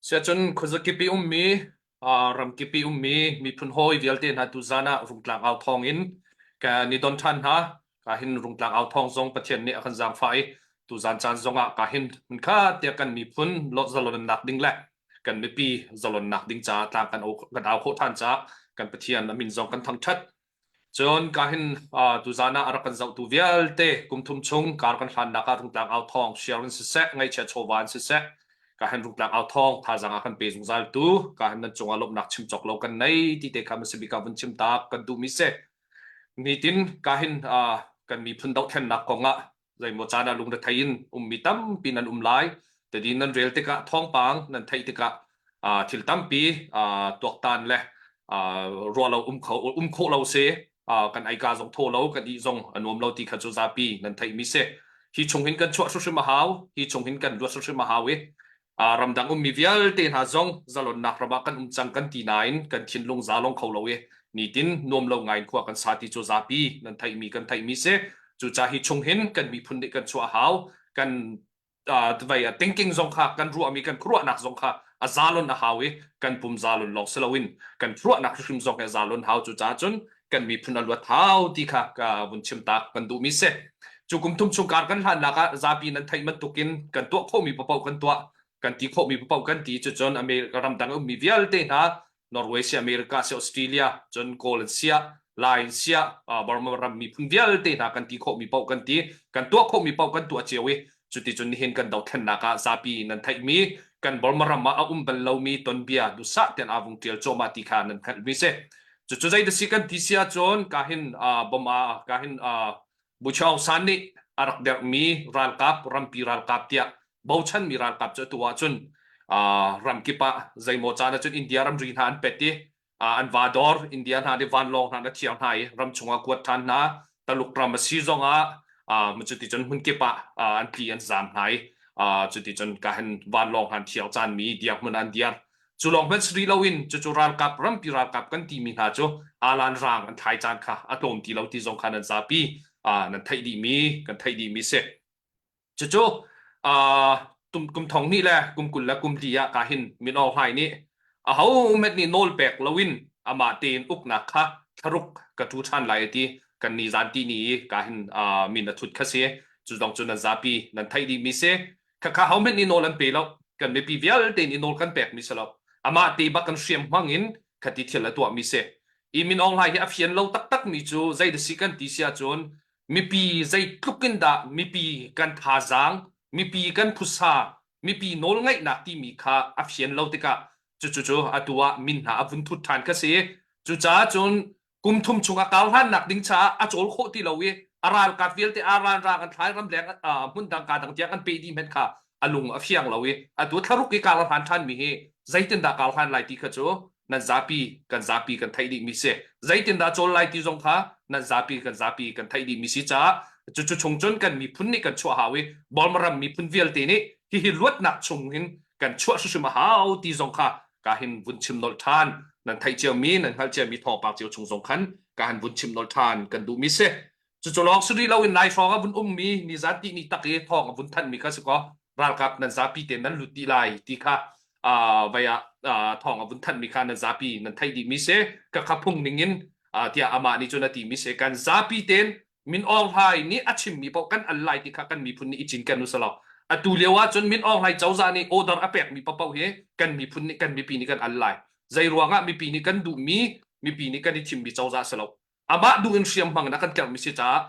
Siacun khuazakip i ummi, ramkip i ummi miphun hawi vialte hna tuzaan ah Rungtlang au thawng in kan i don ṭhan hna. Ka hin Rungtlang au thawng zong Pathian nih a kan zaangfah i tuzaan caan zong ah ka hin hmunkhat tiah kan miphun zalonnak ding le kan mipi zalonnak ding caah tlang kan kan au khawh ṭhan caah kan Pathian a min zong kan thangṭhat. Cun ka hin tuzaan ah a rak kan zohtu vialte kum thum chung kar kan hlannak ah Rungtlang au thawng share in siseh, ngaihchia chawva in siseh, ka hin Rungtlang au thawng thazaang a kan pe zungzal tu ka hin nan cungah lawmhnak chim cawk lo kan nei ti te kha masabik ah vun chim tak kan duhmi si. Nitin ka hin kan miphun dohthlennak kong ah zeimaw caan ah lungrethei in ummi tampi nan um lai. Tadi nan rel tikah thawngpang nan theih tikah thil tampi tuaktan le ruah lo um kho um khawh lo si kan ei ka zong thaw lo kan ih zong a nuam lo ti kha cu zapi nan theihmi si. Hi chung hin kan chuah hrimhrim a hau. Hi chung hin kan luat hrimhrim a hau i ramdang ummi vialte hna zong zalonnak ram ah kan um cang kan ti nain kan thinlung zalong kho lo i nitin nuam lo ngai in khua kan sa ti cu zapi nan theihmi kan theihmi si. Cucaah hi chung hin kan miphun nih kan chuah a hau. Kan vei thinking zong kha kan ruahmi kan khuaruahnak zong kha a zalon a hau i kan pum zalon lawng si loin kan ruahnak hrim zong hi a zalon hau. Cucaah cun kan miphun a luat hau ti kha ka vun chim tak kan duhmi si. Cu kum thum chung kar kan hlannak ah zapi nan theih bantukin kan tuah khawhmi paoh kan tuah kan ti khawhmi paoh kan ti cucun America ramdang ummi vialte hna Norway si America si Australia cun Kawl an siah Lai an siah Burma ram miphun vialte hna kan ti khawhmi paoh kan ti kan tuah khawhmi paoh kan tuah cio i cuticun nihin kan dothlennak ah zapi nan theihmi kan Burma ram ah a um bal lomi tonbia duhsah tian aa vung ṭial cuahmah ti kha nan hngalhmi si. Cucu zei si kan ti si ahcun ka hin Burma ka hin Bucha Aung San nih a rak derhmi ralkap rampi ralkap tiah bochanmi ralkap cu atu ahcun ramkip ah zeimaw caan ahcun India ramri hna an pet i an va dawr India hna nih vanlawng hna na thiang hna i ram chungah kuat ṭhan hna Taluk ram a si zongah cuticun hmunkip ah an tli an zaam hna i cuticun ka hin vanlawng hna an thiang caanmi dirhmun an diar cu lawng hmanh si rih loin cucu ralkap rampi ralkap kan timi hna cu alan rang an thlai caan kha a tlawm ti lo ti zong kha nan zapi nan theih dihmi kan theih dihmi si Cucu kum thong hnih le kum 20 le kum li ah ka hin Min Aung Hlaing nih ahohmanh nih nawl pek loin amah tein uknak kha thlaruk ka tu ṭhan lai a ti. Kan ni zan ti ni i ka hin min a thut kha si. Cu zong cu nan zapi nan theih dihmi si. Khakha hohmanh nih nawl an pe lo. Kan mipi vialte nih nawl kan pekmi si lo. Amah te bak kan hriam hmang in khati thil a tuahmi si. I Min Aung Hlaing hi a fian lo taktakmi cu zei da si kan ti si ahcun mipi zeitluk in dah mipi kan thazaang, mipi kan phusa, mipi nawlngaihnak timi kha a fian lo tikah cucu cu atu ah min hna a vun thut ṭhan kha si. Cucaah cun kum thum chung a kau hlannak ding caah a cawl khawh ti lo i a ralkap vialte a ralrang an thlai ramleng hmun dang ka dang tiang an peh dih hmenh kha a lung a fiang lo i atu thlaruk i kar a hlan ṭhanmi hi zeitindah kar hlan lai ti kha cu nan zapi kan zapi kan theih dihmi si. Zeitindah cawl lai ti zong kha nan zapi kan zapi kan theih dihmi si caah cucu chung cun kan miphun nih kan chuah hau i Burma ram miphun vialte nih hihi luatnak chung hin kan chuah hrimhrim a hau ti zong kha ka hin vun chim nolh ṭhan nan theih ciomi nan hngalh ciami thawngpang cio chung zong khan ka han vun chim nolh ṭhan kan duhmi si. Cucu lawng si rih loin nai hrawng a vun ummi nizan tihni tak i thawng a vun thanhmi kha si kaw ralkap nan zapi te nan lut dih lai ti kha vai ah thawng a vun thanhmi kha nan zapi nan theih dihmi si ka kha phung ning in tiah amah nih cun a timi si kan zapi ten Min Aung Hlaing nih a chimmi paoh kan al lai ti kha kan miphun nih i cinken u selaw atu lio ah cun Min Aung Hlaing cozah nih order a pekmi paoh hi kan miphun nih kan mipi nih kan al lai zei ruangah mipi nih kan duhmi mipi nih kan i thimmi cozah si lo amah duh in hriam hmang in a kan tlerhmi si caah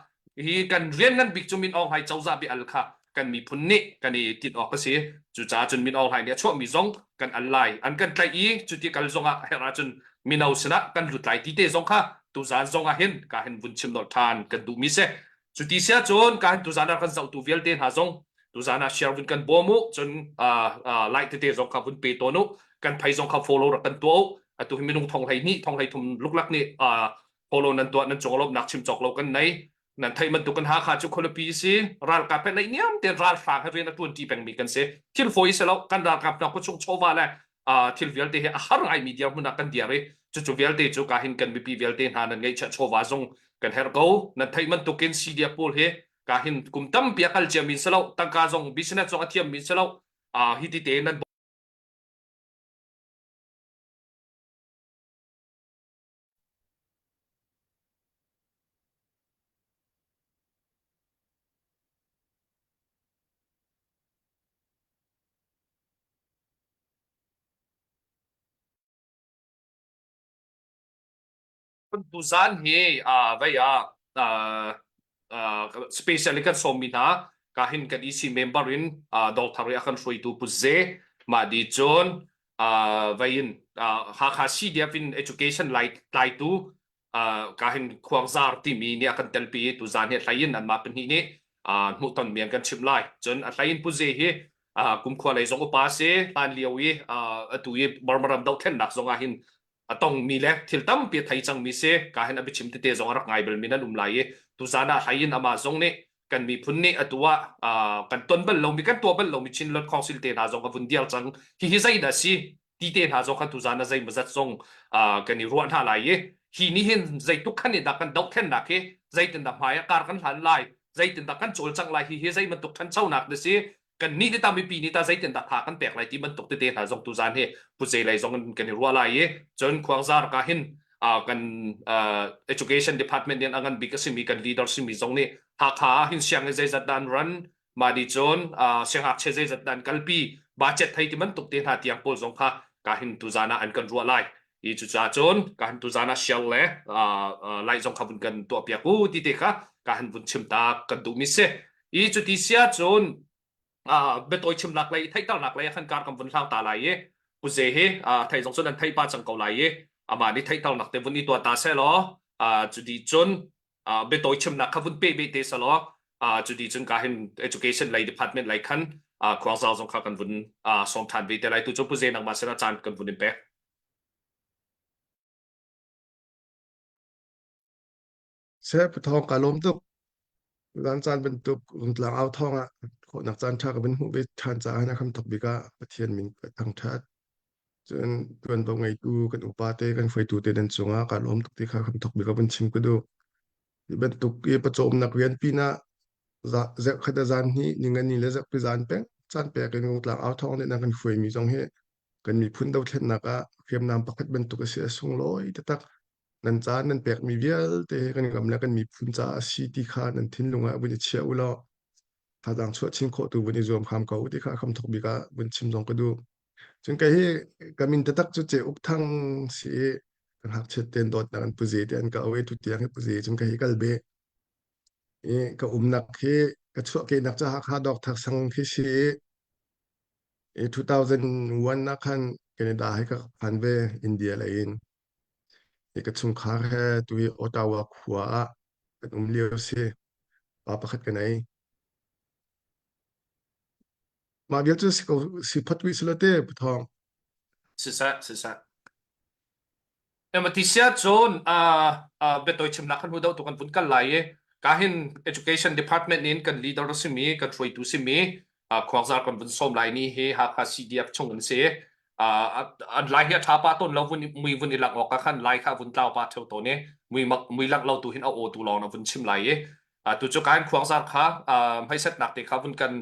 hi kan rian ngan bik cu Min Aung Hlaing cozah bia al kha kan miphun nih kan i tinh awk a si. Cucaah cun Min Aung Hlaing nih a chuahmi zong kan al lai. An kan tlaih i cuti kal zong ah herh ahcun mino sinah kan lut lai ti te zong kha tuzaan zong ah hin ka hin vun chim nolh ṭhan kan duhmi si. Cuti si ahcun ka hin tuzaan ah kan zohtu vialte hna zong tuzaan ah share vun kan bawm u cun like tete zong kha vun pe tawn u kan phei zong kha follow rak kan tuah u atu hi minung thong 12 thong 13 luklak nih follow nan tuah nan cung lawmhnak chim cawk lo kan nei nan theih bantuk kan Hakha cu khualipi si ralkap he naihniam tein ralhrang he rian a ṭuanṭi pengmi kan si thil fawi si lo kan ralkap hna khuachung chawva le thil vialte hi a har ngaimi dirhmun ah kan dir i cucu vialte cu ka hin kan mipi vialte hna nan ngeihchiah chawva zong kan herh ko nan theih bantukin CDF pawl hi ka hin kum tampi a kal ciami si lo tangka zong business zong a thiammi si lo hi ti te nan. Tuzan hi vei ah special kan sawmmi hna ka hin kan EC member in Dawthar i a kan hruaitu Pu Ze mah di cun vei in Hakha CDF in education lai tlaitu ka hin Khuangzar timi nih a kan telpi i tuzan hi a hlei in anmah pahnih nih hmuhtonmi an kan chimh lai. Cun a hlei in Pu Ze hi kumkhua lei zong upa si hlan lio i atu i Burma ram dohthlennak zong ah hin a tongmi le thil tampi a thei cangmi si ka hin a biachim tete zong a rak ngai balmi nan um lai i tuzan ah hlei in amah zong nih kan miphun nih atu ah kan ton bal lomi kan tuah bal lomi Chinland Council te hna zong a vun diar cang hihi zeidah si ti te hna zong kha tuzan ah zeimawzat zong kan i ruah hna lai i hi nih hin zeituk khan nih dah kan dohthlennak hi zeitindah hmai ah kar kan hlan lai zeitindah kan cawlcangh lai hi hi zei bantuk ṭhanchonak na si kan nih nih ta mipi nih ta zeitindah tha kan pek lai ti bantuk tete hna zong tuzan hi puze lei zong in kan i ruah lai i cun khuangzar ka hin kan education department in a ngan bik a simi kan leader simi zong nih Hakha ah hin sianginn zeizat dah an run mah nih cun siangngakchia zeizat dah an kalpi budget thei ti bantuk te hna tiang pawl zong kha ka hin tuzan ah an kan ruah lai i cucaah cun ka hin tuzan ah share le like zong kha vun kan tuah piak u ti te kha ka hin vun chim ta kan duhmi si i cuti sia cun biatawi chimnak lei theihternak lei ah khan kar kan vun hlang ta lai i puze hi thei zong cun an thei pa cang ko lai i amah nih theihternak te vun i tuah ta seh law cuti cun biatawi chimnak kha vun pe ve te seh law cuti cun ka hin education lei department lei khan khuangzau zong kha kan vun sawm ṭhan ve te lai tu cu puze nangmah sinah caan kan vun in pek. Seh pathawng ka lawm tuk. Zan caan bantuk rungtlang au thawng ah khawhnak caan ṭha ka vun hmuh ve ṭhan caah na kham thok bik ah Pathian min ka thangṭhat. Cun tuanvo ngeitu kan upa te kan hruaitu te nan cungah ka lawm tuk ti kha kham thok bik ah vun chim ka duh. Hi bantuk i pawcawmnak rian pinah zarhkhat a zan hnih ningani le zarhpi zan peng caan pek in rungtlang au thawng nih na kan hruaimi zong hi kan miphun dothlennak ah hriamnam pakhat bantuk a si a sunglawi taktak. Nan caan nan pekmi vialte hi kan ram le kan miphun caah a si ti kha nan thinlung ah vun i chia u law thazaang chuah chin khawh tu vun i zuam hram ko ti kha a hramthok bik ah vun chim zong ka duh. Cun kei hi ka min taktak cu Ce Uk Thang si i ka ngakchiat tein dawtnak an puze ti an ka au i tutiang hi puze cun kei hi kal beh. I ka umnak hi ka chuahkehnak cu Hakha Dawkthak sang khi si i i 2001 ah khan Canada hi ka phan ve India lei in. I ka chungkhar he tu hi Ottawa khua ah kan um lio si. Pa pakhat ka nei. Mah vial cu si ko si phot rih silo te Pu Thawng. Siseh, siseh. Ema ti sia cun biatawi chimnak kan hmu deuh tu kan vun kal lai i ka hin education department in kan leader simi kan hruaitu simi khuangzar kan vun sawm lai ni hi Hakha CDF chung an si. An lai hi a ṭha pa tawn lo vun mui vun i lak awk ah khan lai kha vun tlau pa theu tawn i mui mui lak lo tu hin a aw tu lawng na vun chim lai i tu cu ka hin khuangzar kha hmaisetnak te kha vun kan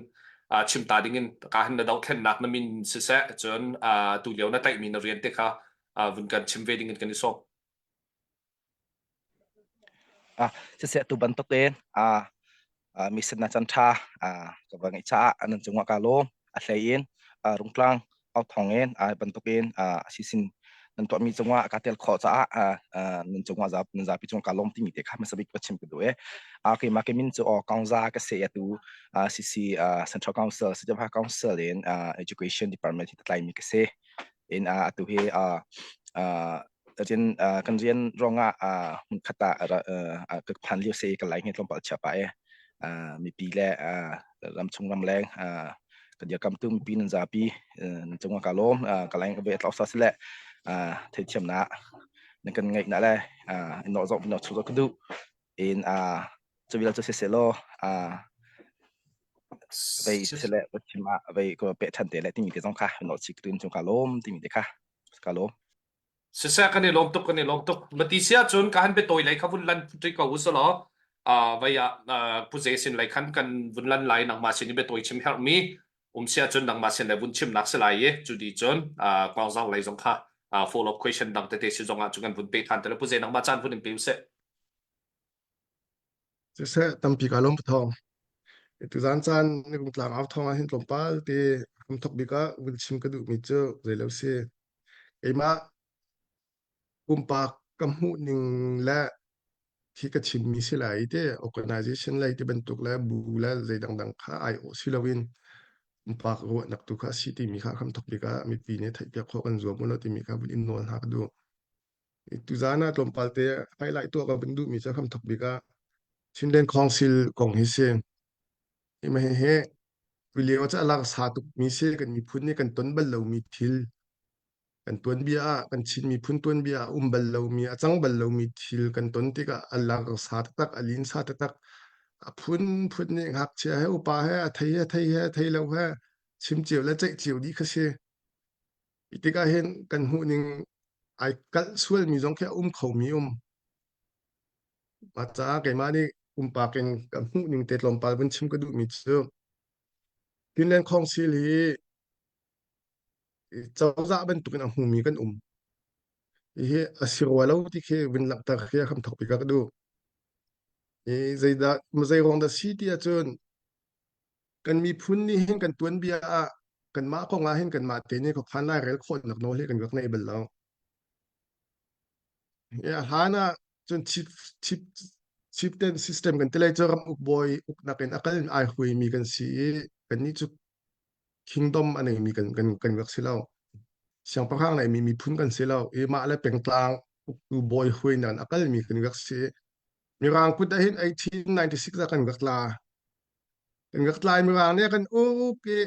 chim ta ding in ka hin na dohthlennak na min siseh cun tu lio na tlaihmi na rian te kha vun kan chim ve ding in kan i sawm. Siseh tu bantuk in mission na chan tha ka va ngeih caah nan cungah ka lawm a hlei in rungtlang au thong in bantuk in sisin nan tuahmi cungah ka tel khawh caah nan cungah nan zapi cungah ka lawm timi te kha hmasa bik ka chim ka duh e keimah ke min cu Kaungza ka se atu CC Central Council Sijabha Council in Education Department hi tlaimi ka si in atu hi Cun kan rian ruangah hmunkhat ah ka phan lio si ka lai nge tlawmpal chia pah e. Mipi le ramchung ramleng ka dirkamtu mipi nan zapi nan cungah ka lawm ka lai ka ve tlau sa sile theithiamnak nan kan ngeih na le in zawh in chu ka duh in cu vial cu siselaw vei sisele chim ah vei ko pe than te le timi te zong kha no chik tun chung ka lawm timi te kha ka lawm Siseh kan i lawm tuk kan i lawm tuk. Mati sia cun ka han biatawi lei kha vun lan ṭi ko u selaw vei ah Pu Ze sin lei khan kan vun lan lai nangmah sin i biatawi chim herhmi um sia cun nangmah sin le vun chimnak si lai i cu di cun Kawngzang lei zong kha follow up question dang tete si zong ah cun kan vun pe than te le Pu Ze nangmah caan vun in pe u sih. Siseh tampi ka lawm thawng. Tuzaan caan ni tlang au thawng ah hin tlawmpal te am thok bik ah vun chim ka duhmi cu zeilo si. Keimah pumpak ka hmuh ning le hi ka chimmi si lai te organization lei ti bantuk le bu le zei dangdang kha ai awh si loin pumpak ruahnak tu kha a si timi kha hramthok bik ah mipi nih theihpiak khawh kan zuam u timi kha vun in nawl hna ka duh. Tuzaan ah tlawmpal te highlight tuah ka vun duhmi cu hramthok bik ah Chinland Council kong hi si. Hi hi tulio cu a larsa tukmi si kan miphun nih kan ton bal lomi thil kan tuanbia ah kan Chin miphun tuanbia ah um bal lomi a cang bal lomi thil kan ton tikah a larsa taktak a linsa taktak a phunphun nih ngakchia he upa he a thei he thei he thei lo he chim cio le ceih cio dih kha si. Hi tikah hin kan hmuh ning ai kalh sualmi zong khi a um khomi um. Mah caah keimah nih pumpak in ka hmuh ning te tlawmpal vun chim ka duhmi cu Finland Council hi cozah bantukin a hmumi kan um. Hihi a si rua lo ti khi vun langhter khi a hramthok bik ah ka duh. I zeidah zei ruang dah si ti ahcun kan miphun nih hin kan tuanbia ah kanmah kong ah hin kanmah te nih khuakhan lairel khawhnak nawl hi kan rak nei bal lo. A hlan ah cun chief chief chieftain system kan ti lai cu ram ukbawi uknak in a kal in ai huimi kan si i kannih cu kingdom a neimi kan kan kan rak si lo. Siangpahrang neimi miphun kan si lo i mah le pengtlang uktu bawi huinak in a kalmi kan rak si. Mirang kut ah hin 1896 ah kan rak tla. Kan rak tla i Mirang nih a kan uk i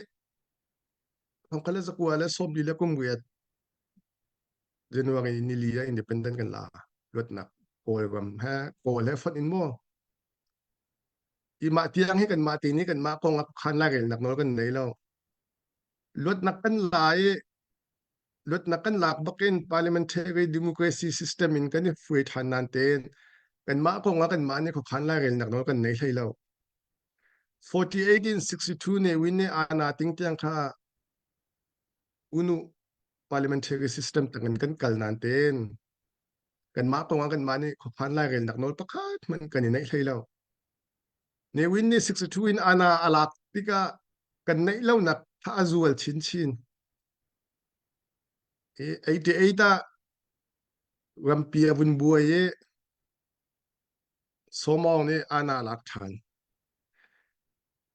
thongkhat le zakua le sawmli le kum riat January nili ah independent kan la luatnak Kawlram he Kawl he fonh in maw i mah tiang hi kanmah te nih kanmah kong ah khan lairelnak nawl kan nei lo luatnak kan la i luatnak kan lak bakin parliamentary democracy system in kan i hruai ṭhan nan tein kanmah kong ah kanmah nih khuakhan lairelnak nawl kan nei hlei lo 48 in 62 ne win ne ana ting tiang kha unu parliamentary system tangin kan kal nan tein kanmah kong ah kanmah nih khuakhan lairelnak nawl pakhat hmanh kan i neih hlei lo. Ne Win nih 62 in ana a lak tikah kan neih lonak kha a zual chinchin. I 88 ah rampi a vun buai i Sawmawng nih ana lak ṭhan.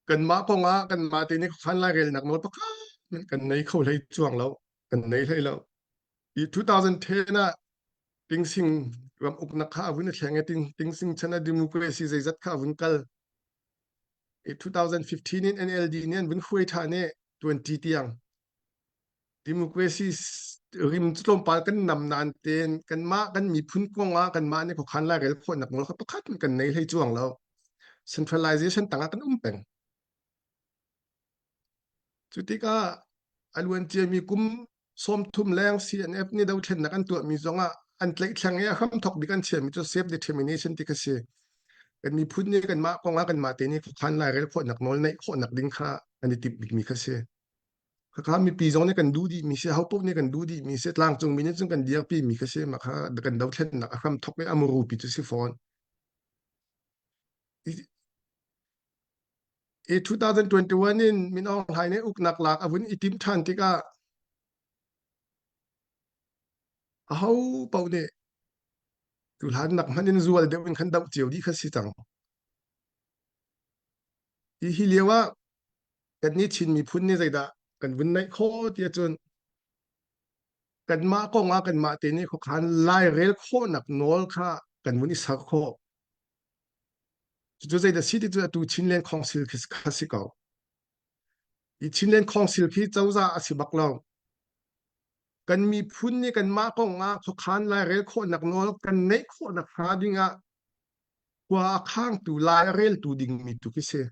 Kanmah kong ah kanmah te nih khuakhan lairelnak nawl pakhat hmanh kan nei kho hlei cuang lo. Kan nei hlei lo. I 2010 ah Tingsing ram uknak kha a vun i thleng i ting, Tingsing chan ah democracy zeizat kha a vun kal. I 2015 in NLD nih an vun hruai ṭhan i 20 tiang democracy rim cu tlawmpal kan nam nain tein kanmah kan miphun kong ah kanmah nih khuakhan lairel khawhnak nawl kha pakhat kan nei hlei cuang lo. Centralization tangah kan um peng. Cu tikah a luan ciami kum 30 leng CNF nih dothlennak an tuahmi zongah an tlaihtleng i a hramthok bik an chiahmi cu self determination ti kha si. Kan miphun nih kanmah kong ah kanmah te nih khuakhan lairel khawhnak nawl neih khawhnak ding kha an i timh bikmi kha si. Khakha mipi zong nih kan duh dihmi si, hopaoh nih kan duh dihmi si, tlangcungmi nih cun kan dirpi mi kha si, mah kha kan dothlennak a hramthok i a murupi cu si fawn. I 2021 in Min Aung Hlaing nih uknak lak a vun i tim ṭhan tikah aho paoh nih tuhlan nak hmanh in zual deuh in khan doh cio dih kha si cang. Hi hi lio ah kannih Chin miphun nih zeidah kan vun neih khawh ti ahcun kanmah kong ah kanmah te nih khuakhan lairel khawhnak nawl kha kan vun i ser khawh. Cucu zeidah si ti cu atu Chinland Council khi kha si ko. Hi Chinland Council khi cozah a si bak lo. Kan miphun nih kanmah kong ah khuakhan lairel khawhnak nawl kan neih khawhnak hnga ding ah khua a khangtu lai a reltu dingmi tu khi si.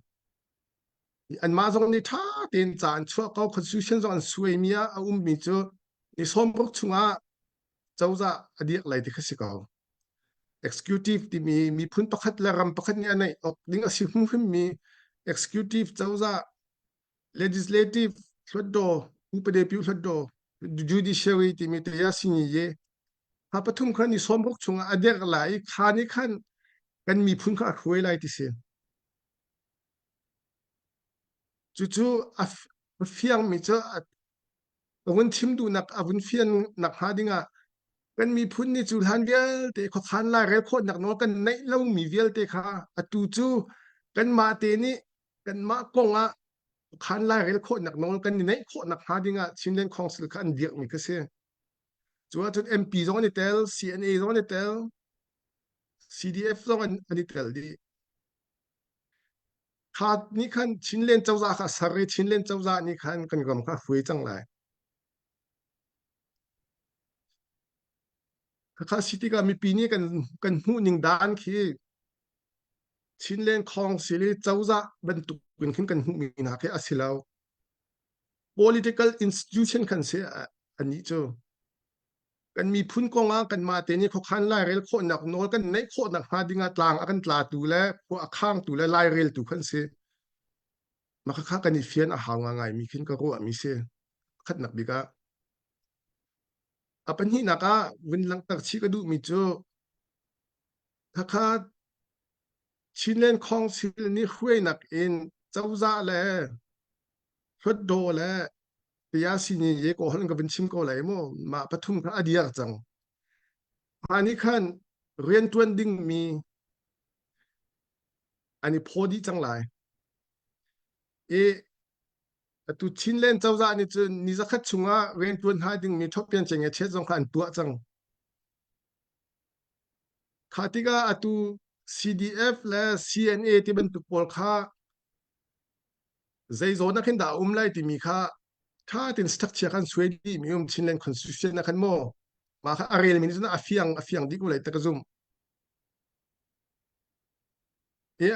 Anmah zong nih ṭha tein ca an chuah ko constitution zong an suaimi ah a ummi cu ni sawmruk chungah cozah a dirh lai ti kha si ko. Executive timi miphun pakhat le ram pakhat nih a neih awk ding a si hrimhrimmi executive cozah legislative hluatdaw upade pyu hluatdaw judiciary timi te ya sinyi ye ha pathum kha ni sawmruk chungah a dirh lai i kha nih khan kan miphun kha a hruai lai ti si. Cucu a fiangmi cu a vun chim duhnak a vun fian nak hnga dingah. Kan miphun nih cu hlan vialte khuakhan lairel khawhnak nawl kan neih lomi vialte kha atu cu kanmah te nih kanmah kong ah khuakhan lairel khawhnak nawl kan i neih khawhnak hnga ding ah Chinland Council kha an dirhmi kha si. Cu ahcun MP zong an i tel, CNA zong an i tel, CDF zong an, an i tel dih. Kha nih khan Chinland cozah kha ser i Chinland cozah nih khan kan ram kha a hruai cang lai. Khakha si tikah mipi nih kan kan hmuh ning dan khi Chinland Council i cozah bantuk in khin kan hmuhmi hna khi a si lo. Political institution khan si anih cu. Kan miphun kong ah kanmah te nih khuakhan lairel khawhnak nawl kan neih khawhnak hnga ding ah tlang a kan tlatu le khua a khangtu le laireltu khan si. Mah khakha kan i fian a hau ngaingai mi khin ka ruahmi si. Khatnak bik ah. A pahnihnak ah vun langhter chih ka duhmi cu khakha Chinland Council nih hruainak in cozah le Hluatdaw le Payasini ye ko hon ka vun chim ko lai mu mah pathum kha a diar cang. Mah nih khan riantuan dingmi an i phaw dih cang lai. I atu Chinland cozah nih cun ni zakhat chungah riantuan hnga dingmi ṭhawtpian ceng e chet zong kha an tuah cang. Kha tikah atu CDF le CNA ti bantuk pawl kha zei zawn ah khin dah a um lai timi kha ṭha tein structure khan suai dih mi um Chinland Constitution ah khan maw mah kha a relmi nih cun a fiang a fiang dih ko lai ta ka zumh. I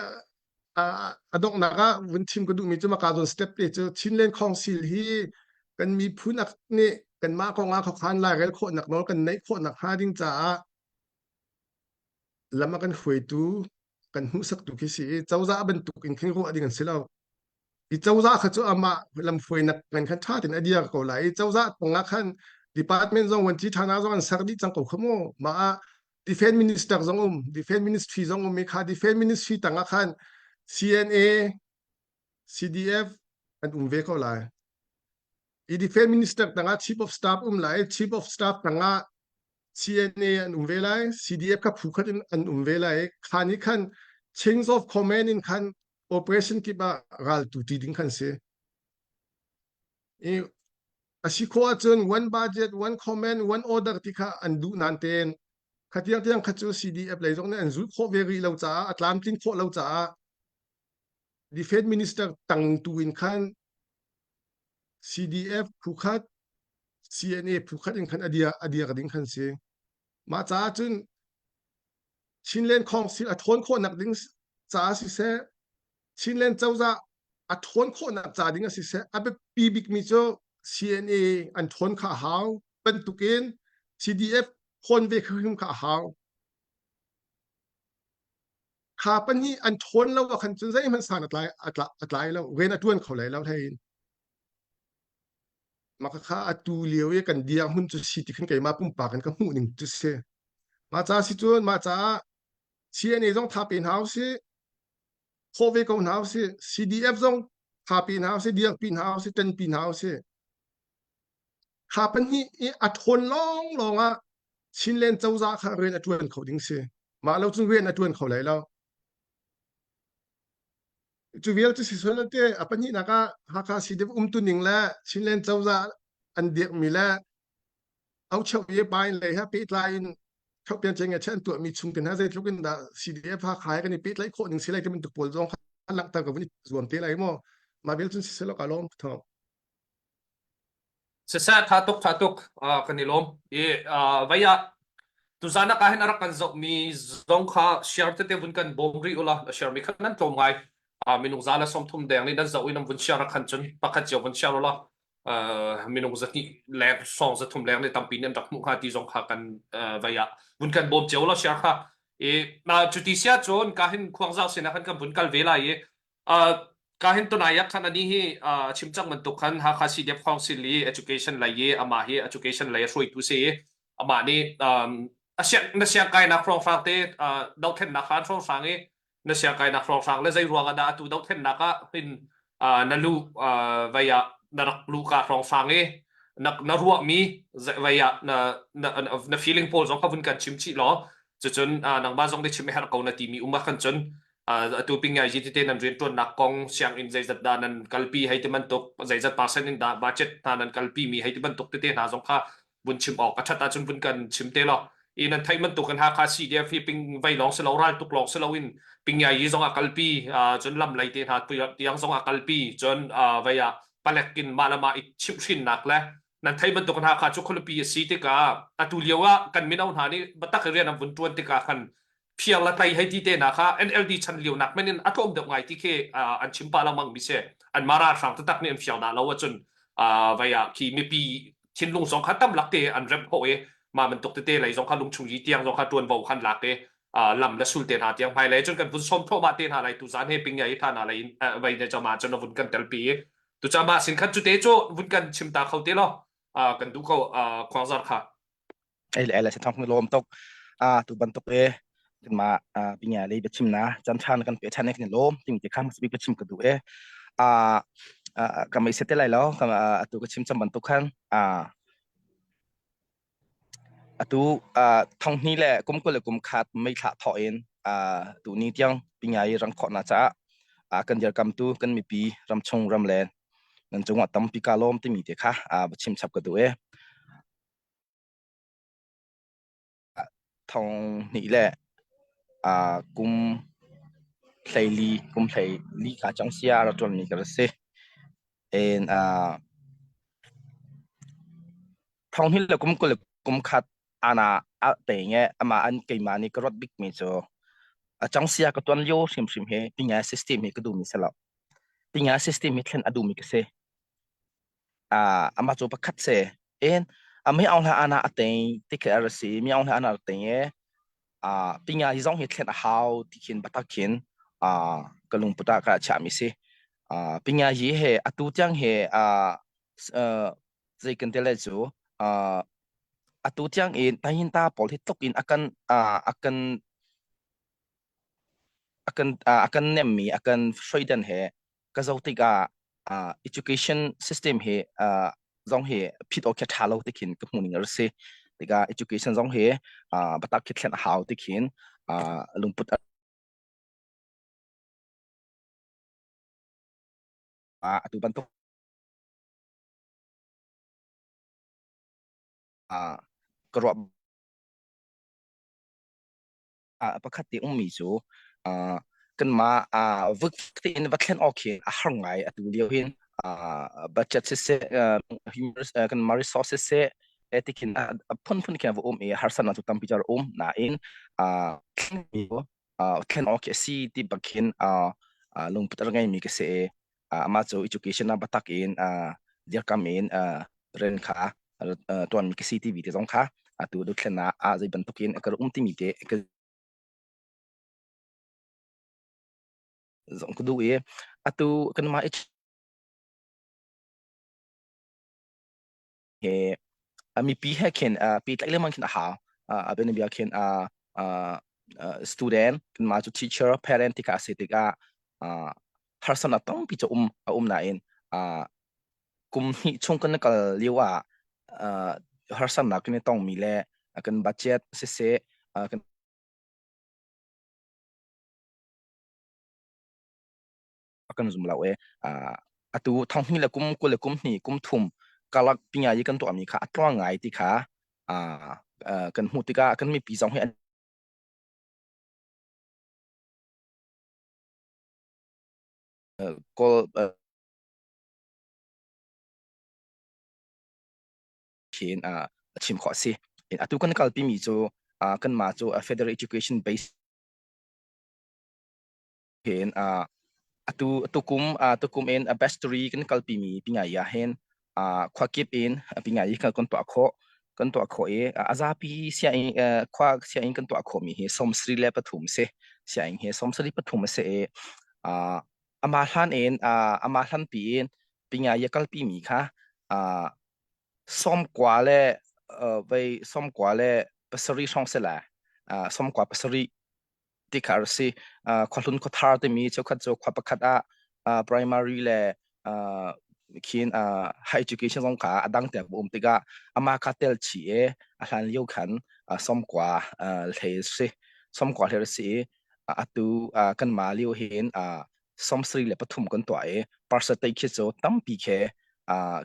a donghnak ah vun chim ka duhmi cu maka zawn step te cu Chinland Council hi kan miphun nih kanmah kong ah khuakhan lairel khawhnak nawl kan neih khawhnak hnga ding caah lam a kan hruaitu kan hmuhsaktu khi si i cozah bantuk in khin ruah ding an si lo. I cozah kha cu amah lamhruainak ngan khan ṭha tein a dir ko lai i cozah tang ah khan department zong vuanci ṭhana zong an ser dih cang ko kha mu. Mah ah defense minister zong um, defense ministry zong um i kha defense ministry tang ah khan CNA, CDF an um ve ko lai. I defense minister tang ah chief of staff um lai, chief of staff tang ah CNA an um ve lai, CDF kha phu khat in an um ve lai. Kha nih khan chains of command in khan operation kip ah ral tu ti ding khan si. I a si khawh ahcun one budget, one command, one order ti kha an duh nan tein kha tiang tiang kha cu CDF lei zong nih an zulh khawh ve rih lo caah a tlamtlin khawh lo caah defense minister tang tu in khan CDF phu khat CNA phu khat in khan a dir a dir ding khan si. Mah caah cun Chinland Council a ṭhawn khawhnak ding caah siseh, Chinland cozah a ṭhawn khawhnak ca ding a siseh, a biapi bikmi cu CNA an ṭhawn kha a hau bantukin CDF ṭhawn ve hrim kha a hau. Kha pahnih an ṭhawn lo ah khan cun zeihmanh san a tlai a tlai lo, rian a ṭuan kho lai lo hlei in. Mah kha atu lio i kan dirhmun cu si ti khin keimah pumpak in ka hmuh ning cu si. Mah ca si cun mah caah CNA zong tha pe hna usih, khawh ve ko hna usih, CDF zong tha pe hna usih, dirpi hna usih, ṭanpi hna usih. Kha pahnih i a ṭhawn lawnglawng ah Chinland cozah kha rian a ṭuan kho ding si. Mah lo cun rian a ṭuan kho lai lo. Cu vial cu si sual te a pahnihnak ah Hakha CDF umtuning le Chinland cozah an dirhmi le Aucheu ye pain lei he pehtlai in Thopian Cheng an tuahmi chung te hna zeitluk in dah CDF Hakha he kan i pehtlaih khawh ning si lai ti bantuk pawl zong kha langhter ka vun i zuam te lai maw mah vial cun siseh law ka lawm thawng. Siseh tha tuk tha tuk kan i lawm i vai ah tuzan ah hin a rak kan zohmi zong kha share tete vun kan bawm rih ula share mi kha nan tlawm ngai minung za le 30 deng nih nan zoh i nan vun share khan cun pakhat cio vun share ula minung 200 leng song 300 leng nih tampi nan rak hmuh hnga ti zong kha kan vai ah vun kan bawm cio la share kha i cuti sia cun ka hin khuangzau sinah khan kan vun kal ve lai i Ka hin tunai ah khan ani hi a chim cang bantuk khan Hakha CDF Council i education lei i amah hi education lei a hruaitu si i amah nih a siang na siangkainak hrawnghrang te dothlennak kha an hrawnghrang i na siangkainak hrawnghrang le zei ruang ah dah atu dothlennak ah hin na lu vei ah na rak luh ka hrawnghrang i. Na na ruahmi vai ah na na na feeling pawl zong kha vun kan chim chih law cucun nangmah zong nih chim a herh ko na timi um ah khan cun atu ping ngai tete nan rianṭuannak kong sianginn zeizat dah nan kalpi hei ti bantuk zeizat percent in dah budget hna nan kalpi mi hei ti bantuk tete hna zong kha vun chim awk a ṭhat ahcun vun kan chim te law i nan theih bantuk in Hakha CDF hi ping vei lawng si lo ral tuk lawng si lo in pingyai yi zong a kalpi cun lam lei te hna tiang zong a kalpi cun vei ah palek in mah le mah i chimhhrinnak le nan theih bantuk in Hakha cu khualipi a si tikah atu lio ah kan mino hna nih biatak i rian an vun ṭuan tikah khan phiar la tlai hei ti te na kha NLD chan lio nak men in a tlawm deuh ngai ti khi an chim pah lengmang mi si an mara hrang taktak nih an fiang dah lo ahcun vai ah khi mipi thinlung zong kha tam lak te an remh khawh i mah bantuk tete lei zong kha lungchung yi tiang zong kha tuanvo khan lak i lam le sul te hna tiang hmai lei cun kan vun som thawhmah te hna lai tu zan he ping ya i tha na lei in vai ne chama cun vun kan telpi i tu cha ma sin khan cu te cu vun kan chim ta kho te lo kan duh ko khuangzar kha. Ei le se thong lawm tuk a tu bantuk e ma pinya le biachim na chan than kan pe than kan lawm ting te kham bi biachim ka du e a ka mei se te lai lo ka atu ka chim cham bantuk khan a atu thong hni le kum kul le kum khat mei thla tho in tu ni tiang pinya i rang khawh na cha kan dirkam tu kan mipi ramchung ramlen nan cungah tampi ka lawm timi te kha chim chap ka du e. Thong hnih le kum 14 kum 14 ka cang sia a rak ṭuanmi ka si. And thong hnih le kum 20 le kum khat ana a te nge ama an keimah nih ka ruat bikmi cu a cang sia ka tuan lio hrimhrim hi pinga system hi ka duhmi si lo. Pinga system hi thlen a duhmi ka si. Amah cu pakhat si. In mi aung hla ana a tei ti khi a ra si. Mi aung hla ana a tei i pinga hi zong hi thlen a hau ti khin batak khin ka lungput ah ka chiahmi si. Pinga hi he atu tiang he zei kan ti lai cu atu tiang in tahinta pawl hi tluk in a kan a kan a kan a kan nemmi a kan hruaidan he ka zoh tikah education system hi zong hi phit awk khi ṭha lo ti khin ka hmuh ning a si. Tikah education zong hi biatak khi thlen a hau ti khin lungput atu bantuk ka ruah pakhat te ummi cu kanmah vuk tein va thlen awk hi a har ngai atu lio hin budget siseh kanmah resources siseh tikhin a phunphun khin va um i harsatnak cu tampi cu um nain thlen awk khi a si ti bak khin lungput a ngeimi ka si i amah cu education ah biatak in dirkam in rian kha tuanmi ka si ti te zong kha atu dothlennak ah zei bantukin ka um timi te ka zong ka duh i atu kanmah he mipi he khin pi tlaih lengmang khin a hau a bianabia khin student kanmah cu teacher parent ti kha a si tikah harsatnak tampi cu um a um nain kum hnih chung kan kal lio ah harsatnak kan i tongmi le kan budget siseh kan kan zum lo e atu thonghni le kum 20 le kum hnih kum thum kalak pinga yi kan tuahmi kha a tluang ngai ti kha kan hmuh tikah kan mipi zong hi an kawl khin a chim khawh a si. Atu kan kalpi mi cu kanmah cu federal education based hin atu tukum tukum in best three kan kalpi mi pingai ya hin khua kip in pingai kan kan tuah khawh kan tuah khawh i a zapi sianginn khua sianginn kan tuah khawh mi hi 73 si sianginn hi 73 a si i amah hlan in amah hlan pi in pingai kalpi mi kha 90 le vei 97 hrawng si lai 97 ti kha a si. Khuahlun khuathar timi cheukhat cu khua pakhat ah primary le Khin high education zong kha a dang te um tikah ama kha tel chi e a hlan lio khan somkwa hlei si somkwa hlei si atu kan ma lio hin somsri le pathum kan tuah i percentage khi cu tampi khe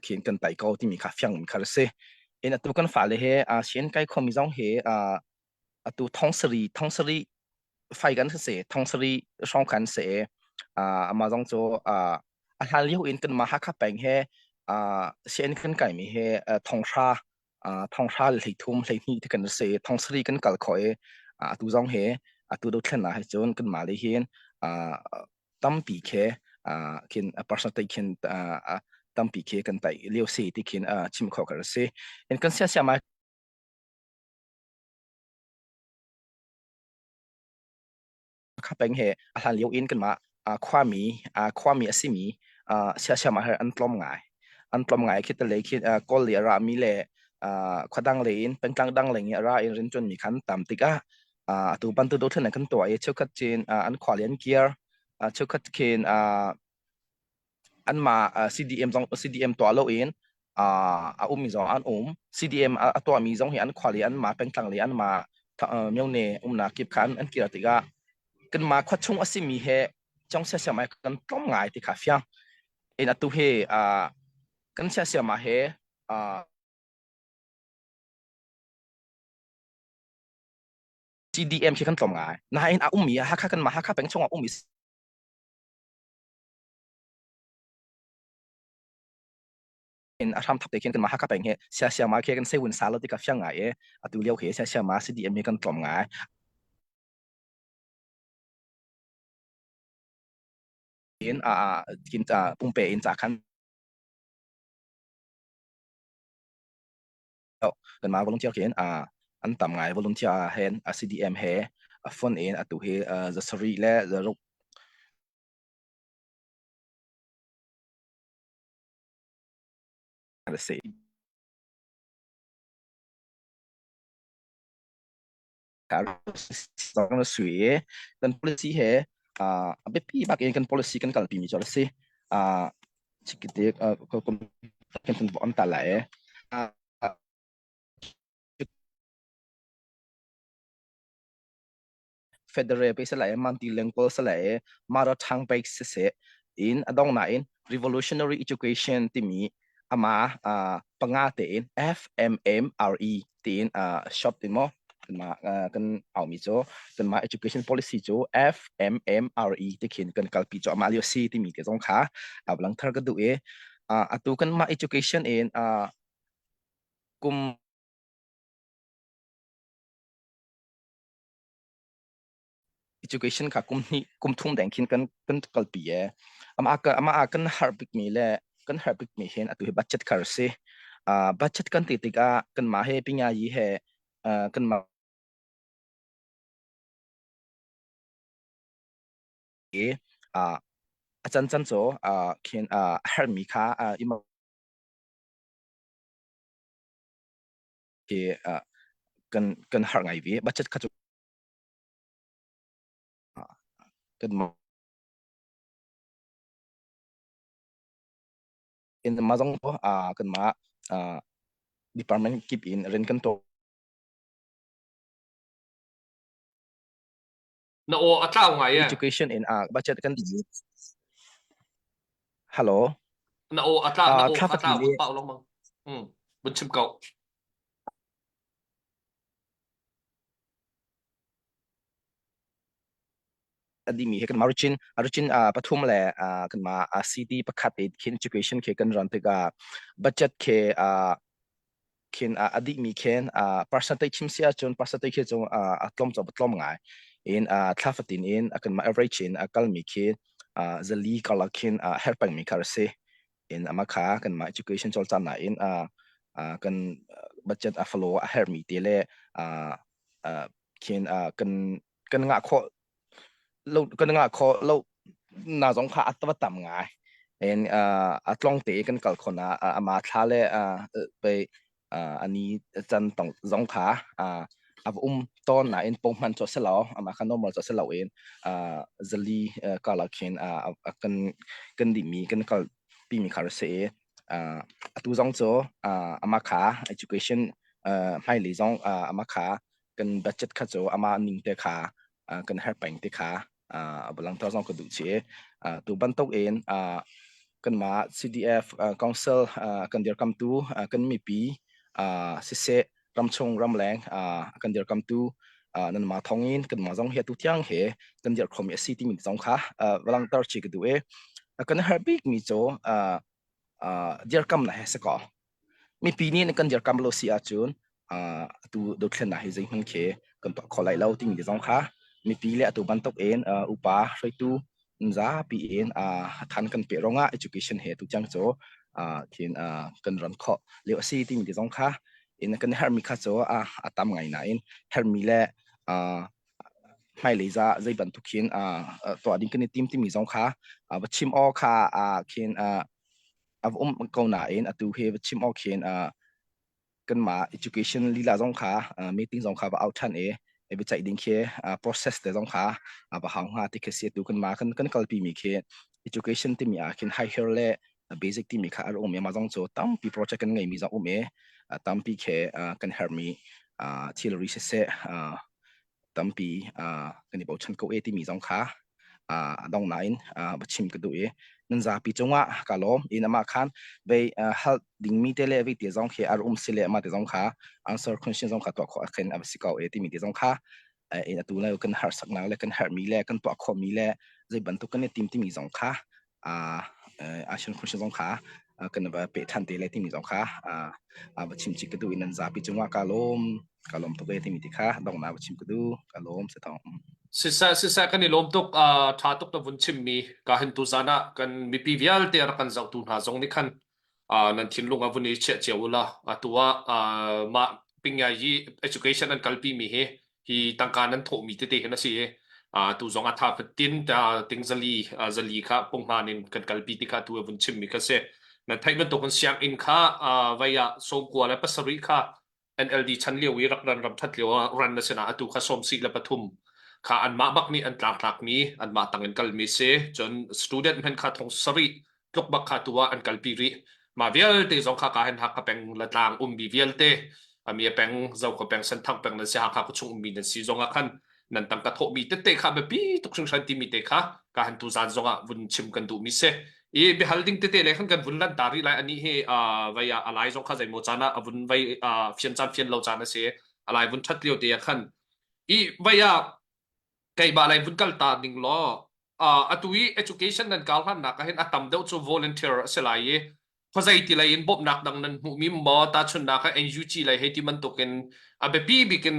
khin kan tai ko timi kha fiang kha si in atu kan fale he sian kai khomi zong he atu thongsari thongsari fai kan se thongsari hrawng khan se ama zong cu a hlan lio in kan ma Hakha peng he sian kan kai mi he thonghra thonghra le hleithum hleihnih te kan se thongsari kan kal kho i atu zong he atu do thlen na he cun kan ma le hin tampi khe khin percentage khin tampi khe kan tai lio se ti khin chim kho kar si in kan sia sia mai kha peng he a hlan lio in kanmah khuami khuami a simi siasiam ah an tlawm ngai an tlawm ngai khi tale khi kawl le a ra mi le khuadang le in pengtlang dang le a ra in rin chun mi khan tam tikah atu bantu do thlen kan tuah i cheukhat chin an khua le an kir cheukhat khin anmah CDM zong CDM tuah loin a ummi zong an um. CDM a tuahmi zong hi an khua le anmah pengtlang le anmah myone umnak kip kha an kir tikah kanmah khua chung a simi he cong siasiam ai kan tlawm ngai ti kha fiang. In atu hi kan siasiam ah he CDM khi kan tlawm ngai. Nain a ummi Hakha kanmah Hakha peng chung ah ummi in a hram thap te khin kan ma Hakha peng he sia sia ma khe kan sei wun sa lo ti ka fiang ngai e atu lio he sia sia ma CDM he kan tlawm ngai in a kin ta pumpe in cha khan kan ma volunteer khin a an tam ngai volunteer hen a CDM he a phone in atu hi zasari le zaruk a si. Sui kan policy he a biapi bak in kan policy kan kalpi mi cu a si. Chikite kan kan ta lai. Federal pe sala e manti lengkol sala e mara thang pek se se in adong na in revolutionary education timi ama panga te in FMMRE tiin shop tin mo ma kan aumi cho kan ma education policy chu FMMRE te khin kan kalpi cho ama lio si timi te zong kha ablang thar ka du e atu kan ma education in kum Education kha kum hnih kum thum deng khin kan kan kalpi e. Ama ka ama a kan har bik mi le kan har bik mi hin atu hi budget khar si. Uh, budget kan ti tikah kan ma he pinya yi he uh, kan ma i uh, a chan chan cho uh, khin uh, har mi kha uh, ima khi uh, kan kan har ngai vi budget kha chu kan in ma zong po a kan ma department kip in ren kan to Na aw a tlau ngai e. Education in a budget kan Hello. Na aw a tlau na aw a tlau pau long mang. Um bun chim ko. Adimi he kan marichin arichin pathum le kan ma city pakhat e khin education ke kan ran tikah budget ke khin a dihmi khin percentage chim si ahcun percentage khi cu a tlawm cu a tlawm ngai in thla fatin in kanmah average in a kalmi khi zali karlak khin a herh pengmi kha a si in ama kha kanmah education cawlcannak in kan budget a follow a herhmi te le khin kan kan ngah khawh lo kan ngah khawh lo na zong kha a va tam ngai en a tlong te kan kal khona ama thla le pe ani chan tong zong kha a um ton na in pong man cho selo ama kha normal cho selo in zali kala khin kan kan di mi kan kal pi mi khar se. Atu zong cu amah kha education hmailei zong amah kha kan budget kha cu amah ning te kha kan herh peng te kha a langhter zong ka duh chih. Tu bantuk in kanmah CDF Council kan dirkamtu kan mipi siseh ramchung ramleng kan dirkamtu nanmah thawngin kanmah zong hi atu tiang he kan dirh khomi a si timi zong kha va langhter chih ka duh i kan herh bikmi cu dirkamnak he si kaw mipi nih kan dirkam lo si ahcun atu dothlennak hi zeihmanh khi kan tuah kho lai lo timi zong kha mipi le atu bantuk in upa hruaitu zapi in than kan pe rongah education he tu tiang cu khin kan ran khawh lio a si timi zong kha in kan herhmi kha cu a tam ngai nain herhmi le hmailei za zei bantuk khin tuah ding kan i tim timi zong kha va chim aw kha khin a va um ko nain atu hi va chim awk hin kanmah education lila zong kha meeting zong kha va out ṭhan i biaceih ding khi process te zong kha va hau hnga ti khi si atu kanmah kan kan kalpi mi khi education timi ah khin higher le basic timi kha a um i mah zong cu tampi project kan ngeimi zong um i tampi khi kan herhmi thilri siseh tampi kan i bochan ko e timi zong kha a dong nain va chim ka duh i nan zapi cungah ka lawm in amah khan vei hal dingmi te le vei te zong khi ar um si le ama te zong kha answer question zong kha tuah khawh khin a si ko e timi te zong kha in atu le kan harsaknak le kan herhmi le kan tuah khawhmi le zei bantuk kan i tim timi zong kha Asian question zong kha kan va peh ṭhan te lai timi zong kha va chim chih ka duh i nan zapi cungah ka lawm ka lawm tuk e timi ti kha donghnak va chim ka duh ka lawm si thawng. Siseh siseh kan i lawm tuk ṭha tuk na vun chimmi ka hin tu zan ah kan mipi vialte rak kan zohtu hna zong nih khan nan thinlung ah vun i chiah cio u law atu ah mah pingyai education an kalpi mi hi hi tangka nan thawhmi tete hin a si i tu zong a tha fatin ting zali zali kha punghman in kan kalpi ti kha tu vun chimmi kha si na theih bantukin sianginn kha vai ah 97 kha NLD chan lio i rak ran ram that lio ah ran na sinah atu kha 73 kha anmah bak nih an tlangtlak mi anmah tang in kalmi si cun student hman kha 7000 tluk bak kha tu ah an kalpi rih mah vialte zong kha ka hen Hakha peng Latlang ummi vialte ami peng Zoka peng Senthang peng nan si Hakha khuachung ummi nan si zong ah khan nan tangka thawhmi tete kha biapi tuk hringhran timi te kha ka han tu zan zong ah vun chim kan duhmi si i biahal ding tete le khan kan vun lan ta rih lai ani hi vai ah alai zong kha zeimaw caan ah a vun vai fian caan fian lo caan a si alai vun that lio te ah khan i vai ah keimah lei vun kal ta ning law atu i education nan kal hlannak ah hin a tam deuh cu volunteer a si lai i khuazei ti lei in bawmhnak dang nan hmuhmi maw tahchunhnak ah NUG lei hei ti bantukin a biapi bik in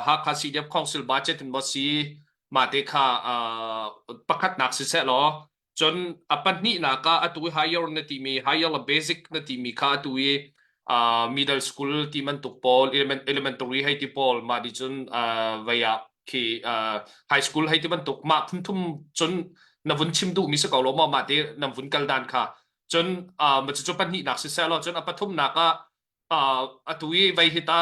Hakha CDF Council budget in maw si mah te kha pakhatnak siseh law cun a pahnihnak ah atu i higher na timi higher le basic na timi kha atu i middle school ti bantuk pawl elementary hei ti pawl mah di cun vei ah khi high school hei ti bantuk mah phunthum cun na vun chim duhmi si ko lo maw mah te na vun kal dan kha cun ma cucu pahnihnak siseh law cun a pathumnak ah atu i vei hi ta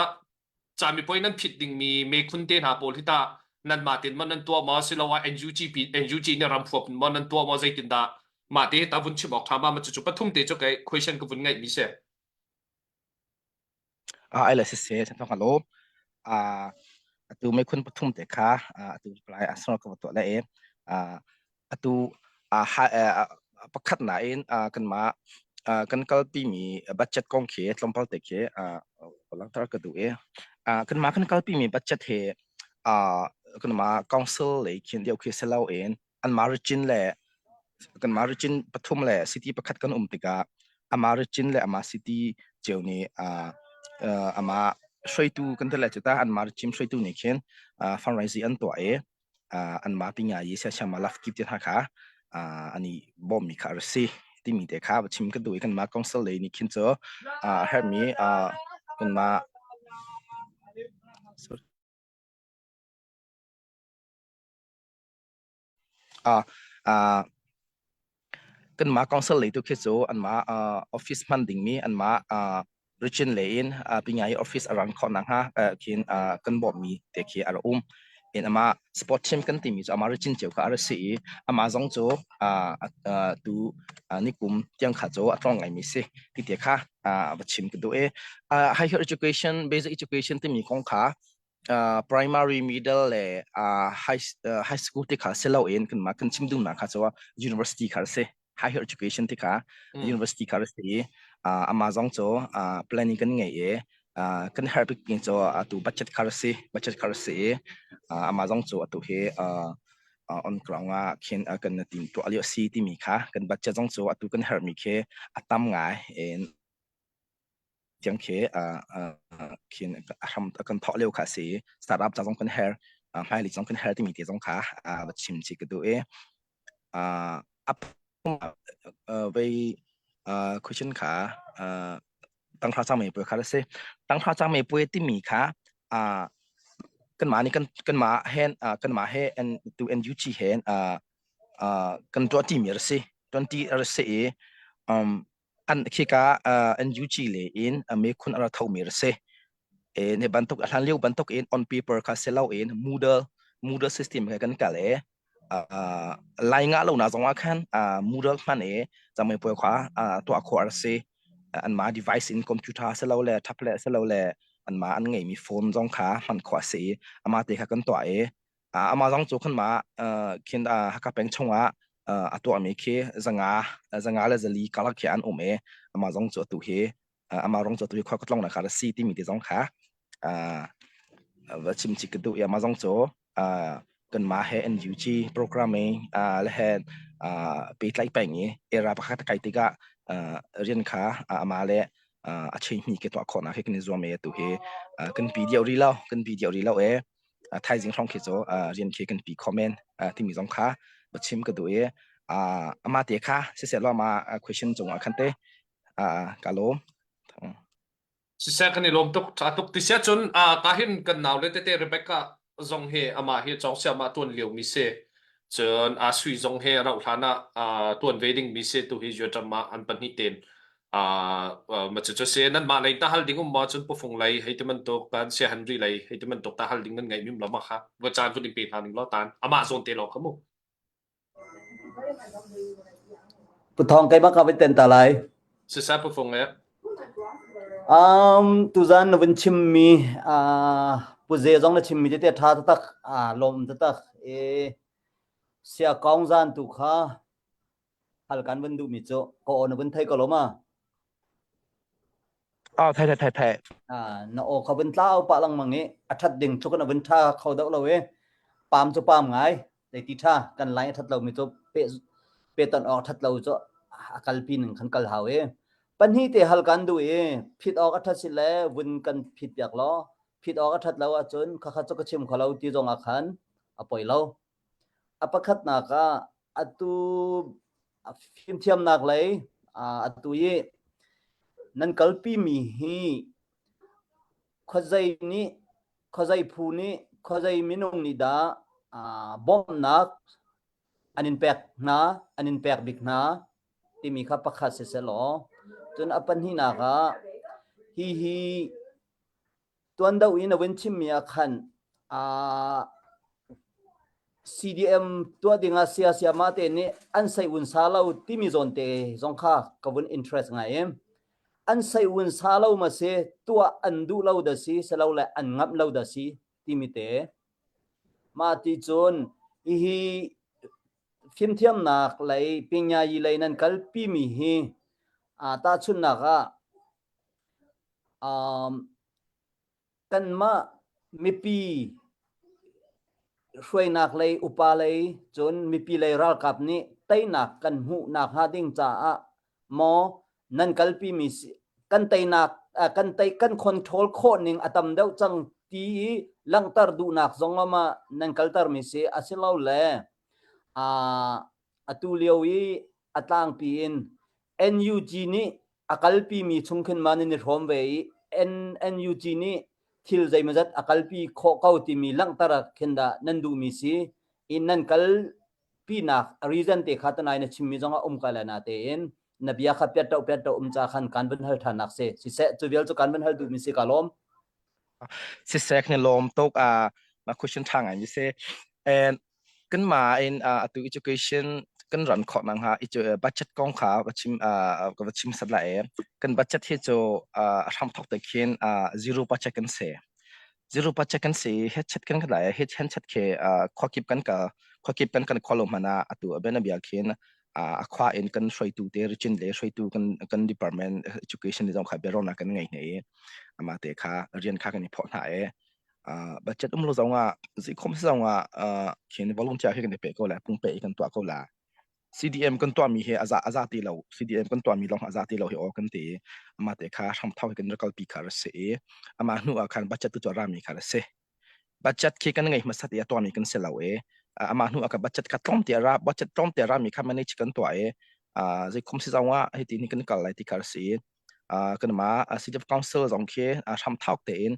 camipuai nan phit dingmi mekhun te hna pawl hi tah nanmah tin maw nan tuah maw siloah NUG NUG nih ramhuap maw nan tuah maw zeitindah mah te ta vun chim awk ṭha ma ma cucu pathum te cu kei question ka vun ngeih mi si. Ah ai le siseh chan thong alo ah atu mekhun pathum te kha atu reply asar ka tuah le e atu pakhat nain kanmah kan kalpimi budget kong khi tlawmpal te khi langhter ka duh i kanmah kan kalpimi budget hi kanmah council lei khin deuh khi si loin anmah region le kanmah region pathum le city pakhat kan um tikah amah region le amah city cio nih amah hruaitu kan ti le cu ta anmah region hruaitu nih khin fundraising an tuah i anmah pi ngai i siasiam ah lafkip te hna kha an i bawmmi kha a si timi te kha va chim ka duh i kanmah council lei nih khin cu a herhmi kanmah Kanmah council lei tu khi cu anmah office hman dingmi anmah region lei in pingai office a run khawh nakhnga khin kan bawmhmi te khi a rak um. In ama sport team kan timi cu ama richin cheu kha a si i ama zong cu tu nikum tiang kha cu a tlawng ngai mi si ti te kha va chim ka duh i higher education basic education timi kong kha primary middle le high high school te kha si lo in kan mah kan chim duhnak kha cu university kha si higher education ti kha university kha si i ama zong cu planning kan ngei i kan herh bik mi cu atu budget kha si budget kha si i ama zong cu atu hi on ground ah khin kan tim tuah lio si timi kha kan budget zong cu atu kan herh mi khi a tam ngai in tiang khi khin a hram kan thawk lio kha si startup ca zong kan her hmailei zong kan her timi te zong kha va chim chi ka duh i vei question kha tanghra cang mei puai kha si tanghra cang mei puai timi kha kanmah nih kan kanmah hen kanmah he tu NUG hen kan tuah timi a si 20 a si i an khika NUG le in mekhun a ra thomi a si. E ne bantuk a hlan lio bantuk in on paper kha se lo in Moodle Moodle system he kan kal e lai nga lo na zong ah khan Moodle hman e chamei puai kha tuah khawh a si. An ma device in computer se lo le tablet se lo le an ma an ngeimi phone zong kha hman khawh a si. Ama te kha kan tuah e Amah zong cu khan mah khin Hakha peng chungah a tuahmi khi zanga le zali karlak khi an um i amah zong cu atu hi amah rong cu atu hi khua ka tlong na kha si timi te zong kha va chim chih ka duh i amah zong cu kanmah he NUG programming le he pehtlaih peng i era pakhat kai tikah rian kha amah le a change ke tuah khawhnak hi kan i zuam i atu hi kan pi deuh rih lo kan pi deuh rih lo e thaizing hrawng khi cu rian khi kan pi kho men timi zong kha va chim ka duh i amah te kha siseh law ma question cungah khan te ka lawm. Siseh kan i lawm tuk tha tuk ti sia cun ka hin kan nau le tete Rebecca zong hi amah hi cawng sia ma tuan lio mi si cun a sui zong he rauh hlan ah tuan ve ding mi si tu hi Vietnam ah an pahnih ten ma cu cu si nan mah lei ta hal ding um ma cun pufung lei hei ti bantuk kan sia Henry lei hei ti bantuk ta hal ding nan ngeih mim lo ma kha va caan vun in pe hna ning law tan amah zawn te law kha mu Puthong keimah ka vun ten ta lai. Siseh pufung e. Um, tuzan na vun chimmi uh, pu ze zong na chimmi tete tha taktak uh, lawm taktak e sia kong zan tu kha hal kan vun duhmi cu ka aw na vun thei ko lo ma? Oh, thei thei thei thei. Ah, na aw kha vun tlau pah lengmang i a that ding tluk in a vun tha kho deuh lo i pam cu pam ngai zei ti tha kan lai a that lo mi cu pe pe ton awk that lo cu a kalpi ning khan kal hau i pahnih te hal kan duh i phit awk a that si le vun kan phit piak law phit awk a that lo ahcun khakha cu ka chim kho lo ti zong ah khan a poi lo A pakhatnak ah atu fimthiamnak lei atu i nan kalpimi hi khuazei nih khuazei phu nih khuazei minung nih dah bawmhnak an in pek hna an in pek bik hna timi kha pakhat si selaw cun a pahnihnak ah hihi Tuan deuh i na vun chimmi ah khan uh, CDM tuah dingah sia siama te nih an sei un sa lo timi zawn te zong kha ka vun interest ngai em. An sei un sa lo ma si tuah an duh lo da si selo le an ngamh lo da si timi te. Ma ti cun hihi fimthiamnak lei pinyayi lei nan kalpi mi hi uh, tahchunhnak ah Um, kanmah mipi hruainak lei upa lei cun mipi lei ralkap nih teinak kan hmuh nakhnga ding caah maw nan kalpi mi kan teinak kan tei kan control khawh ning a tam deuh cang ti i langhter duhnak zong ma nan kalter mi si asilole atu lio i a tlangpi in NUG nih a kalpimi chung khin ma nan i hrawm ve i NUG nih thil zeimawzat a kalpi khawh ko timi langhter ah khin dah nan duhmi si i nan kalpinak reason te kha tanai na chimmi zong a um ka le na tein na bia kha piat piat um ca khan kan vun hal ṭhan nak si siseh cu vial cu kan vun hal duhmi si ka lawm Sisek ni lawm tuk a. Ma question tha ngai mi se. And kan ma in atu education kan ran khawh nang ha budget kong kha ka chim ka va chim sat la e. Kan budget hi chu a hram thok te khin zero budget kan se. Zero budget kan si he chat kan la he chen chat khe khwakip kan ka khwakip kan kan kholo mana atu abena bia khin a khwa in kan hruaitu te region le hruaitu kan kan department education le zong kha biaruahnak kan ngei hna i ama te kha rian kha kan i phawh hna e budget um lo zong ah zikhom si zong ah khin volunteer hi kan i pe ko la pungpe kan tuah ko la CDM kan tuah mi he aza aza ti lo CDM kan tuah mi long aza ti lo hi o kan ti ama te kha hram thau kan rakal pi kha se ama hnu ah khan budget tu chu rami kha se Budget khi kan ngei hmasat i a tuahmi kan si lo i amah hnu ah ka budget kha tlawmte a ra budget tlawmte a rami kha manage kan tuah i zeikhom si zong ah hiti ni kan kal lai ti kha a si. Kanmah City of Council zong khi hramthawk tein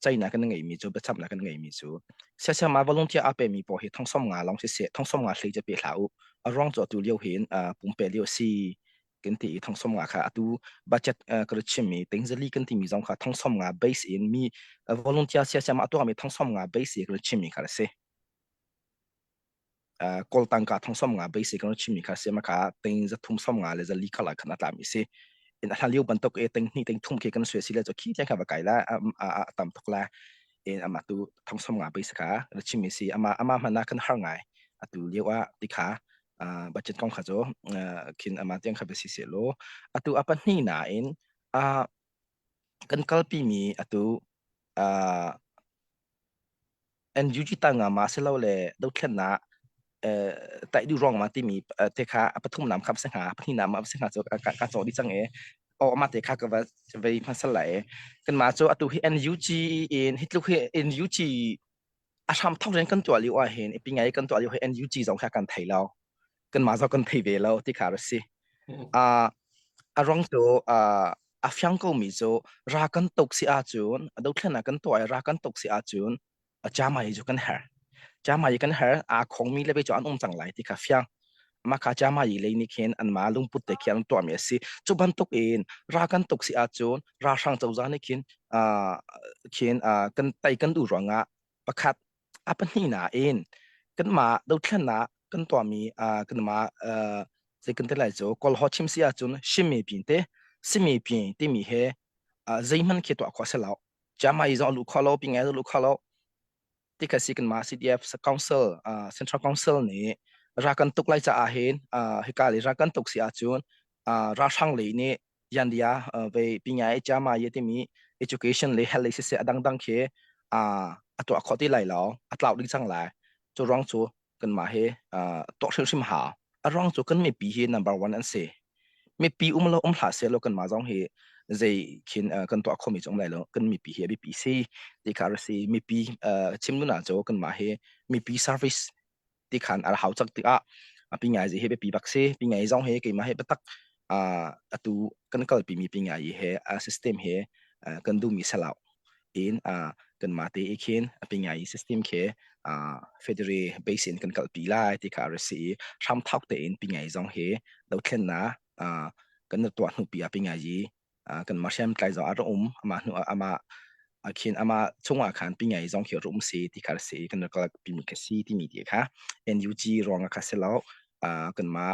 ceihnak kan ngeihmi cu biacamnak kan ngeihmi cu siasama volunteer aa pemi pawl hi thong 50 lawng siseh thong 50 hlei cu pe hlah u. A ruang cu atu lio hin pumpe lio a si. Kan ti i thong 50 kha atu budget ka rat chimmi tingzali kan timi zong kha thong 50 base in mi volunteer siasiam a tuahmi thong 50 base i ka rat chimmi kha a si. Kawl tangka thong 50 base i ka rat chimmi kha a si ma kha ting za thum 50 le zali khala khan a tlami si. In a hlan lio bantuk e ting hnih ting thum khi kan sui si le cu khi tiang kha va kai la a tam tuk la in ama tu thong 50 base kha rat chimmi si ama ama hmana kan har ngai atu lio ah ti kha budget kong kha cu khin ama tiang kha si se law atu a pahnih nain kan kalpi mi atu NUG tanga ma silo le dothlennak tai du rong ma timi te kha a pathum nam khap se nga pahnih nam ma se nga chu ka chaw di chang e o ma te kha ka va vei hmasal lai kan ma chu atu hi NUG in hitluk hi NUG a hram thok rian kan tuah lio ah hin i pingai kan tuah lio hi NUG zong kha kan thei lo kanmah zong kan thei ve lo ti kha a si uh, a ruang cu uh, a fiang ko mi cu ra kan tuk si ahcun dothlen ah kan tuah i ra kan tuk si ahcun jamai cu kan her jamai kan her a khong mi le pe cu an um cang lai ti kha fiang mah kha jamai lei nih khin anmah lungput te khi an tuahmi a si cu bantuk in ra kan tuk si ahcun ralhrang cozah nih khin uh, khin uh, kan tai kan duh ruangah pakhat a pahnih nain kanmah dothlennak kan tuahmi uh, kanmah uh, zei kan ti lai cu kawlhaw chim si ahcun simi pin te simi pin timi he uh, zeihmanh khi tuah khawh si lo jamai zong luh khawh lo pingai zong luh khawh lo ti kha si kanmah CDF Council uh, Central Council nih ra kan tuk lai caah hin uh, hika le ra kan tuk si ahcun uh, ralhrang lei nih yandia uh, ve pingai chama ye timi education le health le siseh adang dang khi uh, a tuah khawh ti lai lo a tlau ding cang lai cu ruang cu kanmah hi uh, tuah hrimhrim hau a ruang cu kan mipi hi number one an si mipi um lo um hlah seh law kanmah zong hi zei khin uh, kan tuah khomi cu um lai lo kan mipi hi a biapi si ti kha a si mipi uh, chim nu na cu kanmah hi mipi service ti khan a hau cak tikah pingai zi hi biapi bak si pingai zong hi keimah hi biatak uh, atu kan kalpi mi pingai he uh, system he uh, kan duhmi salau in uh, kanmah te i khin a pingai system khi uh, federal base in kan kalpi lai ti kha a si i hramthawk tein pingai zong hi dothlennak uh, kan tuah hnu pi ah pingai yi uh, kan mah hriamtlai zong a rak um ama hnu ama khin ama chungah khan pingai zong khi rum si ti kha si kan kalpi mi kha si timi ti kha NUG ruang kha si lo uh, kanmah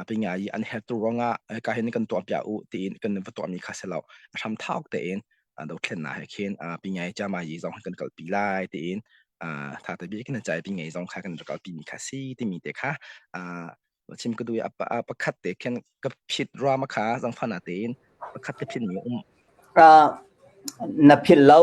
pinga i an hertu ruangah ka hin kan tuah piah u tiin kan va tuahmi kha si lo a hram thauk tein dothlennak he khin pingai chama yi zong kan kalpi lai tiin tha te bi kan chai pingai zong kha kan kalpi mi kha si timi te kha chim ka du a pakhat te khin ka phit ra ma kha zang fana tein pakhat ka phit mi um Na philh lo.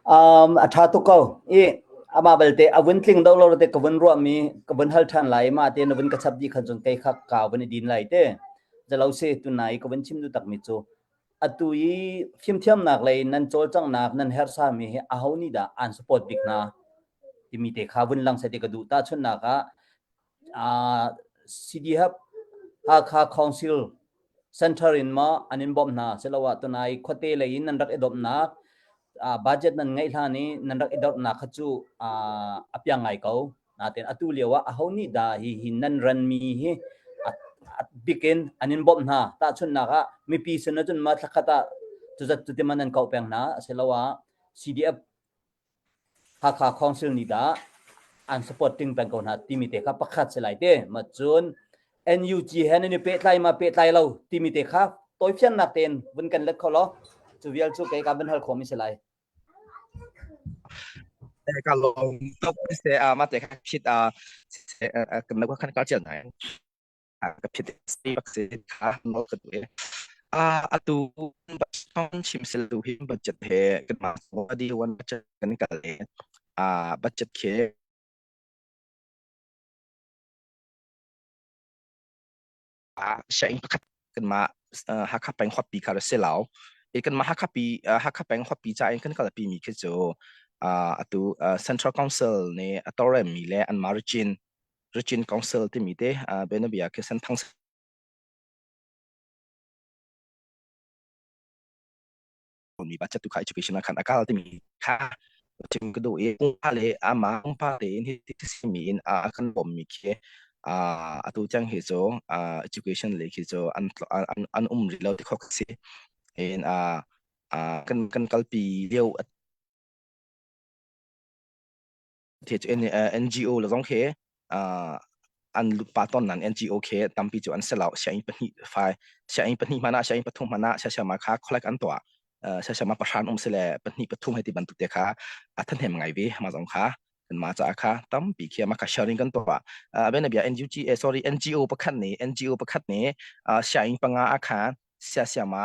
Um, a ṭha tuk ko. I amah belte a vun tling do lo te ka vun ruahmi ka vun hal ṭhan lai ma te na vun ka chap dih khan cun kei kha ka vun i din lai te. Zalo si tunai ka vun chim du takmi cu atu i fimthiamnak lei nan cawlcanghnak nan hersa mi hi aho nih dah an support bik hna timi te kha vun lang seh ti ka duh. Tahchunhnak ah uh, CDF Hakha Council Center in maw an in bawmh hna siloah tunai khuate lei in nan rak i dawmhnak uh, budget nan ngeih hlan i nan rak i dorhnak kha cu uh, a piang ngai ko. Natin atu lio ah aho nih dah hi hi nan ranmi hi a, a bikin an in bawmh hna. Tahchunhnak ah mipi sin ahcun ma thlakhat ah cuzat cuti man nan kauh peng hna asiloah CDF. Hakha Council nih dah an supporting peng ko hna timi te kha pakhat si lai te. Ma cun NUG he nan i pehtlai ma pehtlai lo timi te kha tawifiannak tein vun kan let kho law cu vial cu kei ka van hal khomi si lai. Ka lawm tuk se a ma te kha phit a kan na khan ka chial nai ka phit si bak si kha no ka tu e a atu chom chim sel tu hi budget he kan ma di wan budget kan kal e a budget khe sianginn pakhat kanmah Hakha peng khuapi kha si lo. I kanmah Hakha pi Hakha peng khuapi ca in kan kalpi mi khi cu atu Central Council nih a tawlrelmi le anmah region region council timi te bianabia khi Senthang mi budget tu kha education ah khan a kal timi kha chim ka duh i pumpa le amah pumpa tein hi simi in a kan bawm mi khi atu tiang hi cu education le khi cu an an an um rih lo ti khok si in kan kan kalpi lio the cu NGO le zong khi an pa ton nan NGO khi tampi cu an si lo sianginn pahnih fai sianginn pahnih hmana sianginn pathum hmana siasiama kha collect an tuah siasiama pahran um sile pahnih pathum hei ti bantuk te kha a thahnem ngai ve ma zong kha kan ma ca kha tampi khi ma kha sharing kan tuah ben bia NUG sorry NGO pakhat nih NGO pakhat nih sianginn panga a kha siasiama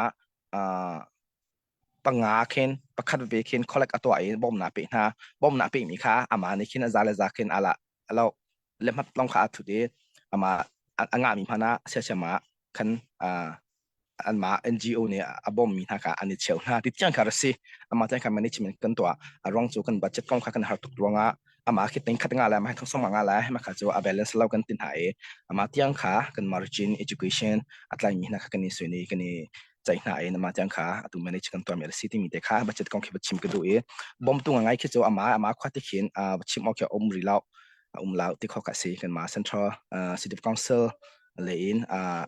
panga khin pakhat ve khin collect a tuah i bawmnak pe hna bawmnak pe mi kha amah nih khin a za le za khin ala alo le hmat long kha a thut i ama a ngah mi hmana siasiama khan anmah NGO nih a bawm mi hna kha an i cheu hna ti tiang kha si ama tiang kha management kan tuah a ruang cu kan budget kong kha kan har tuk ruangah ama khi ting khat nga lai ma thong song nga lai ma kha cu a balance lo kan tin ha i ama tiang kha kan margin education atlai mi hna kha kan i suini kan i ceih hna i nama tiang kha atu manage kan tuah mi a si timi te kha budget kong khi va chim ka duh i bawmtu ngai khi cu ama ama khua ti khin chim awk khi um ri lo um lo ti kho ka si kan ma central city council le in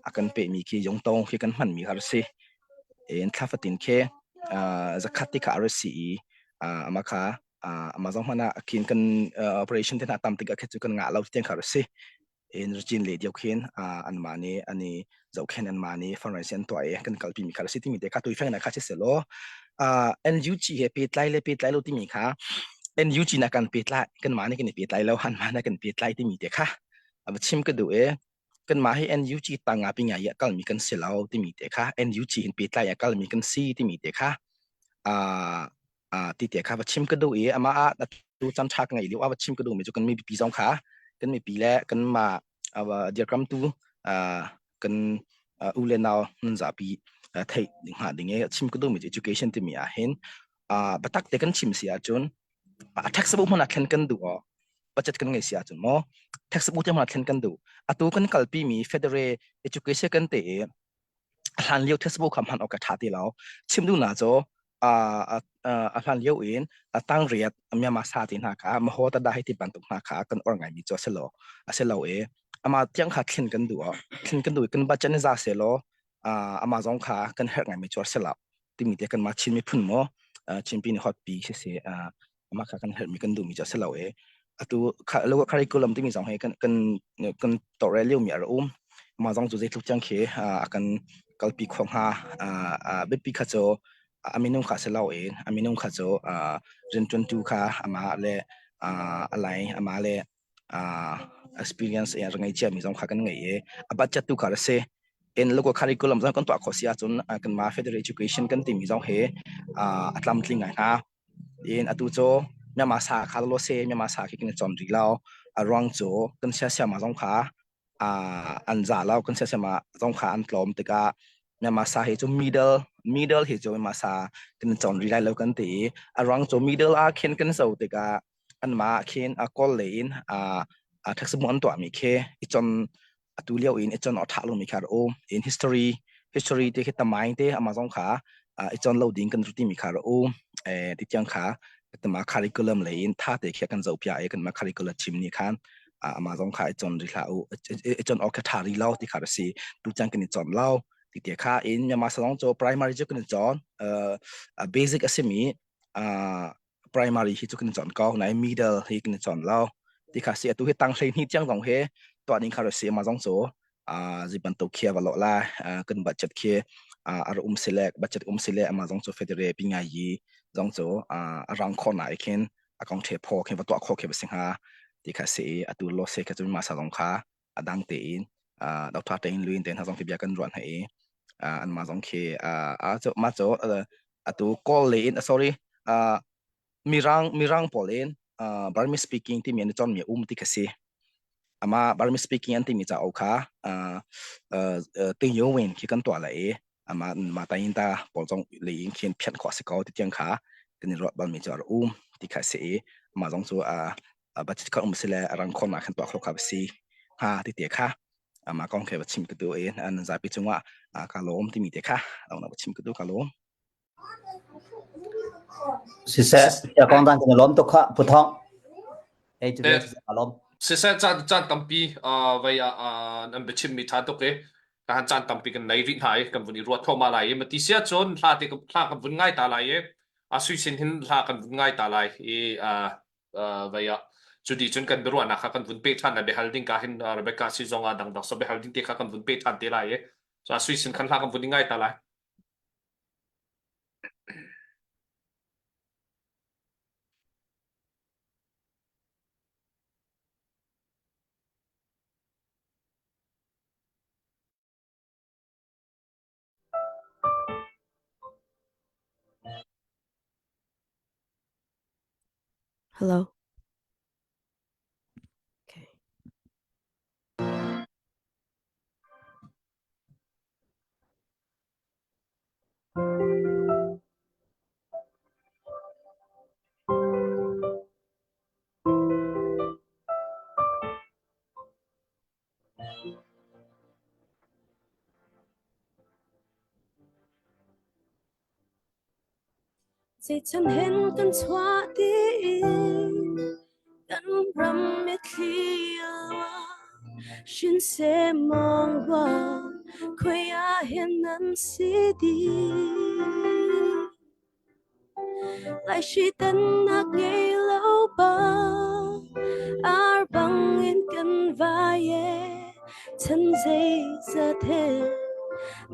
a kan pe mi khi yongtong khi kan hman mi kha si in thla fatin khi zakhat ti kha ar si i ama kha ama zong hmana khin kan operation te hna tam tik ah khi cu kan ngah lo tiang kha si in region le dio khin an ma nih an i zohkhen an ma nih fundraising an tuah i kan kalpi mi kha si timi te kha tuifeng na kha si selaw NUG he pehtlai le pehtlai lo timi kha NUG na kan pehtlai kan ma nih kan i pehtlai lo han ma na kan pehtlai timi te kha a chim ka duh e kan mah hi NUG tanga pinga i kalmi kan si lo timi te kha NUG hin pehtlai a kalmi kan si timi te kha ti te kha va chim ka duh i amah ah tu chan tha ka ngei lio a va chim ka duh mi cu kan mipi zong kha kan mipi le kan mah dirkamtu kan u le nau nan zapi theih hnga ding i chim ka duh mi cu education timi ah hin biatak te kan chim si ahcun a taxable hmanh ah thlen kan duh aw budget kan ngei si ahcun maw taxable te hmanh ah thlen kan duh atu kan kalpi mi federal education kan te i a hlan lio textbook kha hman awk a ṭha ti lo. Chim duhnak cu a hlan lio in a tang riat Myanmar sa ti hna kha maho tada hei ti bantuk hna kha kan or ngaimi cu a si lo a si lo i ama tiang kha thlen kan duh thlen kan duh kan budget ni za se law ama zong kha kan herh ngaimi cu a si lo timi te kan mah Chin miphun maw Chinpi ni hot pi si si amah kha kan herhmi kan duhmi cu a si lo i atu local curriculum timi zong hi kan kan kan tawlrel liomi a ra um mah zong cu zeitluk tiang khi a kan kalpi kho hnga biapi kha cu a minung kha si lo in a minung kha cu rianṭuantu kha amah le a lai amah le experience in a ngei ciami zong kha kan ngei i a budget tu kha a si in local curriculum zong kan tuah khawh si ahcun kanmah federal education kan timi zong hi a tlamtling ngai hnga In atu cu Myanmar sa kha lo se Myanmar sa khi kan i cawn rih lo. A ruang cu kan siasiama zong kha an za lo kan siasiama zong kha an tlawm tikah Myanmar sa hi cu middle middle hi cu Myanmar sa kan i cawn rih lai lo kan ti i a ruang cu middle ah khin kan zo tikah anmah khin a kawl lei in a textbook an tuahmi khi i cawn atu lio in i chon tha lomi kha um in history history te khi tamaing te ama zong kha i chon lo ding kan ruti mi kha um eh ti tiang kha tama curriculum le in tha te khi kan zo pia e kan ma curriculum chim ni khan ama zong kha i chon ri hla u i chon ok tha ri lo ti kha si tu chang kan i chon lo ti te kha in Myanmar salong cho primary chu kan chon basic asimi. Primary hi cu kan i cawn ko nain middle hi kan i cawn lo. Ti kha si atu hi tang 12 tiang zong hi tuah ning kha ra si ma zong cu zi bantuk khi va lo la kan budget khi a um sile budget um sile ama zong cu federe pingai yi zong cu a rang kho na khin a kong the pho khin va tuah kho khi va si hnga ti kha si atu lo se kha cu ma sa zong kha a dang tein Dr. Tein Luin te hna zong khi bia kan ruah hna i an ma zong khi a cu ma cu atu call le in sorry mirang mirang pawl in Burmese speaking timi an i cawnmi um ti kha si ama Burmese speaking an timi ca kha ting yo win khi kan tuah la i ama ma tain ta pawl zong le in khin phian khawh si ko ti tiang kha kan i ruat balmi cu a um ti kha si i ama zong cu budget kha um si le rang khawm ah khan tuah kho kha si ha ti te kha ama kong khe va chim ka tu i nan zapi cungah ka lawm timi te kha na va chim ka tu ka lawm Siseh, ya kong dan kan lawm tuk kha phuthong. Ei tu ka lawm. Siseh caan caan tampi vai ah nan biachim mi tha tuk i ka han caan tampi kan nei rih hna i kan vun i ruat thoma lai i mati sia cun hla te hla kan vun ngai ta lai i a sui sin hin hla kan vun ngai ta lai i vai ah cu di cun kan biaruahnak kha kan vun pe ṭhan lai biahal ding ka hin Rebecca si zong ah dangdang so biahal ding te kha kan vun pe ṭhan te lai i so a sui sin khan hla kan vun i ngai ta lai. Hello. Okay. Zeichan hen kan chuah ti kan ram mitthli a luang shin se mong rua khoi ah hen nan si dih. Lai hri tannak ngei lo bang ar bang in kan vai e chan zeizat he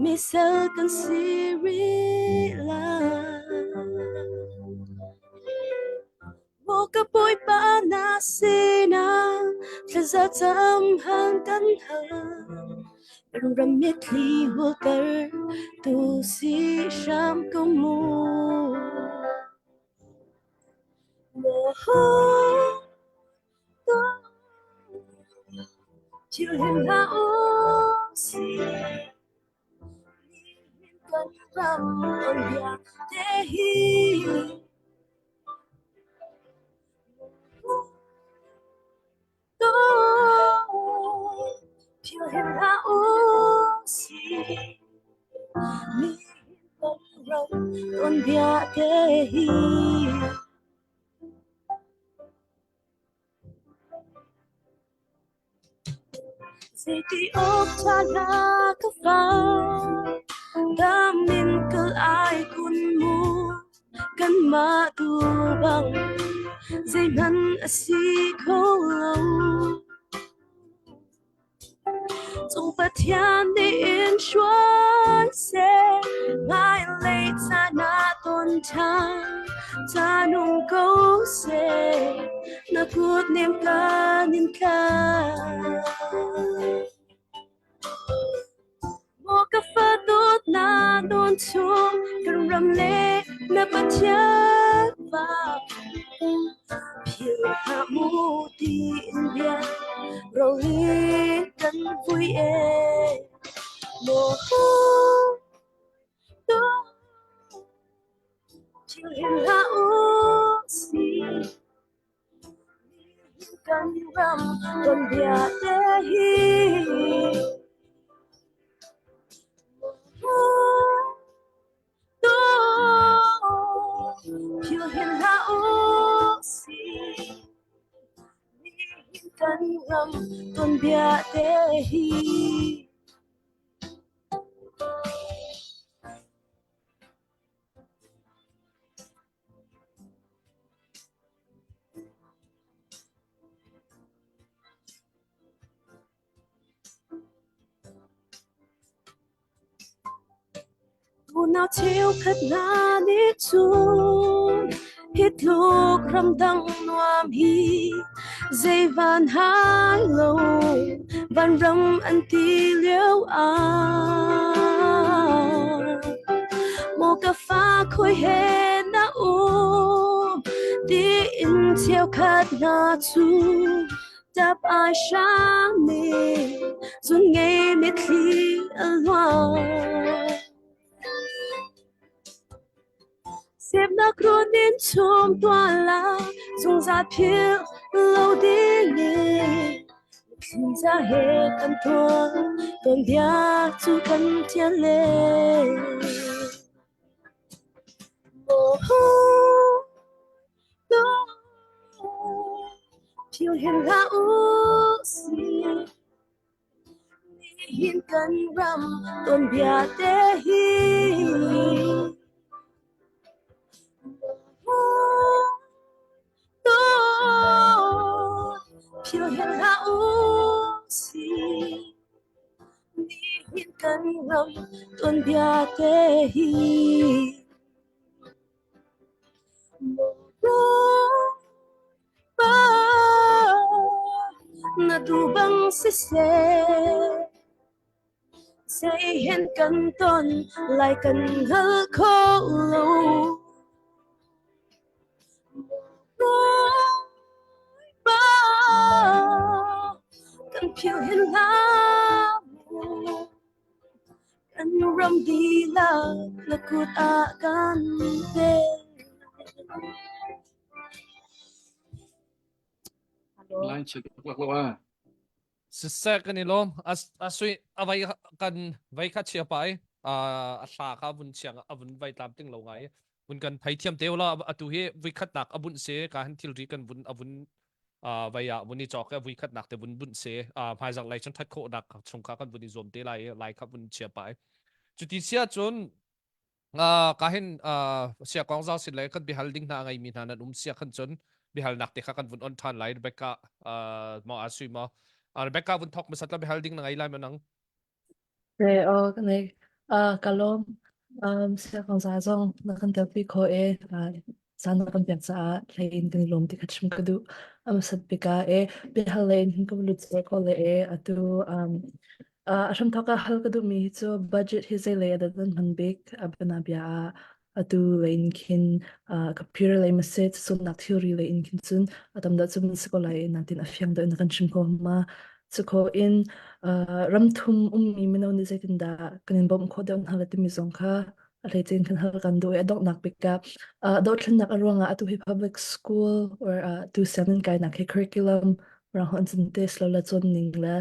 misal kan si rih lai. Maw ka bawipa na sinah thlaza cam hang kan hal. Kan ram mitthli hulter tu si hram ko mu. Maw thil hin hlah u sih. Kan ram tuanbia te hi. Philh hin hlah u sih. Mi kan ram tuanbia te hi. Zeiti awk ṭha hna ka fa, dam in kal ai kun mu, kanmah tu bang zeihmanh a si kho lo. Cung Pathian nih in hruai seh, hmailei caan ah ton ṭhan, caan um ko seh, na kut nem kan in tla. Maw ka fa dawtnak nawn chung kan ram le na Pathian fa philh hlah mu tiin bia roling kan vui e maw thil hin hlah u sih Kan ram tuanbia te hi Philh hin hlah u sih kan ram tuanbia te hi. Unau cheukhat hna nih cun hi tluk ramdang nuam hi zei van hai lo vanram an ti lio ah maw ka fa khoi he na um tiin cheukhat hna cu tap ai hram mi zun ngei mitthli a luang. Semnak run in chum tuah la zungzal philh lo ding in Thliza he kan tuan ton bia cu kan tial le. Philh hin hlah u sih Nihin kan ram tuanbia te hi. Philh hin hlah u sih Nihin kan ram tuanbia te hi. Na tu bang siseh zei hen kan ton lai kan hngal kho lo. Bawipa kan philh hin hlah mu. Kan ram dihlak na kut ah kan pek. Line check lak lo ah. Siseh kan i lawm. A sui a vai kan vai kha chia pa i a hla kha vun chiang a vun vai tlam ting lo ngai. Vun kan thei thiam te la atu hi vui khat nak a bunh se ka han thilri kan vun a vun vai ah vun i chok vui khat nak te vun bunh se hmaizak lai chun that khawh nak chung kha kan vun i zuam te lai lai kha vun chia pa i. Cuti sia cun ka hin sia kong zau sin le kan bihal ding hna ngai mi hna nan um sia khan cun bihal nak te kha kan vun on than lai Rebecca mo asui mo Rebecca vun thok masat la bihal ding na ngai lai manang Re o nei ka lawm um sia kong za zong na kan telpi kho e san na kan pek caah hlei in kan i lawm ti kha chim ka duh amasat bika e bihal le in hin ka lut ko le e atu um A hramthawk ah hal ka duhmi hi cu budget hi zei lei ah dah nan hman bik? A bianabia ah atu lei in khin computer lei maw seh, cacawnnak thilri lei in khin cun a tam deuh cu man si ko lai i natin a fiang deuh in na kan chim kho ma? Cukhawh in ramthum ummi mino nih zeitindah kan in bawmh khawh deuh hna lai timi zong kha a hleice in kan hal kan duh i a donghnak bik ah dothlennak a ruangah atu hi public school or tu sianginn kainak hi curriculum rang an cun test lo la cawn ning le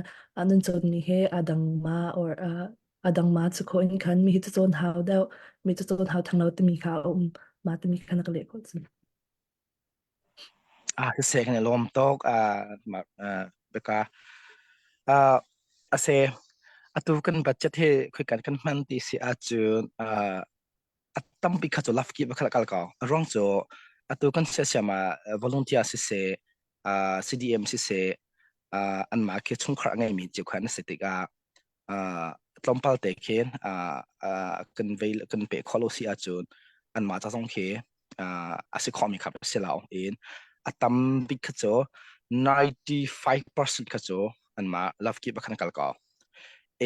nan cawn mi he aa dang ma or aa dang ma cu kho in khan mi hi cu cawn hau deuh mi cu cawn hau thang lo timi kha a um ma timi kha na ka leh khawh cun. Ah siseh kan i lawm tuk ah bika ah ase atu kan budget hi khoikan kan hman ti si ahcun a tampi kha cu lafki ba kha kal ko a ruang cu atu kan siasiam ah volunteer siseh CDM siseh anmah khi chungkhar a ngeimi cio kha an si tikah tlawmpal te khin kan vei kan pe khawh lo si ahcun anmah ca zong khi a si khawhmi kha si lo in a tam bik kha cu 95% kha cu anmah love kip ah khan kal ko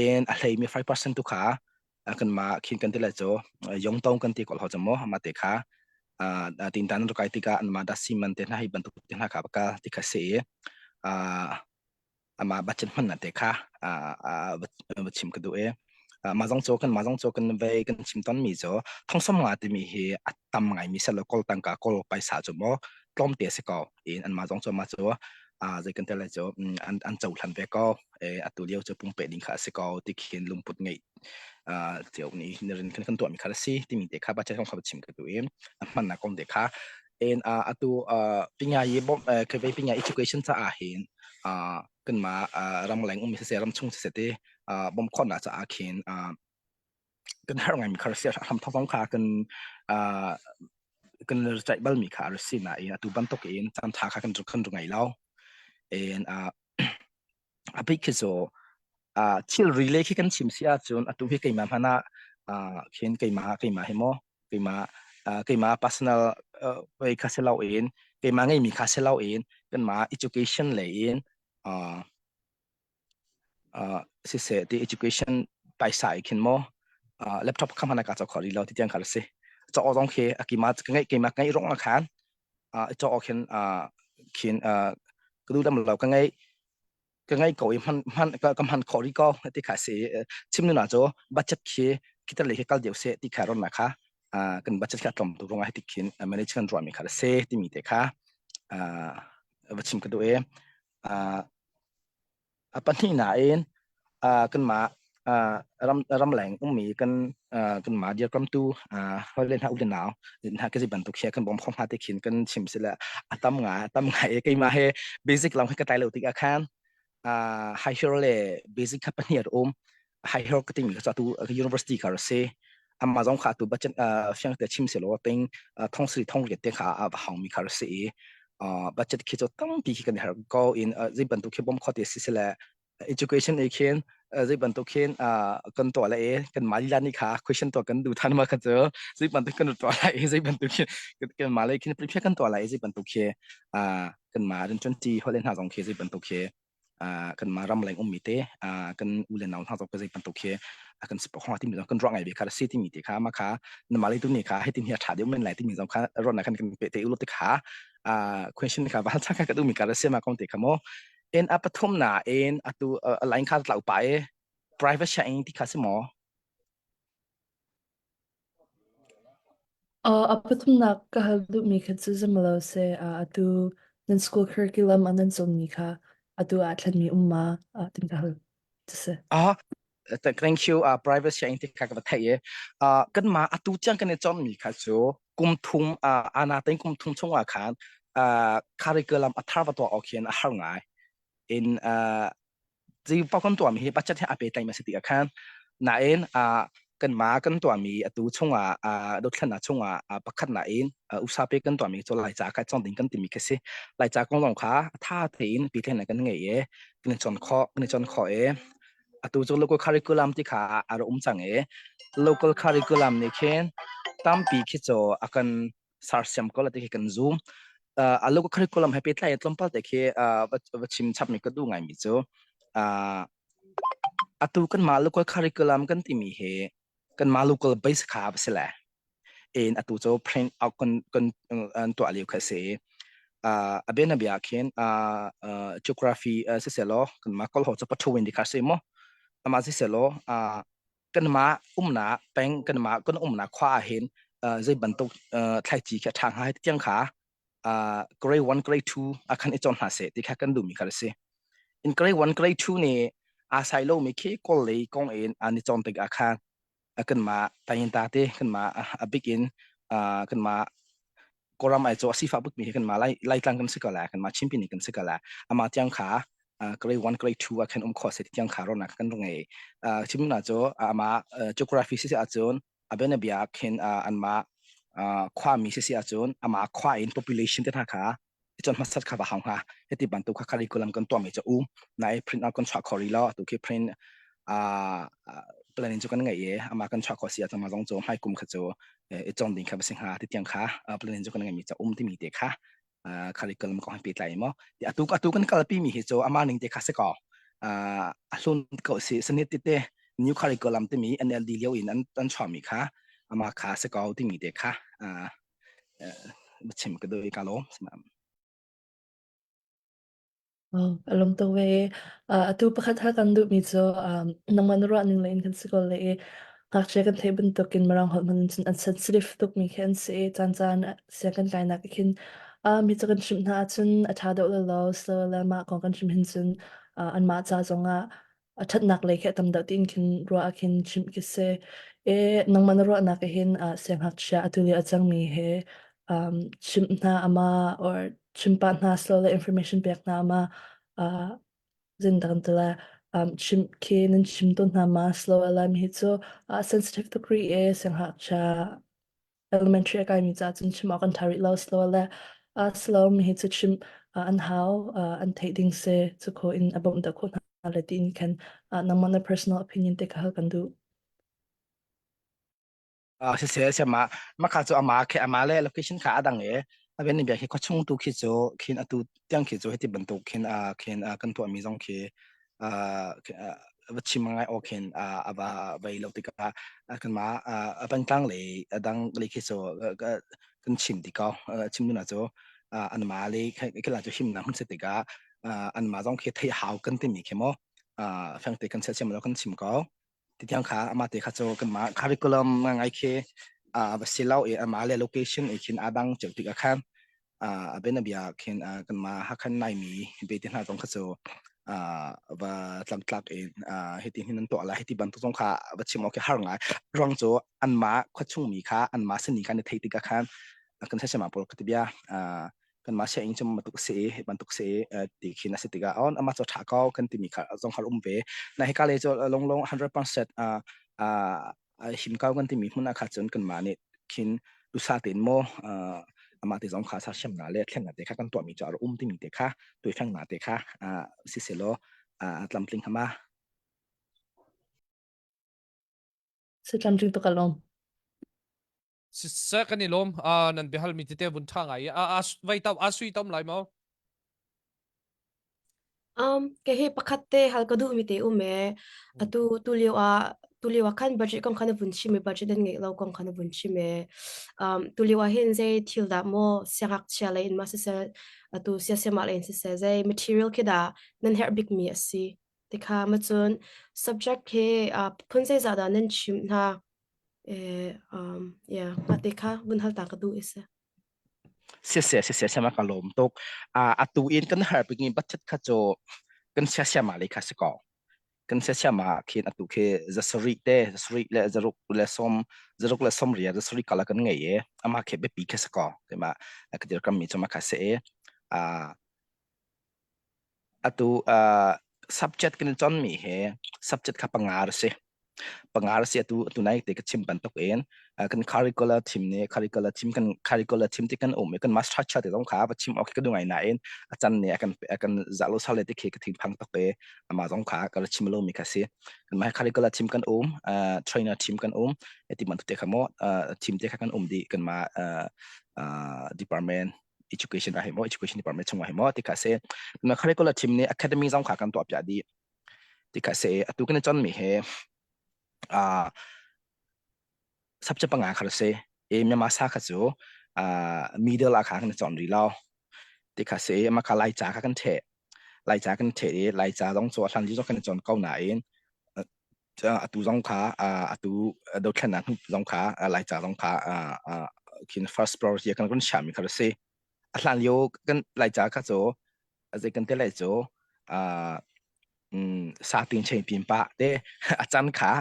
in a hleimi 5% tu kha kanmah khin kan ti lai cu yongtong kan ti ko ho mo ama te kha tintan ru kai tikah anmah da siman te hna hi bantuk te hna kha ka ti kha si ama bachan hman na te kha va chim ka duh e ma zong cho kan ma zong cho kan ve kan chim ton mi cho thongsom nga ti mi hi a tam ngai mi selo kol tangka kol paisa chu mo tlom te se ko in an ma zong cho ma chu a zei kan te lai chu an an cho hlan ve ko e atu lio chu pumpe ding kha se ko ti khin lungput ngei tiau ni rin kan kan tuah mi kha si ti mi te kha ba che kha chim ka du in a hman na kom te kha en atu pinga yi bom ke ve pinga education cha a hin kan ma ram leng um se ram chung se te bom khon na cha a khin kan har ngai mi khar sia ham thong kha kan kan chai bal mi kha si na in atu bantuk in chan tha kha kan kan ngai lo en a bik khi cu thilri lei khi kan chim si ahcun atu hi keimah hmanh ah. Khin keimah keimah hi maw keimah keimah personal wei kha si lo in keimah ngeimi kha si lo in kanmah education lei in siseh ti education paisa i khin maw laptop kha hmana ka cawk kho rih lo ti tiang kha si. Cawk zong khi a kima ka ngeih keimah ka ngeih rong ah khan cawk khin khin ka duh lam lo ka ngeih ka ngeih ko i hman hman ka hman khawh rih ko ti kha si. Chim nu na cu budget khi khitar lei khi kal deuh seh ti kha ron na kha kan budget kha tlawm tu rong ah ti khin manage kan ruah mi kha se timi te kha va chim ka duh e. A pahnihnak in kanmah ram ramleng ummi kan kanmah dirkamtu hawile hna u le nau hna ka bantuk hi kan bawm kho hna ti khin kan chim si le a tam ngai a tam ngai i keimah he basic lam khi ka tlai lo tikah khan high hero le basic kha pahnih a um. High hero ka timi kha cu atu university kha a si. Amah zong kha atu budget fiang te chim selaw ting thong sri thong riat te kha a va hangmi kha a si i budget khi cu tampi khi kan herh ko in zei bantuk khi bawm kho ti si sile education ei khin zei bantuk khin kan tuah lai i kan mah lila nih kha question tuah kan duh than ma kha cu zei bantuk kan tuah lai i zei bantuk khi kan mah lei khin prepare kan tuah lai i zei bantuk khi kan mah rin ṭuanṭi holh hna zong khi zei bantuk khi kanmah ramleng ummi te kan u le nau hna zong zei bantuk khi kan support khong timi zong kan ruah ngai ve kha si timi te kha ma kha nama le tu ni kha hitin hi a tha deuh men lai timi zong kha ruahnak khan kan pe te ulo te kha question kha van kha ka du mi ka se ma kong te kha mo en a pathum na en atu line kha tlau pa e private sharing ti kha si mo. A pathumnak ka hal duhmi kha cu zemlo seh. Atu nan school curriculum ah nan cawnmi kha atu ah thlenmi um ma tin ka hal cu si. Ah, thank you. Private sianginn ti kha ka va theih i kanmah atu tiang kan i cawnmi kha cu kum thum ana tein kum thum chung ah khan curriculum a thar va tuah awk hin a har ngai. In zei paoh kan tuahmi hi budget he aa pehtlaimi a si tikah khan nain kanmah kan tuahmi atu chungah dothlennak chungah pakhat nain usa pe kan tuahmi cu Laica kha cawng ding kan timi khi si. Laica kong zong kha tha tein pehtlaihnak kan ngei i kan i cawn khawh kan i cawn khawh i atu cu local curriculum ti kha a rak um cang i local curriculum nih khin tampi khi cu a kan sarsiam ko la ti khi kan zum. A local curriculum he pehtlai in tlawmpal te khi va chim chapmi ka duh ngaimi cu atu kanmah local curriculum kan timi hi kanmah local base kha va si le in atu cu print out kan kan an tuah lio kha si. A bianabia khin geography siselaw kanmah kawlho cu pathuwin ti kha si mu amah siselaw kanmah umnak peng kanmah kan umnak khua ah hin zei bantuk thlaici khi a ṭha hnga tiang kha grade 1 grade 2 ah khan i cawn hna seh ti kha kan duhmi kha a si. In grade 1 grade 2 nih aa sai lomi khi kawl lei kong in an i cawn tikah khan kanmah tayinta te kanmah a bik in kanmah Kawlram ai cu a sifah bikmi hi kanmah Lai Laitlang kan si ko lai kanmah Chinpi nih kan si ko lai amah tiang kha grade 1 grade 2 ah khan um kho se tiang kha ron kan ngei chimna cu amah geography si ahcun a bianabia khin anmah khuami si si ahcun amah khua in population te hna kha cun hmasat kha va hau hnga hiti bantuk kha curriculum kan tuahmi cu um nai print out kan chuah kho rih lo atu khi print planning cu kan ngei i ama kan chuah kho si ah zong cu hmai kum kha cu i cawn ding kha va si hnga ti tiang kha planning cu kan ngeimi ca um timi te kha curriculum kong he pehtlai maw atu atu kan kalpi mi hi cu ama ning te kha si ko a hlun ko si sanit te te new curriculum timi NLD lio in an an chuahmi kha ama kha si ko timi te kha chim ka doi ka lawm. Oh, a lawm tuk ve. Uh, atu pakhat ha kan duhmi cu um, nangmah na ruah ning le in kan si ko le i ngakchia kan theih bantukin Mirang holh hman cun an sensitive tukmi khi an si i caan caan sia kan kainak khin uh, mi cu kan chimh hna ahcun a ṭha deuh lo lo so le mah kong kan chim hin cun uh, anmah ca zongah a ṭhatnak lei khi a tam deuh tiin khin ruah ah khin chimh khi si. E nangmah na ruahnak ah hin uh, siangngakchia atu lio a cangmi he um, chimh hna ama or chimpa hna slow le information pek hna ama uh, zindang tala um, chimh khi nan chim tawn hna ma slow alam hi cu uh, sensitive tuk rih e siangngakchia elementary a kaimi ca cun chim awk an ṭha rih lo slow le uh, slow mi hi cu chim uh, an hau uh, an theih ding si cu kho in a bawmh deuh khawh hna le tiin khan uh, nangmah na personal opinion te kha hal kan duh. Ah siseh sema makha cu ama khi ama le location kha adang e aben ni bia khi khuachung tu khi cu khin atu tiang khi cu heti bantuk khin a khin a kan tuah mi zong khi a va chim ngai o khin a ava vai lo tikah kan ma a pangtlang le adang le khi cu kan chim ti ko chim duna cu an ma le khi la cu him na hun se tikah an ma zong khi thei hau kan ti mi khi mo feng te kan se chem lo kan chim ko Titiang kha amah te kha cu kanmah curriculum ngai khi va si lo i amah le location i khin aa dang cio tik ah khan a bianabia khin kanmah Hakhan Laimi be te hna zong kha cu va tlamtlak in hiti hin nan tuah lai hiti bantuk zong kha va chim awk khi har ngai ruang cu anmah khuachung mi kha anmah sini kha na thei tik ah khan kan sasema pawl ka ti bia kanmah sianginn cu bantuk si i bantuk si i ti khin a si tikah on amah cu ṭha ko kan timi kha zong kha um ve na hika le cu longlong 100% him ko kan timi hmun ah kha cun kanmah nih khin dusa tein maw amah te zong kha sa siamna le thlenna te kha kan tuahmi cu a um timi te kha tuifengna te kha si selaw tlamtling hama Si tlamtling tuk alom. Siseh kan i lawm. Uh, nan biahalmi tete vun ṭha ngai i a a vai tam a sui tam lai maw? Um, ke hi pakhat te hal ka duh mi te um e. Atu tu lio ah tu lio ah khan budget kong khan vun chim i budget an ngeih lo kong khan vun chim e. Um, tu lio ah hin zei thil dah maw siangngakchia lei in ma siseh atu siasema lei in siseh zei material khi dah nan herh bik mi a si. Tikha ma cun subject khi uh, phun zeizah dah nan chimh hna Eh, um, yeah, mah te kha vun hal ta ka duh i si. Siseh siseh sama ka lawm tuk. A atu in kan har ping budget kha cu kan sia siama le kha si ko. Kan sia siama khin atu khi zasari te zasari le zaruk le som zaruk le som ria zasari kala kan ngei e ama khi biapi kha si ko. Tema ka dir kam mi chu ma kha se e. A atu subject kan chon mi he subject kha panga si. Panga si atu atu nai te ka chim bantuk in kan curricular team ne curricular team kan curricular team ti kan um i kan master structure te zong kha va chim awk ka du ngai nain a chan ne akan akan zalo sale te khi ka thing phang tok e ama zong kha ka chim lo mi kha si kan mai curricular team kan um trainer team kan um eti man te kha mo team te kha kan um di kan ma department education ah hi mo education department chungah hi mo ti kha se na curricular team ne academy zong kha kan tuah pia di ti kha se atu kan chon mi he a subject panga kha se e Myanmar sa kha chu a middle a kha kan chon ri lo ti kha se ma kha lai cha kha kan the lai cha kan the i lai cha zong chu hlan ji zong kan chon ko na in atu zong kha atu dothlennak hnu zong kha lai ca zong kha khin first priority kan kan chiami kha si a hlan lio kan lai ca kha cu zei kan te lai cu sa tin chain pin pa te a chan kha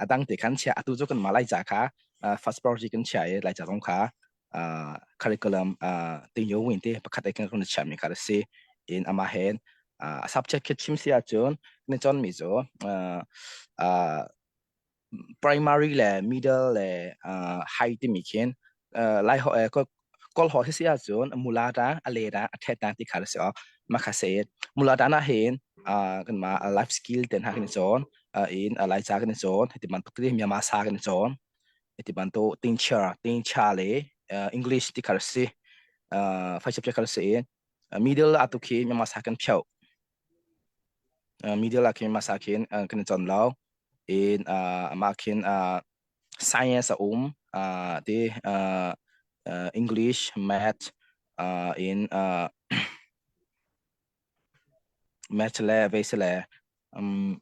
a dang te khan chia atu cu kan ma lai ca kha first priority kan chia i lai ca zong kha curriculum ting yo win te pakhat ai kan kan chiami kha si in ama hen subject khi chim si ahcun ni chon mi cu primary le middle le high timi khin lai ho kol ho si ahcun mula ta a le ta a thet ta ti kha si o ma kha se mula ta na hin kan ma life skill ten ha kan chon in lai cha kan chon ti man tuk ti Myanmar sa kan chon ti bantuk tingcha tingcha le English ti khar si five subject khar si middle atu khi Myanmar sa kan phyo middle ah khin masa khin kan chon lo in ama khin science a um ti English math in math le ve se le um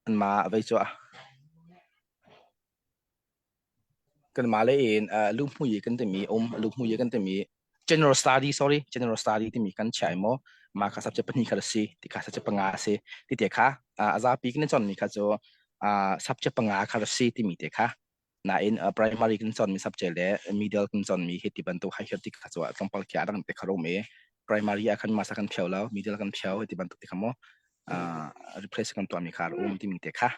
Anmah vei cu kanmah lei in luhmui kan timi um luhmui kan timi general study sorry general study timi kan chia i maw mah kha subject pahnih kha a si ti kha subject panga a si ti te kha a zapi kan i cawnmi kha cu subject panga kha a si timi te kha Nain primary kan cawnmi subject le middle kan cawnmi hi ti bantuk hai ti kha cu tlawmpal khi a dang te kha rum i primary ah khan masa kan phio lo middle kan phio ti bantuk ti kha mo replace kan tuahmi kha um timi te kha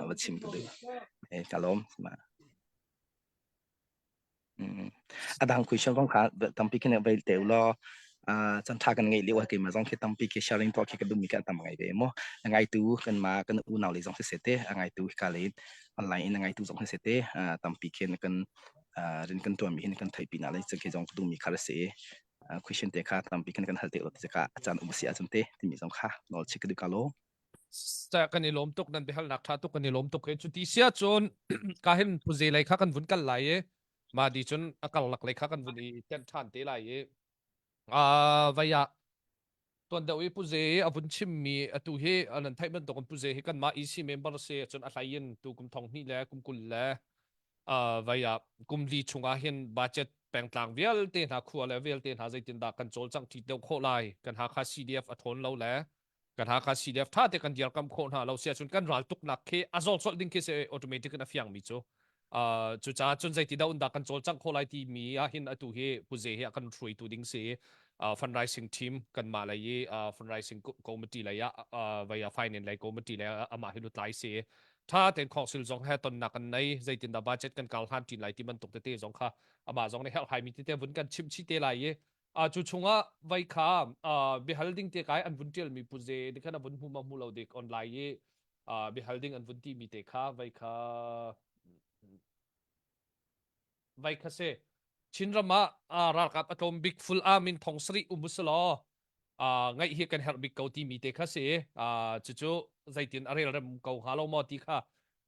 va chim ka duh e ka lawm a dang question kong kha tampi khin vai te u law. Chan tha kan ngeih lio ah keimah zong khi tampi khi sharing tuah khi ka duhmi ka tam ngai ve mu. A ngaitu kan ma kan unau le zong si te a ngaitu ka le online in a ngaitu zong si te tampi khin kan rin kan tuan mi hin kan theih pina le khi zong ka duhmi kha si question te kha tampi khin kan hal te lo ti ka chan um si ahcun te timi zong kha nawl chik ka duh ka lo. Kan i lawm tuk nan biahalnak tha tuk kan i lawm tuk he cuti sia cun ka hin puze lei kha kan vun kal lai i ma di cun a karlak lei kha kan vun i tenh ṭhan te lai i vai ah tuan deuh i puze a vun chimmi atu hi nan theih bantukin puze hi kanmah EC member si cun a hlei in tu kum thong hnih le kum 20 le vai ah kum li chungah hin budget pengtlang vialte hna khua le vialte hna zeitindah kan cawlcangh ṭi deuh khawh lai kan Hakha CDF a ṭhawn lo le kan Hakha CDF tha te kan dirkam khawh hna lo sia cun kan ral tuknak khi a zol colh ding khi si automatic in a fiang mi cu uh, cucaah cun zeiti dah dah kan cawlcangh khawh lai ti mi ah hin atu hi puze hi a kan hruaitu ding si uh, fundraising team kan mah lei i uh, fundraising committee lei ah uh, vei ah finance lei committee lei ah amah hi lutlai si tha ten khawksil zong he tonnak kan nei zeitin dah budget kan kal hlan tin lai ti bantuk tete zong kha amah zong nih herh hai mi tete vun kan chim chi te lai i cu chungah vai kha biahal ding te kai an vun tial mi puze ni khan a vun hmu ma hmu lo dik online i biahal ding an vun ti mi te kha vai kha vai kha se Chinram ah ralkap a tlawm bik full arm in thong sari um usalaw ngaih hi kan herh bik ko ti mi te kha si cucu zeitin a rel rem ko hnga lo maw ti kha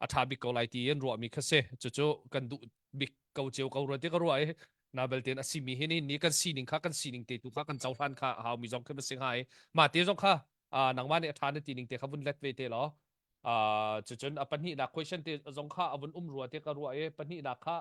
a ṭha bik ko lai ti in ruahmi kha si cucu kan duh bik ko cio ko rua ti ka ruah i na belte a simi hi ni kan sining kha kan sining te tu kha kan cohlan kha a haumi zong khi ma si hnga i mah te zong kha nangmah nih a ṭha na ti ning te kha vun let ve te law cucun a pahnihnak question te zong kha a vun um rua te ka ruah i pahnihnak kha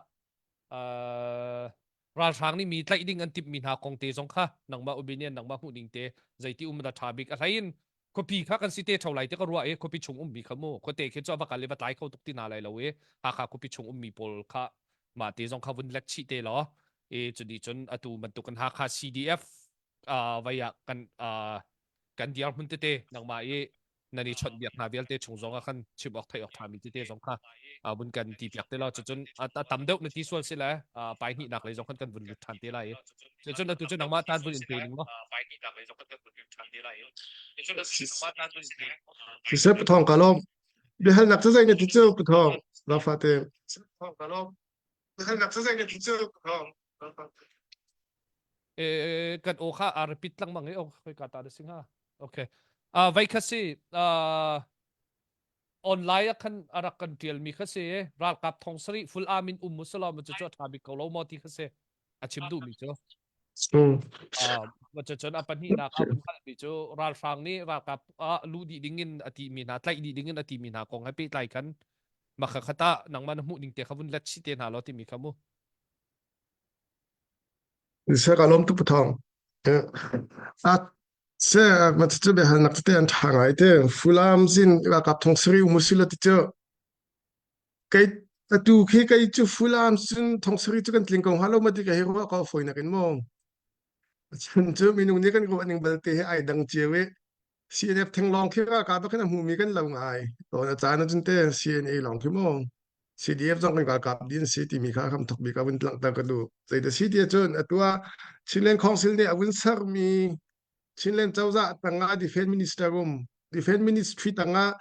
ralhrang nih mi tlaih ding an timhmi hna kong te zong kha nangmah opinion nangmah hmuh ning te zeiti um da ṭha bik a hlei in khuapi kha kan si te ṭho lai te ka ruah i khuapi chung ummi kha mu khuate khi cu a va kal i va tlai kho tuk ti hna lai lo i Hakha khuapi chung ummi pawl kha mah te zong kha vun let chih te law i cuni cun atu bantuk kan Hakha CDF vai ah kan kan dirhmun tete nangmah i nan i chawnhbiak hna vialte chung zong ah khan chim awk theih awk ṭhami tete zong kha vun kan ti piak te law cucun a tam deuh na ti sual si le pai hnihnak lei zong khan kan vun lut ṭhan te lai i cucun atu cu nangmah tan vun in pe ning maw Siseh pathawng ka lawm. Biahalnak cu zei na ti cu pathawng Rafa te. Biahalnak cu zei na ti cu pathawng Eh kan aw kha a repeat lengmang i oh khoi ka ta na si hnga. Okay. Uh, vai kha si uh, online ah khan a rak kan tial mi kha si ralkap thong sarih full arm in um musalo ma chu chu tha bik ko lo mo ti kha si a chim duh mi cu uh, ma chu chun a pahnih nak a vun hal mi cu ralhrang nih ralkap ah lu dih ding in a ti mi hna tlaih dih ding in a ti mi hna kong he pehtlai khan makha khata nangmah na hmuh ning te kha vun let chi te hna lo ti mi kha mu Seh ka lawm tuk pathawng. A se ma cu be hal nak te an tha ngai te fulam zin ralkap thong sari um usila ti cu kei atu khi kei cu fulam sin thong sari cu kan tling ko hnga lo ma ti ka hi ruah ko foi nakin mo cun cu minung nih kan ruah ning balte hi ai dang cio i CNF thenglawng khi ralkap ah khan a hmumi kan lo ngai. Tawn a caan ahcun te CNA lawng khi maw CDF zong kan ralkap din si timi kha hram thok bik a vun langhter ka duh. Zeiti si ti ahcun atu ah Chinland Council nih a vun sermi Chinland cozah tangah Defense Minister um Defense Ministry tangah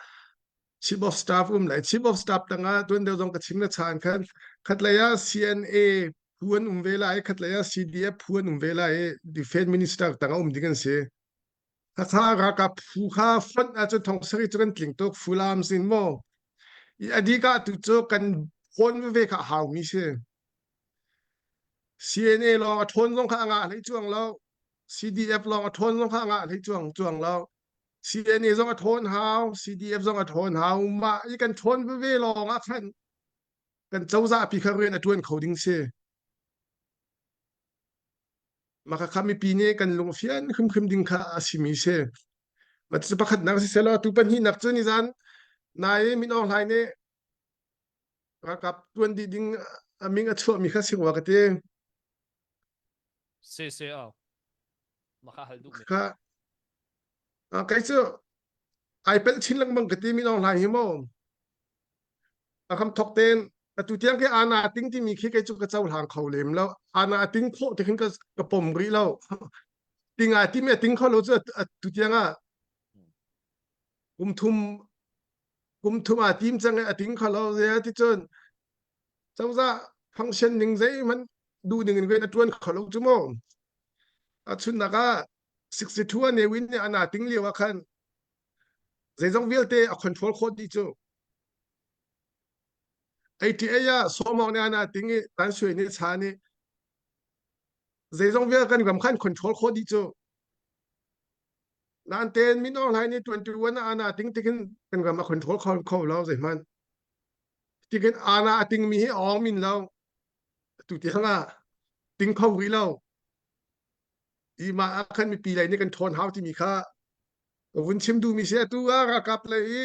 Chief of Staff um lai Chief of Staff tangah tuan deuh zong ka chim na chan khan khatlei ah CNA phu an um ve lai khatlei ah CDF phu an um ve lai Defense Minister tangah um ding an si. Hakha ralkap phu kha fonh ahcun thong sarih cu kan tling tuk Fulam sin maw i a dika tu cu kan hawn veve kha a haumi si CNA lawng a ṭhawn zong kha a ngah hlei cuang lo CDF lawng a ṭhawn zong kha a ngah hlei cuang cuang lo CNA zong a ṭhawn hau CDF zong a ṭhawn hau mah i kan ṭhawn veve lawng ah khan kan cozah pi kha rian a ṭuan kho ding si Mah kha mipi nih kan lung fian hrimhrim ding kha a simi si. Mah cu pakhatnak si selaw tu pahnihnak cu nizan nai Min Aung Hlaing nih ralkap tuan dih ding a ming a chuahmi kha si rua ka ti. Si si aw. Mah kha hal duh mi. Kha kei cu ai pelh chin lengmang ka ti Min Aung Hlaing hi maw. A kam thok ten atu tiang khi ana ting timi khi kei cu ka cohlang kho lem lo. Ana ting khawh ti khin ka ka pom rih lo. Ting ai timi a ting kho lo cu tu tiang ah kum thum kum thum a tim cang i a ting kho lo zia ti cun cozah function ning zeihmanh duh ning in rian a tuan kho lo cu mu. A chunnak ah 62 a Ne Win nih ana ting lio ah khan zeizong vialte a control khawh dih cu. 88 ah Sawmawng nih ana ting i Tan Sui nih cha nih zeizong vialte kan ram khan control khawh dih cu. Nain ten Min Aung Hlaing nih 21 ah ana ting tikin kan ram a control kho kho lo zeihmanh. Tikin ana a tingmi hi awng min lo. Tu tiang ah ting kho rih lo. I mah ah khan mipi lei nih kan ṭhawn hau timi kha ka vun chim duhmi si atu ah ralkap lei i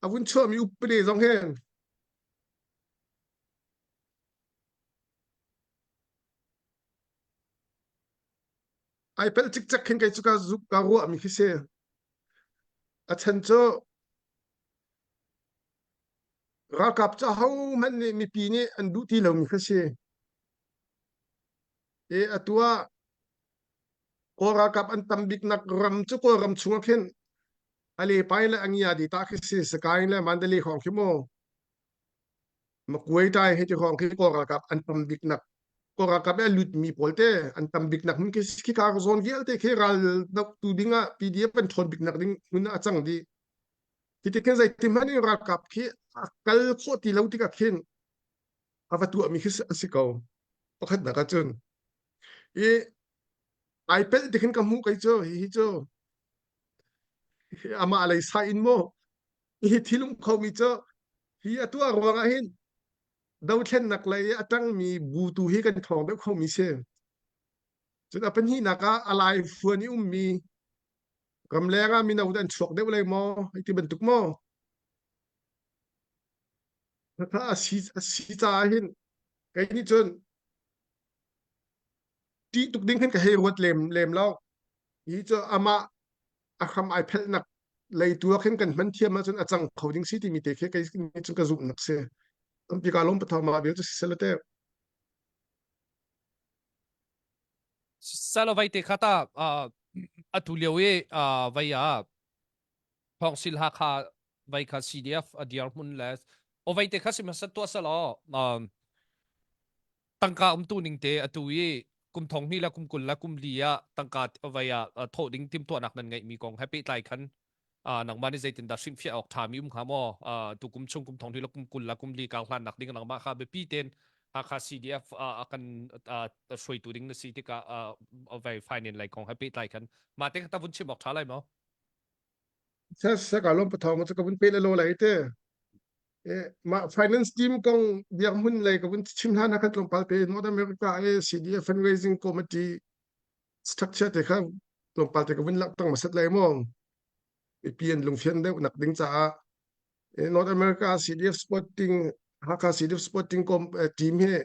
a vun chuahmi upade zong hin ai pelh cikcek khin kei cu ka zuk ka ruahmi khi si. A chan cu ralkap cu ahohmanh nih mipi nih an duh ti lomi kha si. E atu ah Kawl ralkap an tam biknak ram cu Kawlram chungah khin Alepai le Angia di ta khi si Sakaing le Mandalay hrawng khi mu Makuai tai he ti hrawng khi Kawl ralkap an tam biknak Kawl ralkap i a lutmi pawl te an tam biknak hmun khi khi ka zawn vialte khi ral tu ding ah PDF an ṭhawn biknak ding hmun ah a cang dih. Hi ti khin zeitin hmanh in ralkap khi a kal khawh ti lo tikah khin a va tuahmi khi a si ko. Pakhatnak ah cun i ai pelh ti khin ka hmuh kei cu hihi cu amah lei sai in mu hi thil um khomi cu hi a tuah ruangah hin dothlennak lei a ṭangmi bu tu hi kan ṭhawng deuh khomi si. Cun a pahnihnak ah a lai fuan i ummi ramleng ah mino an chuak deuh lei maw hei ti bantuk maw Khakha a si a si caah hin kei nih cun ṭih tuk ding khin ka hei ruat lem lem lo. Hi cu amah a hram ai phelhnak lei tu ah khin kan hman thiam ahcun a cang kho ding si timi te khi kei nih cun ka zumhnak si. Tampi ka lawm pathawng mah vial cu si sel te. Salo vai te kha ta atu lio i vai ah Thawngsil Hakha vai kha CDF a dirhmun le o vai te kha sihmanhseh tuah selaw tangka umtu ning te atu i kum thong hnih le kum 20 le kum li ah tangka vai ah thawh ding timhtuahnak nan ngeihmi kong he pehtlai khan nangmah nih zeitindah hrilhfiah awk ṭhami um hnga maw tu kum chung kum thong hnih le kum 20 le kum li kau hlannak ding nangmah kha biapi tein Hakha CDF a kan hruaitu ding na si tikah vai finance lei kong he pehtlai khan mah te kha ta vun chim awk ṭha lai maw? Sa ka lawm pathawng cu ka vun pe le lo lai te. Mah finance team kong dirhmun lei ka vun chim hlan ah khan tlawmpal te North America i CDF fundraising committee structure te kha tlawmpal te ka vun langhter hmasat lai maw? Mipi an lungfian deuh nak ding caah North America CDF supporting Hakha CDF supporting team hi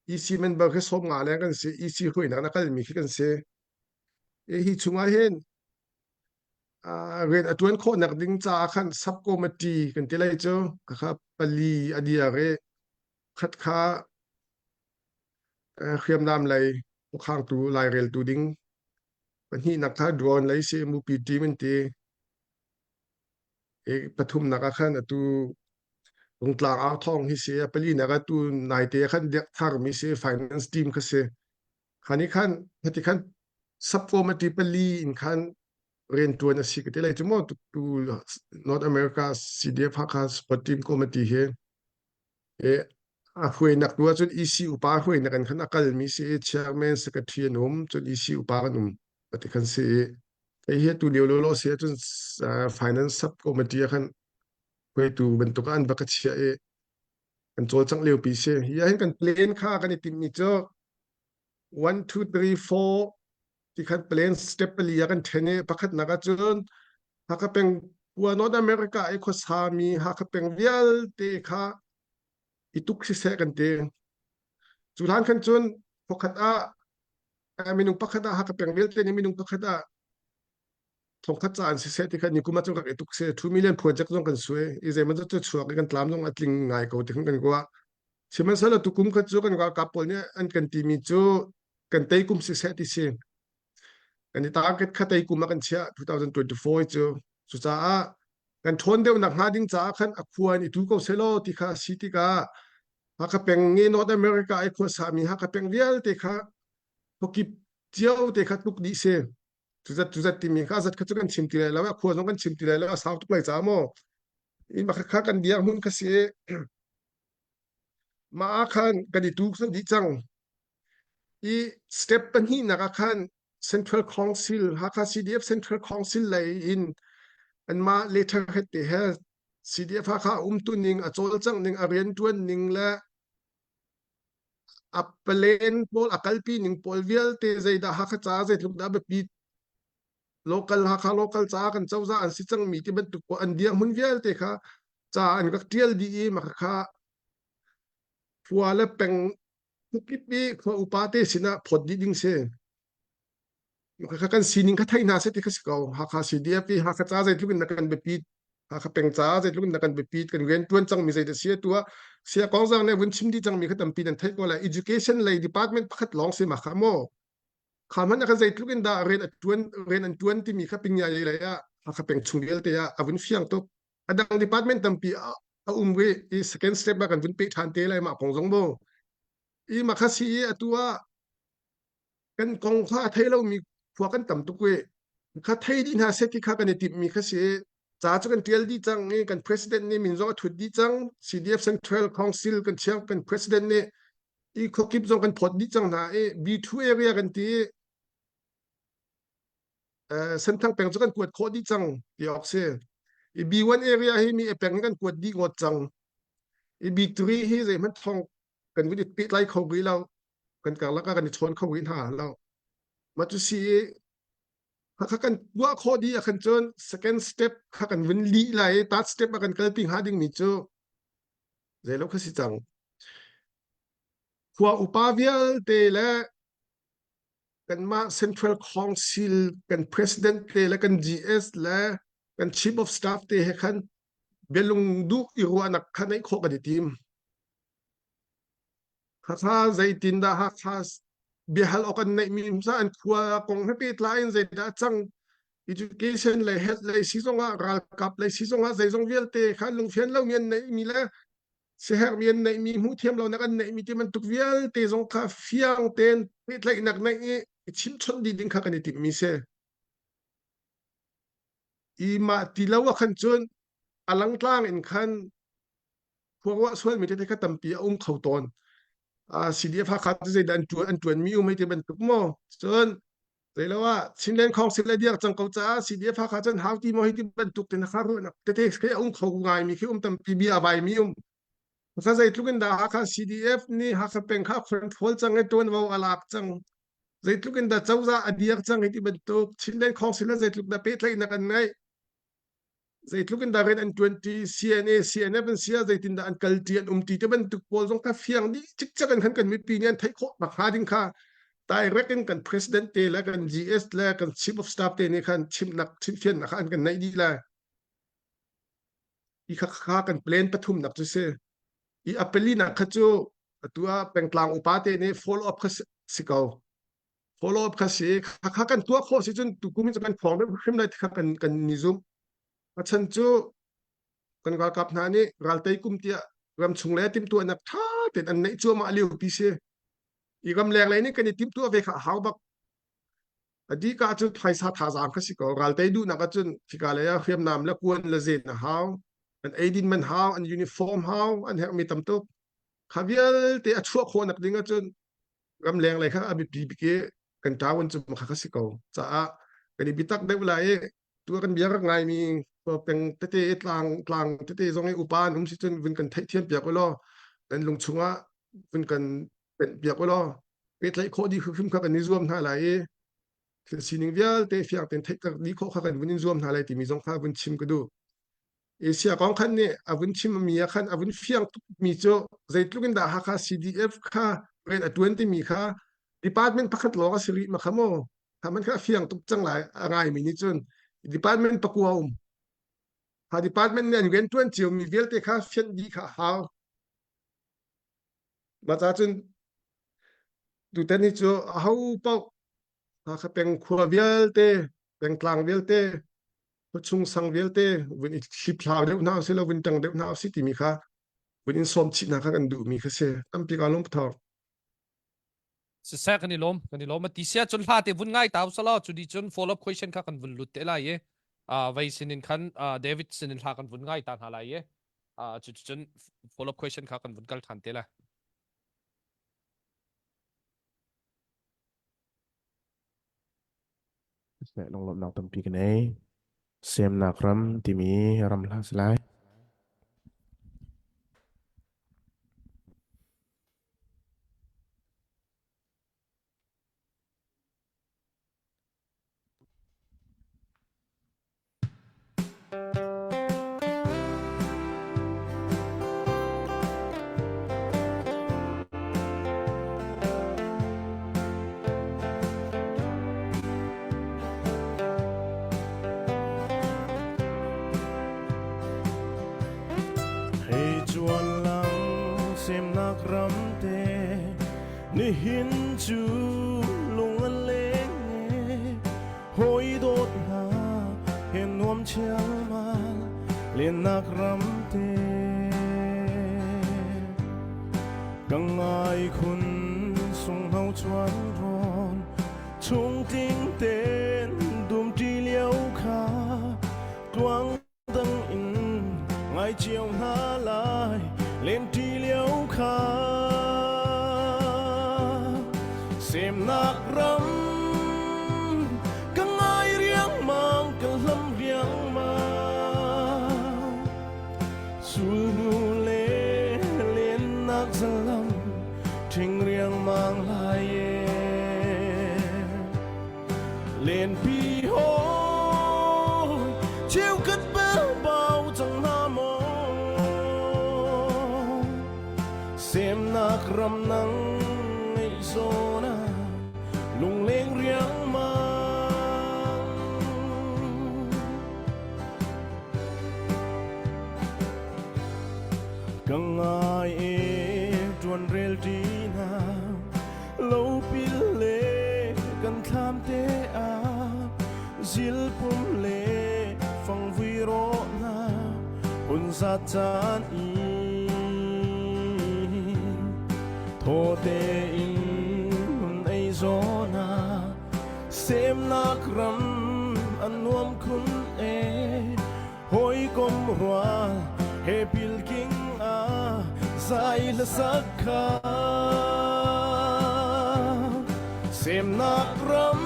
EC member khi 15 leng kan si EC hruainak na kalmi khi kan si. Hi chungah hin rian a ṭuan khawhnak ding caah khan sub committee kan ti lai cu khakha pali a dir i khat kha hriamnam lei khuakhangtu laireltu ding pahnihnak kha drone lei si mupi team an ti i pathumnak ah khan atu Rungtlang au thawng hi si palinak atu naite khan dirh tharmi si finance team kha si Khan i khan hati khan sub committee pali in khan riantuan a si ka ti lai cu maw tu North America CDF Hakha Sport Team Committee hi e a hruainak tu ahcun EC upa hruainak in khan a kalmi si i chairman secretary an um cun EC upa kan um ti khan si i kei hi tu lio lo si ahcun finance sub committee ah khan hruaitu bantuk ah an va ka chiah i kan cawlcangh lio pi si hi ahhin kan plan kha kan i timhmi cu 1 2 3 4 ti khan plan step pali ah kan then i pakhatnak ahcun Hakha peng kua North America i khuasami Hakha peng vialte kha i tuk siseh kan ti cu hlan khan cun pakhat ah minung pakhat ah Hakha peng vialte nih minung pakhat ah thongkhat ca an siseh ti kha ni kum ah cun rak i tuk se 2 million project zong kan suai i zeiman cu chuak i kan tlam zong a tling ngai ko ti khan kan ruah sihmanhsehlaw tukum kha cu kan ralkap pawl nih an kan timi cu kan tei kum siseh ti si. Kan i target kha tei kum ah kan chiah 2024 cu. Cucaah kan ṭhawn deuh nak hnga ding caah khan a khua in i tu ko selaw ti kha a si tikah Hakha peng nge North America i khua sami Hakha peng vialte kha khuakip cio te kha tluk dih si. Cuzat cuzat timi kha zat kha cu kan chim ti lai lo, a khua zong kan chim ti lai lo, a sau tuk lai ca maw. I mah kha kan biak hmun kha si. Mah ah khan kan i tu dih cang. I step pahnihnak ah khan Central Council, Hakha CDF Central Council lei in anmah letterhead te he CDF Hakha a umtu ning, a cawlcangh ning, a rianṭuan ning le a plan pawl, a kalpi ning pawl vialte zeidah Hakha caah zeitluk dah biapi local Hakha local caah kan cozah an si cangmi ti bantuk pawl an dirhmun vialte kha ca an rak ṭial dih i mah kha khua le peng kip i khua upa te sinah phawt dih ding si. Kha kan sining kha thei hna seh ti kha si ko. Hakha CDF i Hakha ca zeitluk in na kan biapit, Hakha peng ca zeitluk in na kan biapit, kan rian tuan cangmi zeidah si atu ah sia kong zang nih vun chim dih cangmi kha tampi nan theih ko lai. Education lei department pakhat lawng si ma kha maw? Kha hmanh ah khan zeitluk in dah rian a tuan rian an tuan timi kha pingya lei ah Hakha peng chung vialte ah a vun fiang tuk. A dang department tampi a um rih i second step ah kan vun peh ṭhan te lai mah kong zong mu. I mah kha si i atu ah kan kong kha a thei lomi khua kan tam tuk i kha thei dih hna seh ti kha kan i timhmi kha si i ca cu kan ṭial dih cang i kan president nih min zong a thut dih cang CDF Central Council kan chiang kan president nih i khuakip zong kan phawt dih cang hna i B2 area kan ti i Senthang peng cu kan kuat khawh dih cang ti awk si. I B1 area hi mi peng kan kuat dih ngawt cang. I B3 hi zeihmanh thawng kan vun i pehtlai kho rih lo. Kan karlak ah kan i chawn kho rih hna lo. Mah cu si i kha kan tuah khawh dih ah khan cun second step kha kan vun lih lai i third step ah kan kalpi hnga dingmi cu zeilo kha si cang. Khua upa vialte le kanmah Central Council kan president te le kan GS le kan chief of staff te he khan bialung duh i ruahnak kha neih khawh kan i tim. Hakha zeitindah Hakha biahal awk an neihmi hmasa an khua kong he pehtlai in zeidah cang education lei health lei si zongah ralkap lei si zongah zeizong vialte kha lungfian lomi an neihmi le siaherhmi an neihmi hmuhthiam lonak an neihmi ti bantuk vialte zong kha fiang tein pehtlaihnak neih i i chimchawnh dih ding kha kan i timhmi si. I mah ti lo ah khan cun a langtlang in khan khuaruah sualmi tete kha tampi a um kho tawn. Uh, CDF Hakha cu zeidah an ṭuan an ṭuanmi um hei ti bantuk maw? Cun zeilo ah Chinland Council le diak cang ko caah CDF Hakha cun hau ti maw hei ti bantuk te kha ruahnak tete khi a um kho ngaimi khi um tampi bia a vaimi um. Kha zeitluk in dah Hakha CDF nih Hakha peng kha control cang i ṭuanvo a lak cang. Zeitluk in dah cozah a diak cang hei ti bantuk Chinland Council le zeitluk dah pehtlaihnak an ngeih. Zeitluk in dah rian an ṭuanṭi, CNA, CNF an si ah zeitindah an kalṭi, an umṭi ti bantuk pawl zong kha fiang dih cikcek in khan kan mipi nih an theih khawh nakhnga ding kha direct in kan president te le kan GS le kan chief of staff te nih khan chimhnak chimhfiannak kha an kan neih dih lai. Hi kha kha kan plan pathumnak cu si. I a palinak kha cu atu ah pengtlang upa te nih follow up kha si ko. Follow up kha si kha kan tuah khawh si cun tukum in kan phuang hrim lai kha kan kan ni zum. A chan cu kan ralkap hna nih raltei kum tiah ramchung le timhtuahnak ṭha tein an neih cuahmah lio pi si. I ramleng lei nih kan i timhtuah ve kha a hau bak. A dika cu phaisa thazaang kha si ko. Raltei duhnak ahcun khika lei ah hriamnam le kuan le zen a hau. An eidin man hau, an uniform hau, an herhmi tam tuk. Kha vialte a chuah khawhnak ding ahcun ramleng lei kha a biapi bik i kan ṭawan cu kha kha si ko caah kan i biatak deuh lai i tu kan bia rak ngaimi peng tete tlang tlang tete zong i upa an um si cun vun kan theihthiam piak u law kan lung chungah vun kan penh piak u law pehtlaih khawh dih hrimhrim kha kan i zuam hna lai i thil sining vialte fiang tein theihter dih khawh kha kan vun in zuam hna lai timi zong kha vun chim ka duh. Asia kong khan nih a vun chimmi ah khan a vun fiang tukmi cu zeitluk in dah Hakha CDF kha rian a ṭuan timi kha department pakhat lawng a si rih ma kha maw kha man kha a fiang tuk cang lai a ngaimi nih cun department pakua um kha department nih an rian ṭuan ciomi vialte kha fianh dih kha a hau mah ca cun tutan hi cu aho paoh. Hakha peng khua vialte pengtlang vialte khuachung sang vialte vun i hliphlau deuh hna usih law vun ṭang deuh hna usih timi kha vun in sawm chih hna kha kan duhmi kha si. Tampi kaa lawm thawng. Siseh kan i lawm kan i lawm ti sia cun hla te vun ngai ta usalaw cu di cun follow up question kha kan vun lut te lai i vei sinin khan David sinin hla kan vun ngai ta hna lai i cu cun follow up question kha kan vun kal than te lai. Siseh lunglawmhnak tampi ka nei. Semnak ram timi ram hla si lai. Hei cuan lang semnak ram te nihin cu lung a leng e Hawi dawt hna he nuam chialmal lennak ram te ka ngai khun sunghno chuan rawn chung ting ten dum ṭi lio kha tluang dang in ngai cio hna lai len ṭi lio kha semnak ram ka ngai riangmang ka hlam riangmang sulnu le lennak zalam ṭhing riangmang lai e Lenpi hawi cheukhat bel bau cang hna maw Semnak ram nang ngeih zawn ah lungleng riangmang Ka ngai e ṭuan rel ṭi hna Lopil le kan thlam te ah zilpum le fangvui rawh hna hun zat caan i thaw tein hun ei zawn ah semnak ram an nuam khun e hawikom rual he pilking ah zai hlasak kha semnak ram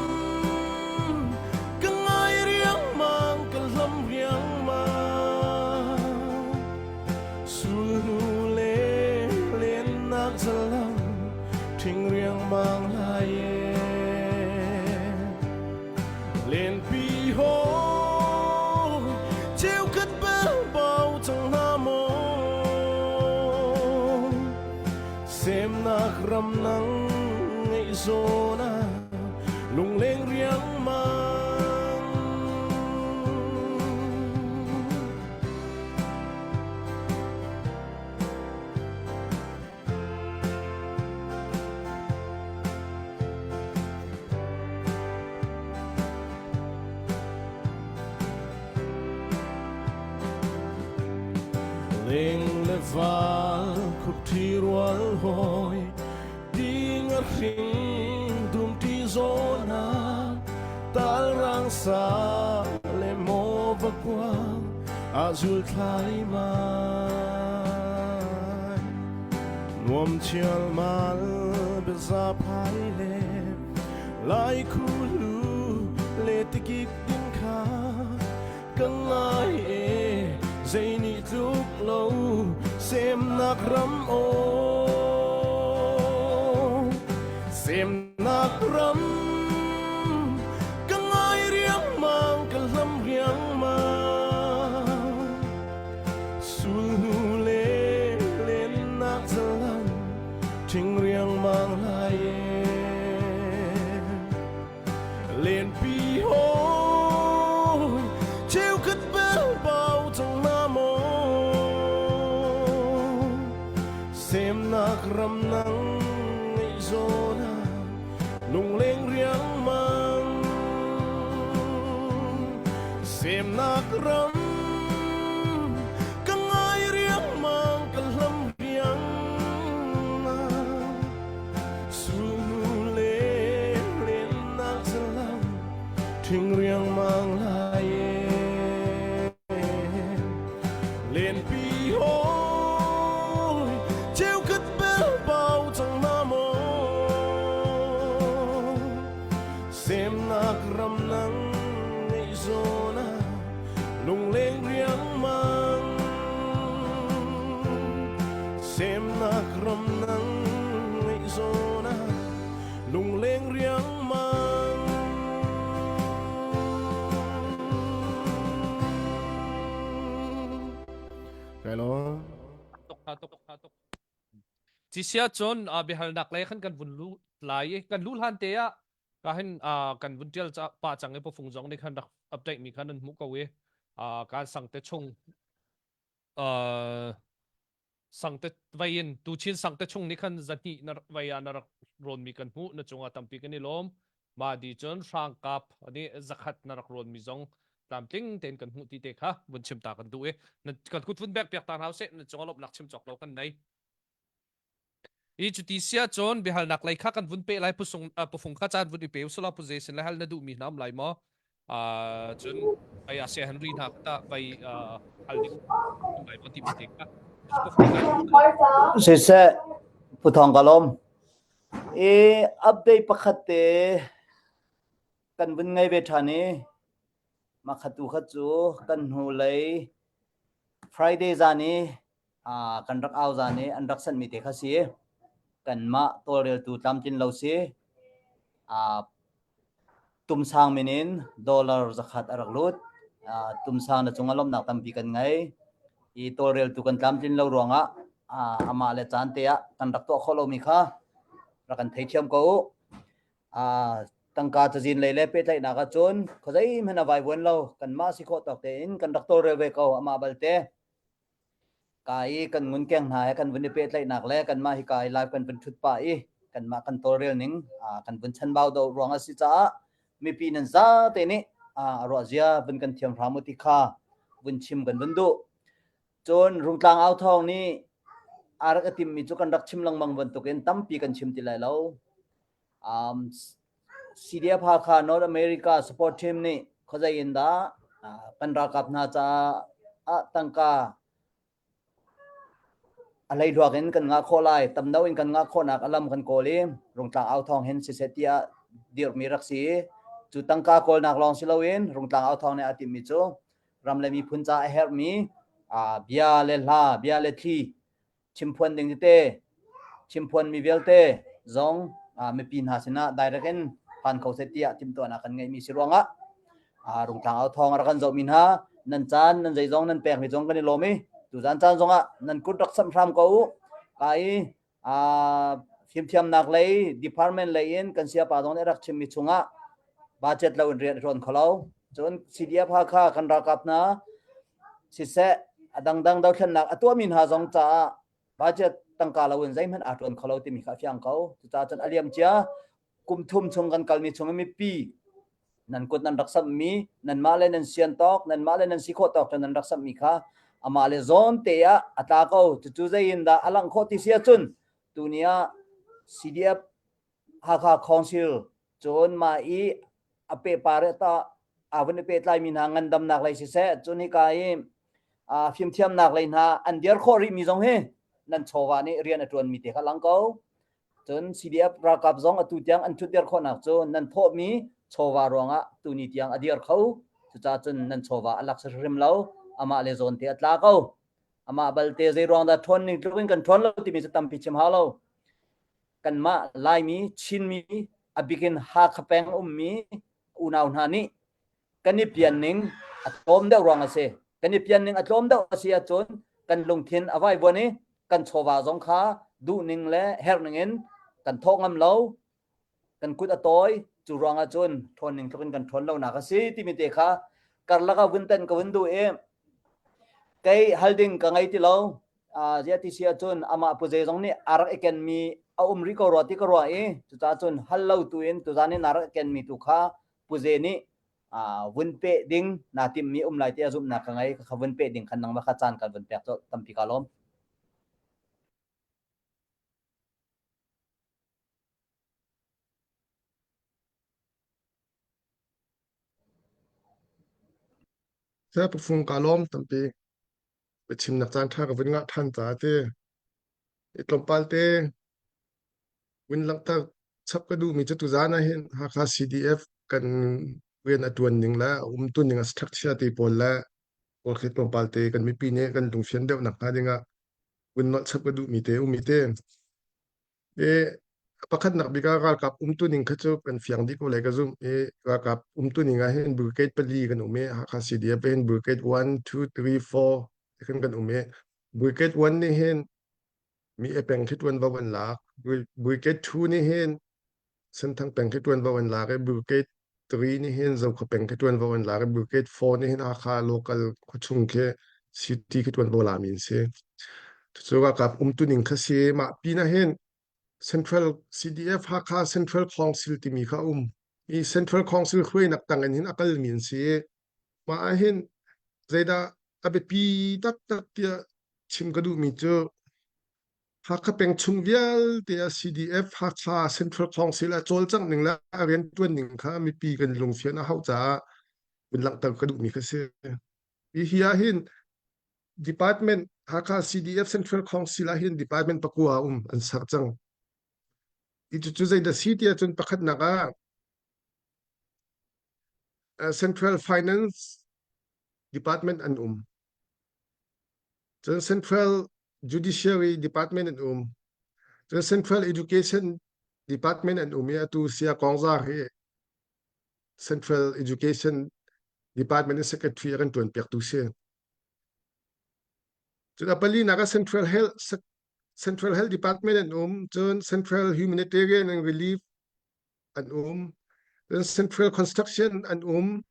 ka ngai riangmang ka hlam riangmang sulnu le lennak zalam ṭhing riangmang lai e Lenpi hawi cheukhat bel bau cang hna maw Semnak ram nang ngeih zawn ah lungleng riangmang Ling le val khupṭhi rual hawi ting a hring dumṭi zawn ah talrang sa le maw va kuang a zul thlai mai. Nuam chialmal biaza phai le lai khulu le tikik din kha ka ngai e zei nih tluk lo semnak ram o semnak ram ka ngai riangmang ka hlam riangmang Sulhnu le lennak zalam ṭhing riangmang lai e. Lenpi hawi cheukhat bel bau cang na maw Semnak ram nang ngeih zawn ah lungleng riangmang. Semnak ram ka ngai riangmang ka hlam riangmang Sulnu le lennak zalam ṭhing riangmang lai Lenpi hawi cheukhat bel bau cang na maw Semnak ram nang ngeih zawn ah lungleng riangmang Semnak ram nang ngeih zawn ah lungleng riangmang Kai lo. Tuk tuk tuk. Cisia cun biahalnak lei khan kan vun lu lai i kan lu hlan te ah ka hin kan vun tial pa cang i pufung zong nih khan rak update mi khan nan hmuh ko i kan sang te chung sang te vai in tu chin sang te chung nih khan zahnih na vai ah na rak rawn mi kan hmuh na cungah tampi kan i lawm ma di cun hrang kap ani zakhat na rak rawn mi zong tlamtling tein kan hmuh ti te kha vun chim ta kan duh i kan kut vun bek piak ta hna seh na cungah lawmhnak chim cawk lo kan nei I cuti sia cun biahalnak lei kha kan vun pe lai pusung pufung kha caan vun i pe usula pu zesin le hal na duh mi hna um lai maw cun ai a se Henry hna ta vai hal ding lai maw ti mi te kha Siseh Pu Thawng ka lawm. I update pakhat te kan vun ngei ve ṭhan i mah khat tu khat cu kan hnulei Friday zan i kan rak au zan i an rak sanhmi te kha si. Kanmah tawlreltu tlamtlin lo si. Tumsang min in dollar zakhat a rak lut. Tumsang na cungah lawmhnak tampi kan ngei. I tawlreltu kan tlamtlin lo ruangah amah le caan te ah kan rak tuah khawh lomi kha rak kan theithiam ko u. Tangka cazin lei le pehtlaihnak ahcun khuazei hmanh a vaivuan lo. Kanmah si khawh tawk tein kan rak tawlrel ve ko amah balte. Ka i kan ngunkeng hna he kan vun i pehtlaihnak le kanmah hika i live kan vun ṭhut pah i kanmah kan tawlrel ning kan vun chanbau deuh ruang a si caah mipi nan zate nih a ruahzia vun kan thiam hram u ti kha vun chim kan vun duh. Cun Rungtlang au thawng nih a rak i timmi cu kan rak chim lengmang bantukin tampi kan chim ti lai lo. Um, CDF Hakha North America support team nih khuazei in dah kan ralkap hna caah tangka a hleihluak in kan ngah khawh lai tam deuh in kan ngah khawhnak a lam kan kawl i rungtlang au thawng hin siseh tiah dirhmi rak si i cu tangka kawlnak lawng si loin rungtlang au thawng nih a timhmi cu ram le miphun ca a herhmi bia le hla bia le thli chimphuan ding tete chimphuan mi vialte zong mipi hna sinah direct in phan kho seh tiah timhtuahnak kan ngeihmi si ruangah rungtlang au thawng a rak kan zohmi hna nan caan nan zeizong nan pekmi zong kan i lawm i tuzan caan zongah nan kut rak samh hram ko u ka i fimthiamnak lei department lei in kan siapa zong nih rak chimmi chungah budget lo in rian ṭuan kho lo cun CDF Hakha kan ralkap hna siseh a dangdang dothlennak a tuahmi hna zong caah budget tangka lo in zeihmanh aa ṭuan kho lo timi kha a fiang ko. Cucaah cun a liam cia kum thum chung kan kalmi chung i mipi nan kut nan rak samhmi nanmah le nan sian tawk nanmah le nan si khawh tawk nan rak samhmi kha amah le zawn te ah a tla ko. Cucu zei in dah a langh khawh ti si ahcun tuni ah CDF Hakha Council cun mah i a pehpar ta aa vun i pehtlaimi hna ngandamnak lei siseh cun hika i fimthiamnak lei hna an dir khawh rihmi zong hi nan chawva nih rian a ṭuanmi te kha lang ko. Cun CDF ralkap zong atu tiang an ṭhutdir khawhnak cu nan thawhmi chawva ruangah tuni tiang a dir kho. Cucaah cun nan chawva a lak hrim lo. Amah le zawn te a tla ko. Amah balte zei ruang dah ṭhawn ning tluk in kan ṭhawn lo timi cu tampi chim hau lo. Kanmah Laimi, Chinmi, a bikin Hakha peng ummi unau hna nih kan i pian ning a tlawm deuh ruang a si. Kan i pian ning a tlawm deuh a si ahcun kan lungthin a vaivuan i kan chawva zong kha duhning le herhning in kan thawh ngam lo. Kan kut a tawi. Cu ruang ah cun ṭhawn ning tluk in kan ṭhawn lonak a si timi te kha karlak ah vun tenh ka vun duh i kei hal ding ka ngei ti lo. Ziah ti si ahcun amah pu zei zong nih aa rak i kenmi a um rih ko rua ti ka ruah i cucaah cun hal lo tu in tuzan in aa rak i kenmi tu kha pu Ze nih. Vun peh ding naa timhmi um lai tiah zumhnak ka ngei. Ka vun peh ding khan nangmah kha caan kan vun pek colh. Tampi kaa lawm. Saya pufung ka lawm tampi. Biachimnak caan ṭha ka vun ngah ṭhan caah ti. I tlawmpal te vun langhter chap ka duhmi cu tuzaan ah hin Hakha CDF kan rian a ṭuan ning le a umtu ning a structure ti pawl le pawl khi tlawmpal te kan mipi nih kan lungfian deuh nakhnga dingah vun nolh chap ka duhmi te ummi te. I pakhatnak bik ah ralkap umtu ning kha cu kan fiang dih ko lai ka zumh. I ralkap umtu ning ah hin brigade pali kan um i Hakha CDF hin brigade 1, 2, 3, 4 khin kan um i brigade 1 nih hin mi e peng khi ṭuanvo an lak. Brigade 2 nih hin Senthang peng khi ṭuanvo an lak i brigade 3 nih hin Zokhua peng khi ṭuanvo an lak i brigade 4 nih hin Hakha local khuachung khi city khi ṭuanvo lami an si. Cucu ralkap umtuning kha si. Mah pinah hin Central CDF Hakha Central Council timi kha a um. I Central Council hruainak tang in hin a kalmi an si. Mah ah hin zeidah a biapi taktak tiah chim ka duhmi cu Hakha peng chung vialte ah CDF Hakha Central Council a cawlcangh ning le a rianṭuan ning kha mipi kan lungfian a hauh caah vun langhter ka duhmi kha si. Hi hi ah hin Department Hakha CDF Central Council ah hin department pakua a um an ser cang. Hi cucu zeidah si tiah cun pakhatnak ah Central Finance Department an um. Cun Central Judiciary Department an um. Cun Central Education Department an um i atu Sia Kawngzar hi Central Education Department in Secretary a kan ṭuan piaktu si. Cun a palinak ah Central Health Central Health Department an um. Cun Central Humanitarian and Relief an um. Cun Central Construction an um.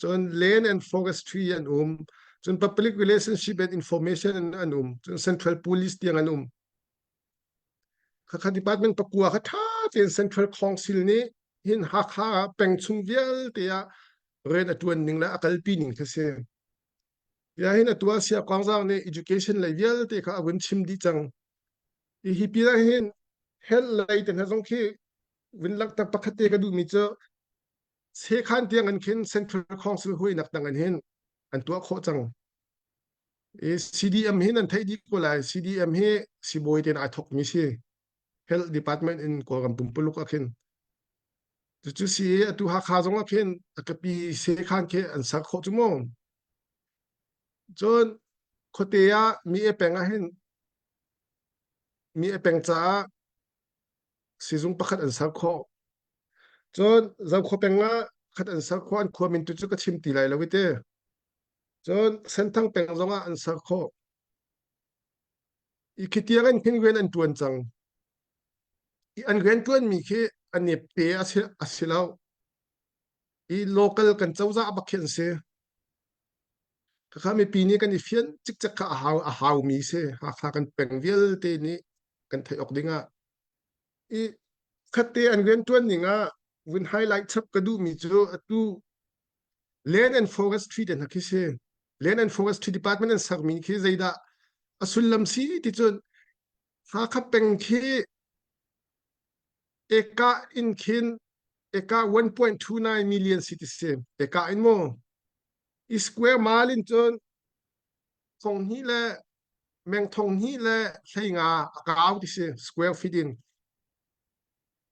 Cun Land and Forestry an um. Cun Public Relationship and Information an um. Cun Central Police tiang an um. Khakha department pakua kha ṭha tein Central Council nih hin Hakha ah peng chung vialte ah rian a ṭuan ning le a kalpi ning kha si. Ya hin atu ah Sia Kawngzang nih education lei vialte kha a vun chim dih cang. Hi hi pin ah hin health lei te hna zong khi vun langhter pakhat te ka duhmi cu sekhan tiang an khin Central Council huinak dang an hin an tuah khawh cang. I CDM hin an theih dih ko lai. CDM hi sibawi tein ai thawkmi si. Health Department in Kawlram pumpuluk ah khin. Cucu si atu Hakha zong ah khin a kapi sekhan khi an ser khawh cu mu. Cun khuate ah mi e peng ah hin mi e peng caah sizung pakhat an ser khawh. Cun Zokhua peng ah khat an ser khawh an khua min tu cu ka chim ti lai lo i te. Cun Senthang peng zong ah an ser khawh. I khi tiang in khin rian an ṭuan cang. I an rian ṭuanmi khi a nepte a si, a si lo. I local kan cozah bak khi an si. Khakha mipi nih kan i fian cikcek kha a hau a haumi si. Hakha kan peng vialte nih kan theih awk ding ah. I khatte an rian ṭuan ning ah vun highlight chap ka duhmi cu atu Land and Forestry te hna khi si. Land and Forestry Department an sermi khi zeidah a sullam si ti cun Hakha peng khi eka in khin eka 1.29 million si ti si. Eka in mu. I square mile in cun thong hnih le meng thong hnih le hlei nga a kau ti si square feet in.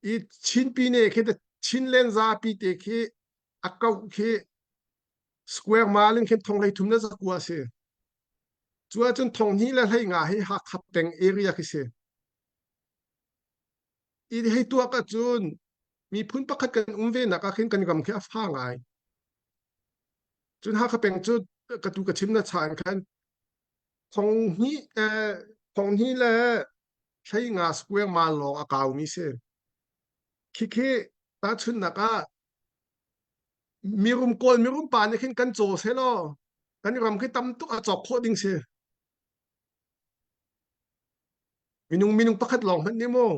I Chin pine khi Chinland zapi te khi a kauh khi square mile in khin thong hlei thum le zakua a si. Cu ahcun thong hnih le hlei nga hi Hakha peng area khi si. I hei tuak ahcun miphun pakhat kan um ve nak ah khin kan ram khi a fa ngai. Cun Hakha peng cu ka tu ka chim na cha in khan thong hnih eh, thong hnih le hlei nga square mile lawng a kaumi si. Khikhi tahchunhnak ah mirum kawl mirum pa nih khin kan caw seh law kan ram khi tam tuk a cawk khawh ding si. Minung minung pakhat lawng hmanh nih mu.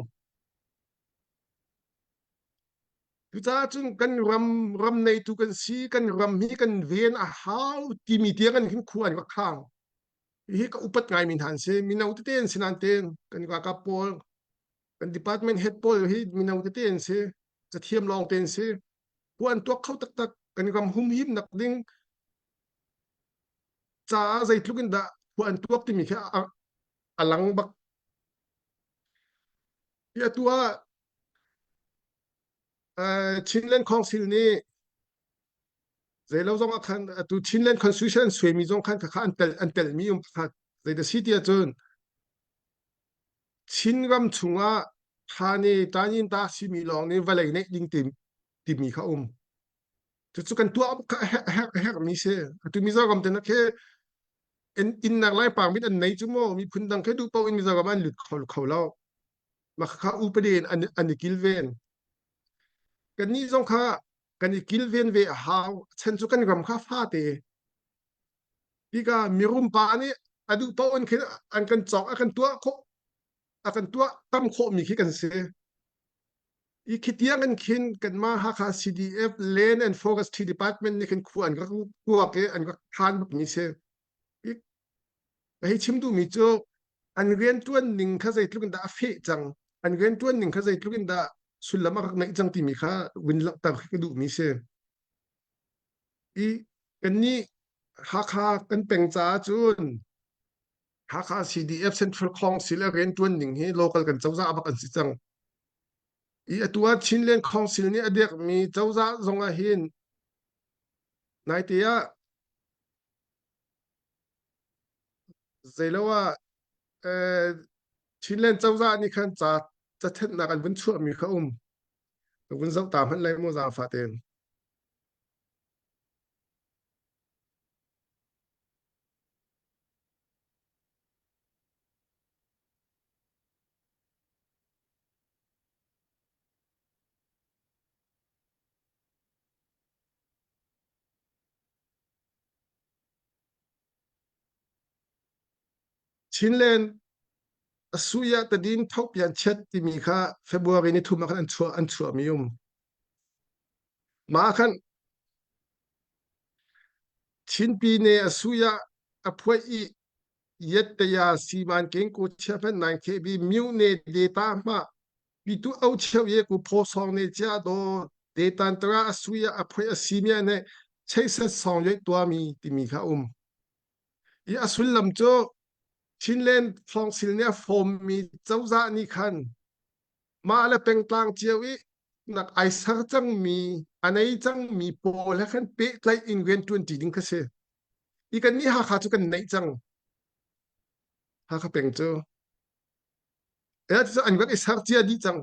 Cucaah cun kan ram ram neitu kan si, kan ram hi kan ven a hau timi tiang an khin khua an rak khang. Hi ka upat ngaimi hna an si. Mino tete an si nain tein kan ralkap pawl, kan department head pawl hi mino tete an si. Cathiam lawng te an si. Khua an tuak kho taktak. Kan ram humhim nak ding caah zeitluk in dah khua an tuak timi khi a, a lang bak. Hi atu ah Chinland Council nih zeilo zong ah khan atu Chinland Constitution an suaimi zong khan khakha an tel an telmi um pakhat zei si ti ahcun Chinram chungah Thane Tanyin ta simi lawng nih vawlei neih ding timi kha um. Cucu kan tuah kha a herh a herhmi si. Atu Mizoram te na khi innak lai pang mit an nei cu maw miphun dang khi duh paoh in Mizoram an lut kho kho lo. Mah kha upadi in an, an i kilven. Kannih zong kha kan i kilven ve a hau. Chan cu kan ram kha fate. Tikah mirum pa nih a duh paoh in khin an kan cawk a kan tuah khawh a kan tuah tam khawhmi khi kan si. I khi tiang in khin kanmah Hakha CDF Land and Forestry Department nih khin khua an rak tuak i an rak than bakmi si. Ka hei chim duhmi cu an rianṭuan ning kha zeitluk in dah a feh cang, an rianṭuan ning kha zeitluk in dah sullam a rak ngeih cang timi kha vun langhter khi ka duhmi si. I kannih Hakha kan peng caah cun Hakha CDF Central Council a rianṭuan ning hi local kan cozah bak an si cang. I atu ah Chinland Council nih a dirhmi cozah zong ah hin naite ah Zeilo ah Chinland cozah nih khan ca cathenhnak an vun chuahmi kha um. Ka vun zoh ta hmanh lai mu zaangfah tein. Chinland Asuya Tadin Thopian Chet timi kha February ni thum ah khan an chuah an chuahmi um. Mah khan Chinpi ne Asuya a phuai i Yettaya Siman Kengku Chiaphan Nang KB Myu ne Deta ma Pitu au cheu ye ku pho song ne chia do detan tara asuya a phoi a si mia ne cheisat song ye tua mi timi kha um. I a sullam cu Chinland Council nih a form mi cozah nih khan mah le pengtlang cio i nak ai ser cangmi a nei cangmi pawl he khan pehtlaih in rian ṭuanṭi ding kha si. I kan nih Hakha cu kan neih cang. Hakha peng cu. Eh, an rak i ser cia dih cang.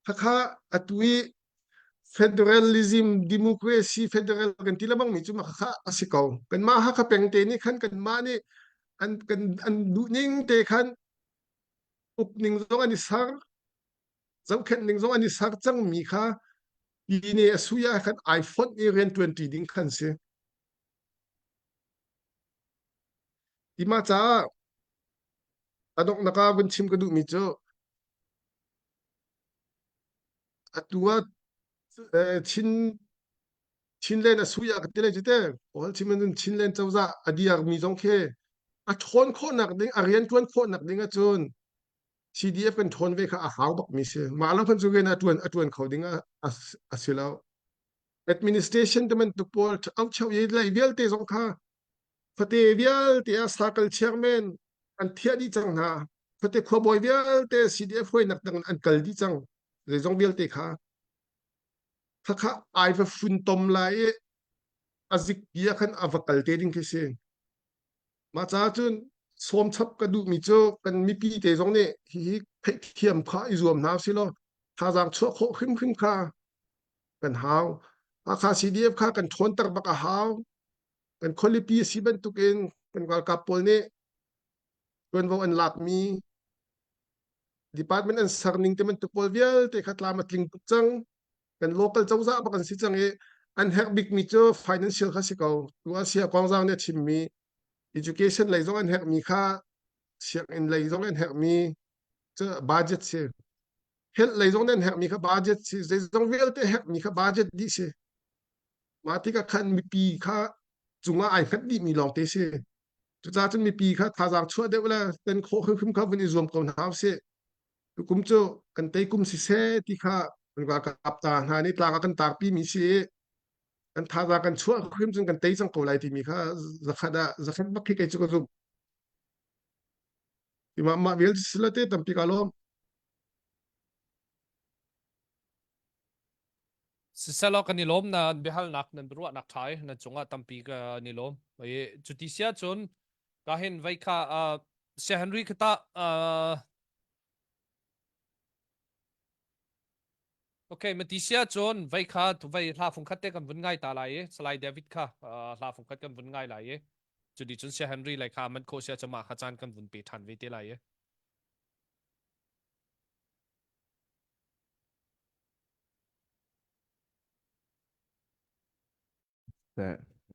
Khakha atu i federalism, democracy, federal kan ti lebang mi cu mah khakha a si ko. Kanmah Hakha peng te nih khan kanmah nih an kan an duh ning te khan uk ning zong an i ser, zohkhenh ning zong an i ser cang mi kha pine a sui ah khan ai fonh i rian ṭuanṭi ding khan si. Timah caah a donghnak ah vun chim ka duhmi cu atu ah Chin Chinland a sui ah ka ti lai cu te kawl chim in Chinland cozah a diarmi zong khi a ṭhawn khawhnak ding a rian ṭuan khawhnak ding ahcun CDF kan ṭhawn ve kha a hau bakmi si mah lo khan cu rian a ṭuan a ṭuan kho ding a, a si lo administration te bantuk pawl aucheu i lei vialte zong kha Fate vialte ah circle chairman an thiah dih cang hna. Fate khuabawi vialte CDF hruainak dang an kal dih cang. Zeizong vialte kha. Khakha ai va funtom lai i a zikpi ah khan a va kal te ding khi si. Mah caah cun sawm chap ka duhmi cu kan mipi te zong nih hihi theihthiam kha i zuam hna usih law thazaang chuah khawh hrimhrim kha kan hau. Hakha CDF kha kan ṭhawnter bak a hau. Kan khualipi a si bantukin kan ralkap pawl nih ṭuanvo an lakmi department an ser ning te bantuk pawl vialte kha tlam a tling tuk cang. Kan local cozah bak an si cang i an herh bikmi cu financial kha si ko. Tu ah Sia Kawngzau nih a chimmi education lei zong an herhmi kha sianginn lei zong an herhmi cu budget si. Health lei zong nan herhmi kha budget si, zeizong vialte herhmi kha budget dih si. Mah tikah khan mipi kha cungah ai hngat dihmi lawngte si. Cucaah cun mipi kha thazaang chuah deuh le ten khawh hrimhrim kha vun i zuam ko hna usih. Tukum cu kan tei kum siseh ti kha kan ralkap ta hna nih tlang ah kan tarpi mi si i kan thazaang kan chuah hrim cun kan tei cang ko lai timi kha zakhat ah zakhat bak khi kei cu ka zumh. Mah mah vial sila te tampi ka lawm. Siselaw kan i lawm na biahalnak nan biaruahnak ṭha i nan cungah tampi kan i lawm. I cuti sia cun ka hin vei kha Sir Henry kha tah Okay, mati sia cun vei kha vei hla fung khat te kan vun ngai ta lai i Salai David kha hla fung khat kan vun ngai lai i cuti cun Sir Henry lai kha man kho sia chama kha caan kan vun pe ṭhan ve te lai i.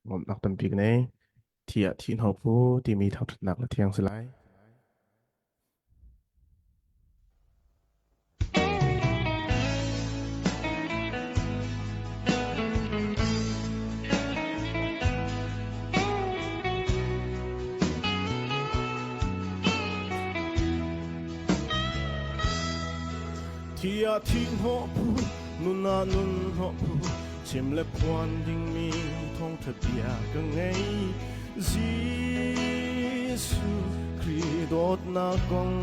Lawmhnak tampi ka nei. Thi ah thi hno phu timi thangṭhatnak le thiang si lai. Thi ah thi hnawh phu, nun ah nun hnawh phu, chim le phuan dingmi thawngṭha bia ka ngei. Jesuh Khrih dawtnak kong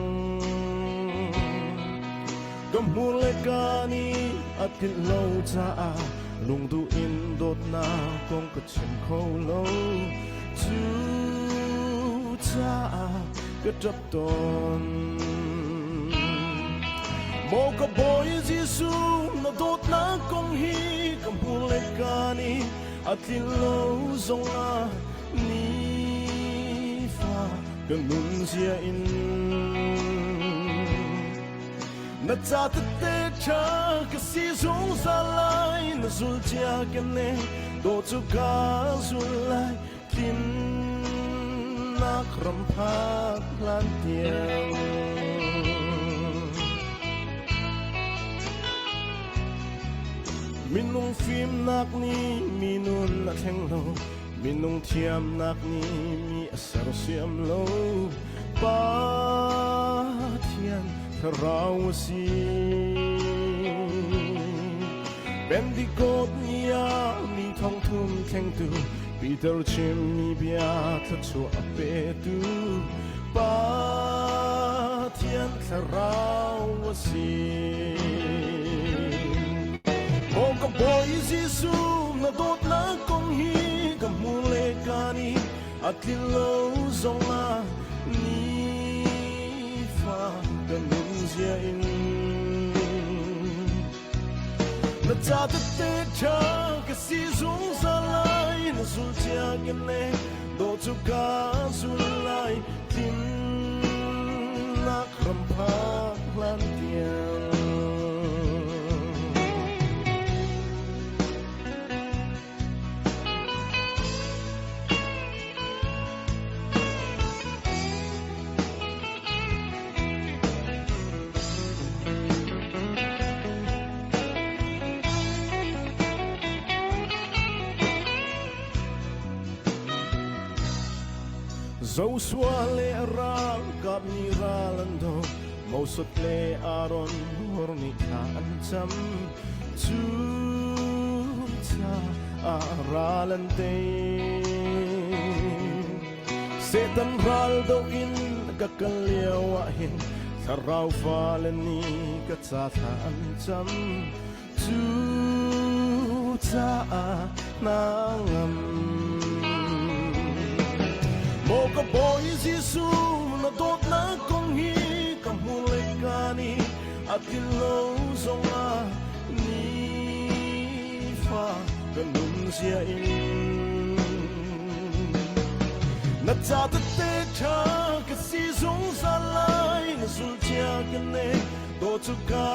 ka hmur le ka nih a tlinh lo caah lungduh in dawtnak kong ka chim kho lo. Cucaah ka ṭap tawn. Maw ka Bawi Jesuh na dawtnak kong hi ka hmur le ka nih a tlin lo zongah nifa ka nunzia in na ca tete ṭha ka si zungzal lai na zul cia ka ne dawh cu ka zul lai Tlinnak ram phak hlan tiang. Minung fimnak nih mi nun a thleng lo, minung thiamnak nih mi a sersiam lo. Pathian thlarau a si. Pentecost ni ah mi thongthum thlengtu Peter chimmi bia thluachuah a petu Pathian thlarau a si. Maw ka Bawi Jesuh na dawtnak kong hi ka hmu le ka nih a tlin lo zongah nifa ka nunzia in na ca tete ṭha ka si zungzal lai na zul cia ka ne dawh cu ka zul lai tlinnak ram phak hlan tiang. Joshua le a ralkap nih ral an do Moses le Aaron hor nih thla an cam cu caah ral an tei Satan ral do in ka kal lio ah hin thlarau fale nih ka ca thla an cam cu caah hna ngam Maw ka Bawi Jesuh na dawtnak kong hi ka hmu le ka nih a tlin lo zongah nifa ka nunzia in na ca tete ṭha ka si zungzal lai na zul cia ka ne dawh cu ka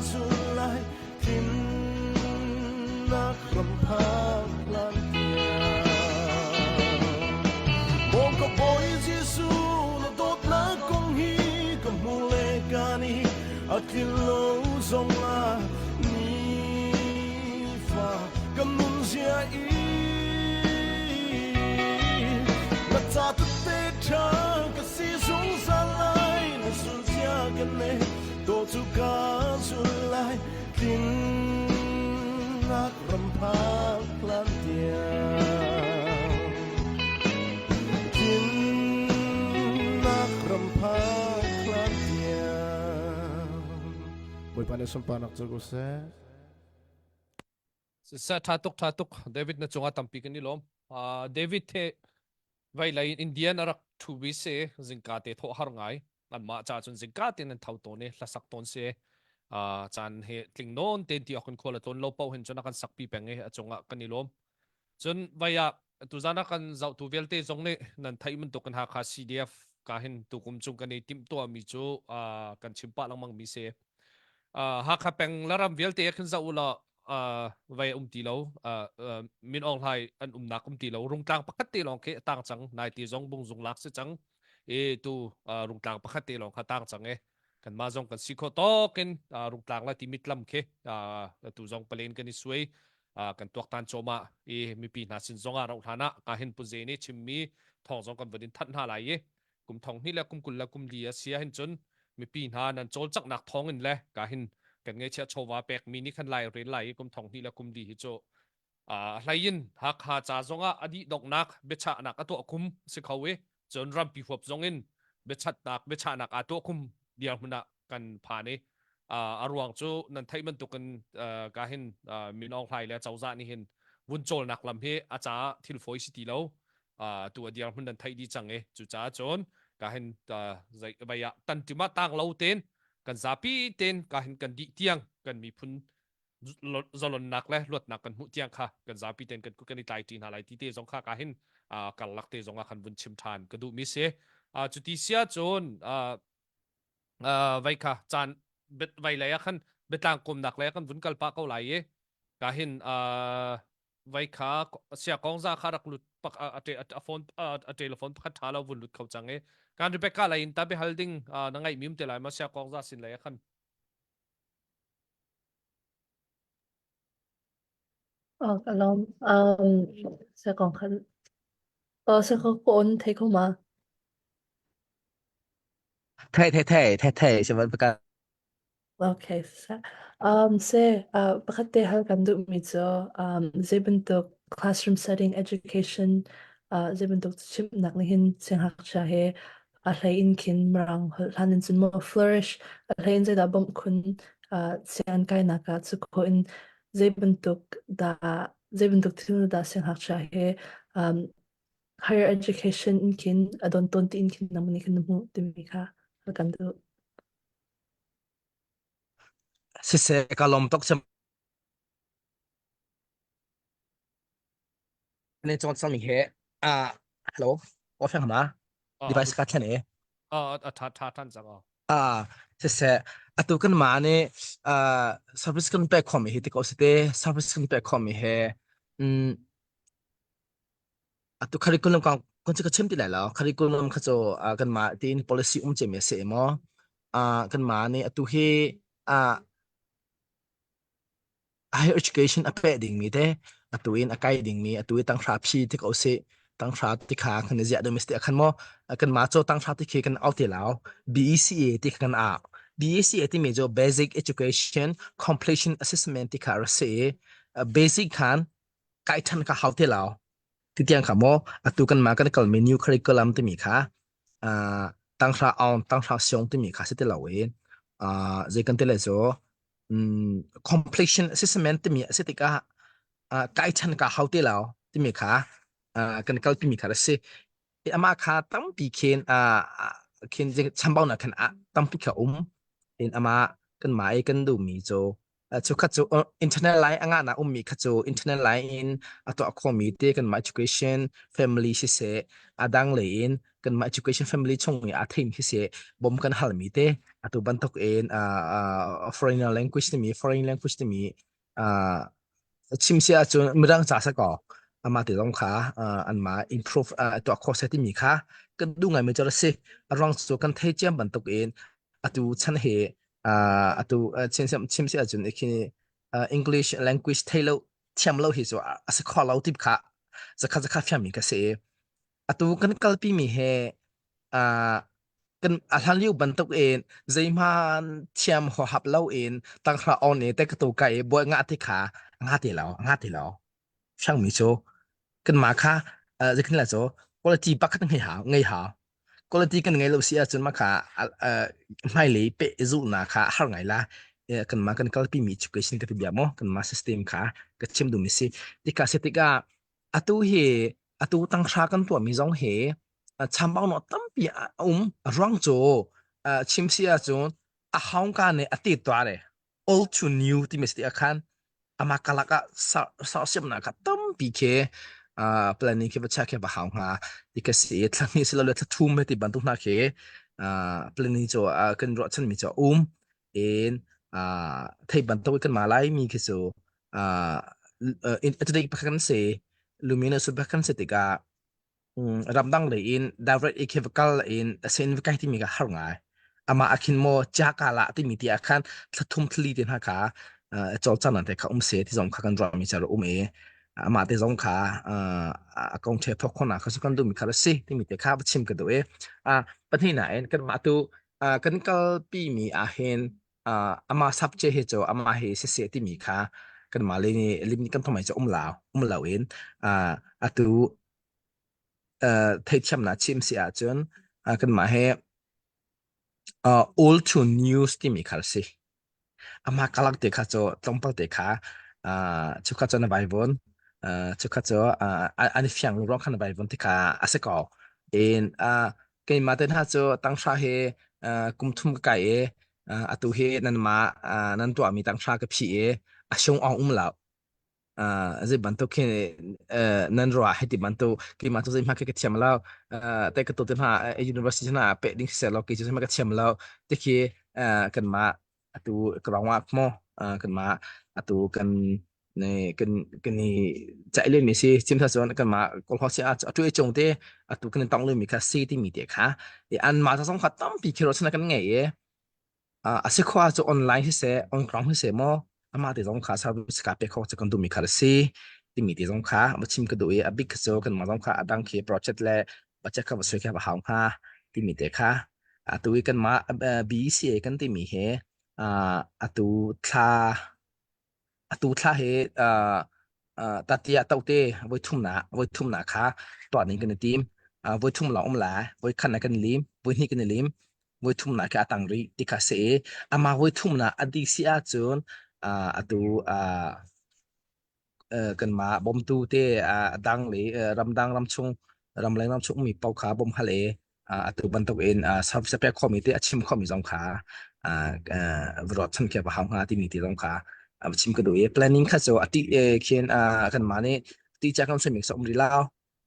zul lai Tlinnak ram phak hlan tiang. Maw ka Bawi Jesuh na dawtnak kong hi ka hmu le ka nih a tlin lo. zongah nifa kan nun zia i na ca tete ṭha ka si zungzal lai na sul cia kan nei to cu ka zul lai tlinnak ram phak hlan tiang tlinnak ram phak hlan tiang Bawipa nih sunparnak cu ko seh. Siseh tha tuk tha tuk David na cungah tampi kan i lawm. Uh, David the Veilei in Indian a rak ṭhu bi si zingka te thawh har ngai. Anmah ca cun zingka tein an tho tawn i hlasak tawn si. Uh, caan he tling nawn tein ti awk in khual a tlawn lo paoh hin cun a kan sakpi peng i a cungah kan i lawm. Cun vai ah tuzan ah kan zohtu vialte zong nih nan theih bantuk in Hakha CDF ka hin tukum chung kan i timhtuahmi cu uh, kan chim pah lengmang mi si. Uh, Hakha peng le ram vialte ah khin zoh u law uh, vai um ti lo uh, uh, Min Aung Hlaing an umnak um ti lo rungtlang pakhat te lawng khi tang cang nai ti zong bungzung lak si cang e tu uh, rungtlang pakhat te lawng kha tang cang e kan ma zong kan si kho tokin uh, rungtlang la ti mitlam khi uh, tu zong palen kan i suai uh, kan tuaktan choma i mipi hna sin zong ah rauh hlan ah ka hin puze ni chimmi thong zong kan van in that hna lai i kum thong hnih le kum 20 le kum li a si ahhin cun mipi hna nan cawlcanghnak thawng in le ka hin kan ngeihchiah chawva pekmi nih khan lai rel lai i kum thong hnih le kum li hi cu a hlei in Hakha ca zongah a dih donghnak biachahnak a tuah kum si kho i cun rampi huap zong in biachatnak biachahnak aa tuah kum dirhmun ah kan phan i a ruang cu nan theih bantukin ka hin Min Aung Hlaing le cozah nih hin vun cawlnak lam hi a caah thil fawi si ti lo tu a dirhmun nan theih dih cang i cucaah cun ka hin zei vai ah tantim ah tang lo ten kan zapi ten ka hin kan dih tiang kan miphun zalonnak le luatnak kan hmuh tiang kha kan zapi ten kan kan i tlai ṭi hna lai ti te zong kha ka hin karlak te zong ah khan vun chim ṭhan ka duh mi si cuti sia cun vai kha caan vai lei ah khan biatlang komnak lei ah kan vun kal pah ko lai i ka hin vai kha sia kong za kha rak lut pak a a phone a telephone pakhat tha lo vun lut kho cang i kan Rebecca lai in ta be hal ding na ngai mi um te lai ma sia kong za sin lei khan Oh, ka lawm. Um, sia kong khan Oh, sia kong ko on thei kho ma? Thei thei thei thei thei si van paka Okay. Sa um, se uh, pakhat te hal kan duhmi cu um, zei bantuk classroom setting education uh, zei bantuk chimhnak nih hin siangngakchia he a hlei in khin mirang holh hlan in cun maw flourish a hlei in zeidah bawmh khun uh, sianginn kainak ah cu khawh in zei bantuk dah zei bantuk thil dah siangngakchia he um, higher education in khin a don tawn ti in khin nang nih khin na hmuh timi kha kan duh. Siseh ka lawm tuk sim ne chon sang mi he a hello o feng ma device ka thlen e a a tha tha than chang a siseh atu kan ma ne service kan pe khom hi ti ko site service kan pe khom mi he um Atu curriculum kong kun cu ka chim ti lai lo. Curriculum kha cu uh, kanmah tiin policy um cemi a si maw? Uh, kanmah nih atu hi uh, higher education a peh dingmi te atu in a kai dingmi atu i tanghra phi ti ko si tanghra ti kha kan ziah ding mi khan mo kanmah cu tanghra ti khi kan au ti lo BECA ti kha kan au BECA timi cu basic education completion assessment ti kha a si basic khan kai than ka hau te lo Titiang kha maw atu kanmah kan kalmi new curriculum timi kha uh, tanghra aung tanghra siong timi kha si ti lo in uh, zei kan ti le cu um, completion assessment timi a si tikah uh, kai chan ka hau ti lo timi kha uh, kan kalpi mi kha a si. Amah kha tampi khin uh, khin chambaunak khan tampi kha um in amah kan mah i kan duhmi cu Chukhat cu internet line a ngahnak ummi kha cu internet line in a tuah khomi te kanmah education family siseh a dang lei in kanmah education family chung i aa theimi siseh bawm kan halmi te atu bantuk in foreign language timi foreign language timi chim si ahcun mirang ca sa ko amah te zong kha anmah improve tuah khawh seh timi kha kan duh ngaimi cu a si a ruang cu kan thei ciam bantuk in atu chan hi. Uh, atu uh, chim chim si ahcun khi uh, English language thei lo thiam lo hi cu a si kho lo tip kha zakha zakha fiam mi ka si. Atu kan kalpi mi he uh, kan a hlan lio bantuk in zeihman thiam ho hap lo in tanghra on e te ka tu kai boi nga ti kha nga ti lo nga ti lo hrang mi cu kan ma kha zeikin la cu quality pakhat ngei hau ngei hau quality kan ngei lo si ahcun ma kha hmailei pe zulhnak kha har ngai la kan ma kan kalpi mi education ka ti bia mo kan ma system kha ka chim duh mi si tika se tika atu hi atu tanghra kan tuah mi zong hi chambau no tampi a um ruang cu chim si ahcun a haung ka ne ati tuare old to new timi si ah khan ama kalak ah sersiamnak kha tampi khi uh, planning khi va check khi va hau hnga ti ka si thla hnih silo le thla thum he ti bantuk hna khi uh, planning cu uh, kan ruahchan mi cu um in uh, thei bantuk kan ma lai mi khi cu uh, in today pakhat kan si luminous pakhat kan si tikah ramdang lei in direct i khi va kal in sin va kai timi ka har ngai ama akhin mo cha ka la timi ti akhan thlathum thli te hna kha cawlcang nan te kha um se ti zong kha kan ruah mi charo um e ama te zong kha a kong the phok khona kha su kan du mi kha si timi te kha chim ka du e a pahnih na en kan ma tu kan kal pi mi a hin ama subject hi cu ama hi siseh timi kha kanmah le nih lim kan thomai cu um lo um lo in atu theithiamnak chim si ahcun kanmah he old to news timi kha si ama kalak te kha cu tlawmpal te kha cu kha cu na vai vun cu kha cu an i fiang ruang kha na vai vun ti kha a si ko in keimah te hna cu tanghra hi kum thum ka kai i atu hi nanmah nan tuahmi tanghra ka phih i a sung awng um lo. Zei bantuk khi nan ruah hei ti bantuk keimah cu zeihmanh khi ka thiam lo te ka tu te hna university hna peh ding siseh law kei cu zeihmanh ka thiam lo ti khi kanmah atu ka ruangah maw kanmah atu kan ne kan kan i caih len mi si chim tha chuan kan mah kawlho si a tu e chung te atu kan tong le mi kha si ti mi te kha i an ma ta song kha tampi khiro chana kan ngei e a si khwa chu online si se on ground si se mo ama te zong kha service ka pe kho chu kan du mi kha si ti mi te zong kha ma chim ka du i a big so kan ma zong kha adang khi project le budget kha va sui kha va hau kha ti mi te kha atu i kan ma BCA kan ti mi he atu thla Atu thla hi uh, uh, tatia tote voi thumnak voi thumnak kha tuah ning kan i tim. Uh, voi thum lawng um lai, voi khan kan lim, voi hnih kan i lim, voi thumnak khi a tang rih ti kha si i amah voi thumnak a dih si ahcun uh, atu uh, uh, kanmah bawmtu te uh, dang le uh, ramdang ramchung ramleng ramchung mi paoh kha bawmh hal i atu bantuk in service a pek khomi te a chim khomi zong kha ruat chan khi va hau hnga timi ti zong kha chim ka duh i planning kha cu ati khin kan mah nih ti cha kan sui mi som ri lao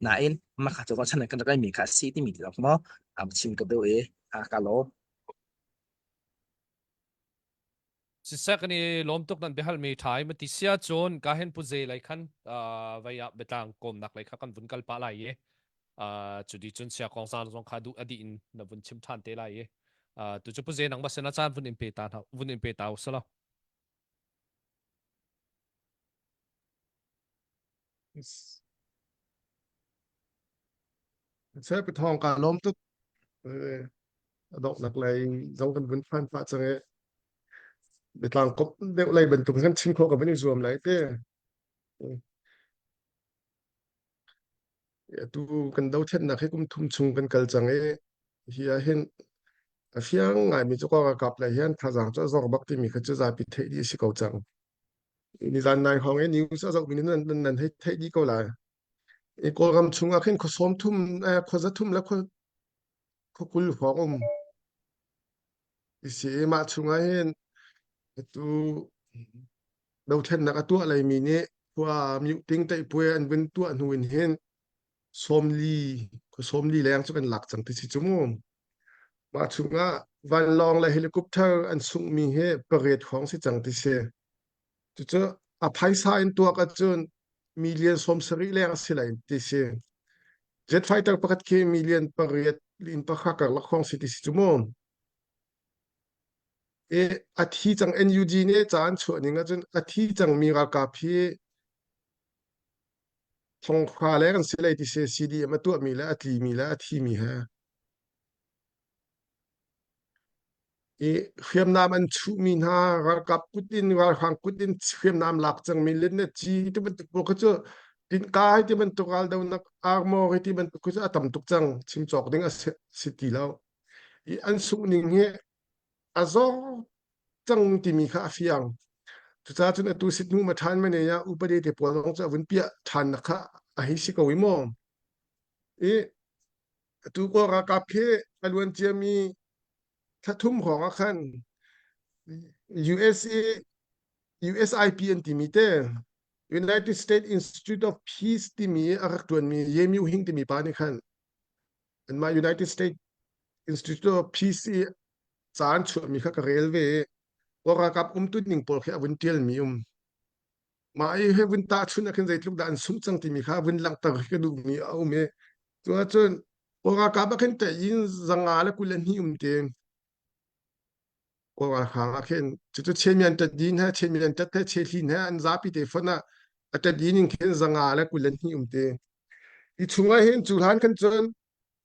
nain ma kha cu chan kan rak mi kha si timi ti zong mo chim ka duh i ka lo Siseh kan i lawm tuk nan biahal mi ṭha i mati sia cun ka hen pu ze lei khan vei ah biatlang kawmnak lei kha kan vun kal pah lai i cu di cun sia kong zan zong kha duh a dih in na vun chim ṭhan te lai i tu cu pu ze nang ma sena caan vun in pe ta vun in pe ta usalo. Seh pathawng ka lawm tuk. A donghnak lei zong kan vun phan pah cang i biatlang kop deuh lei bantuk kan chim khawh ka van i zuam lai te. Atu kan dothlennak hi kum thum chung kan kal cang i hi ah hin a fiang ngaimi cu ralkap lei hian thazaang cu a zor bak timi kha cu zapi theih dih a si ko cang. Nizan nai hrawng i news a zohmi nih nan nan hei theih dih ko lai. I Kawlram chung ah khin khua sawm thum, khua za thum le khua khua 20 hrawng um. I si i mah chung ah hin atu dothlennak a tuah leimi nih khua myuhting teihpuai an vun tuah hnu in hin 40 khua 40 leng cu kan lak cang ti si cu mu. Mah chungah vanlawng le helicopter an sunghmi hi pariat hrawng si cang ti si. Cucu a phaisa in tuak ahcun million 70 leng a si lai ti si. Jet fighter pakhat khi million pariat in pakha karlak hrawng si ti si cu mu. I a thi cang NUG nih ca an chuah ning ahcun a thi cangmi ralkap hi thonghra leng an si lai ti si CDM a tuahmi le a tlimi le a thimi he. I hriamnam an chuhmi hna ralkap kut in ralhrang kut in hriamnam lak cangmi le ci ti bantuk pawl kha cu tinka hi ti bantuk raldonak armor hi ti bantuk khi cu a tam tuk cang chim cawk ding a si ti lo. I an sungh ning hi a zor cang timi kha a fiang. Cucaah cun atu sit hnu ma ṭhan mene ah upade te pawl zong cu a vun piah ṭhan nak kha a hei si ko i maw. I atu kawl ralkap khi a luan ciami thla thum hrawng ah khan USA USIP an timi te United States Institute of Peace timi a rak ṭuanmi Ye Myo Hing timi pa nih khan anmah United States Institute of Peace i ca an chuahmi kha ka rel ve i kawl ralkap umtu ning pawl khi a vun ṭialmi um. Mah i he vun tahchunh ah khin zeitluk dah an sungh cang timi kha vun langhter hi ka duhmi a um i cu ahcun kawl ralkap ah khin ṭeih 522 um ti kawl ralhrang ah khin cucu Chinmian ṭatdin he Chinmian ṭat he Chehlin he an zapi te fon ah a ṭatdin in khin 522 um ti hi chungah hin cu hlan khan cun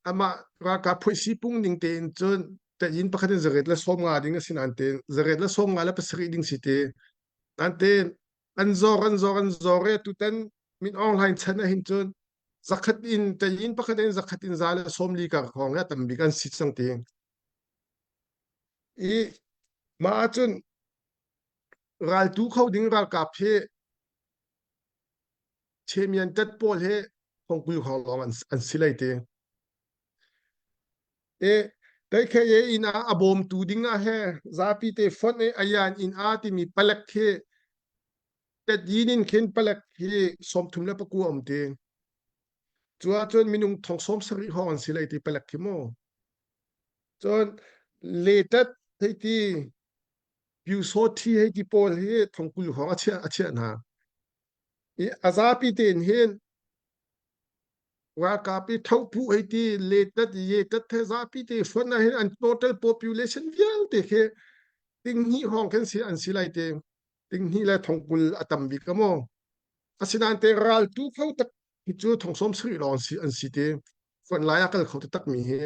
amah ralkap phuaisi pung ning tein cun ṭatdin pakhat in zaret le 50 ding a si nain tein zaret le 57 ding si te nain tein an zor an zor an zor i tutan Min Aung Hlaing chan ah hin cun zakhat in ṭayin pakhat in zakhat in 140 kar hrawng hi a tam bik an si cang ti. I mah ahcun raltu kho ding ralkap hi Chemian tat pawl hi thongkul hrawng lawng an, an si lai ti. E Teikhe inn ah a bawmtu ding ah he zapi te fonh i ayan inn a timi palek khi tetyin in khin palek hi 39 um ti. Cu ahcun minung thong 70 hrawng an si lai ti palek khi mu. Cun letat hei ti pyusawthi hei ti pawl hi thong 20 hrawng a chiah a chiah hna. I a zapi tein hin ralkap i thopu hei ti letat yetat he zapi te fonh ah hin an total population vialte khi ting hnih hrawng khin si an si lai te ting hnih le thong 20 a tam bik a maw asinain te raltu kho tak hi cu thong 70 lawng si an si te fonh lai a kal kho taktak mi hi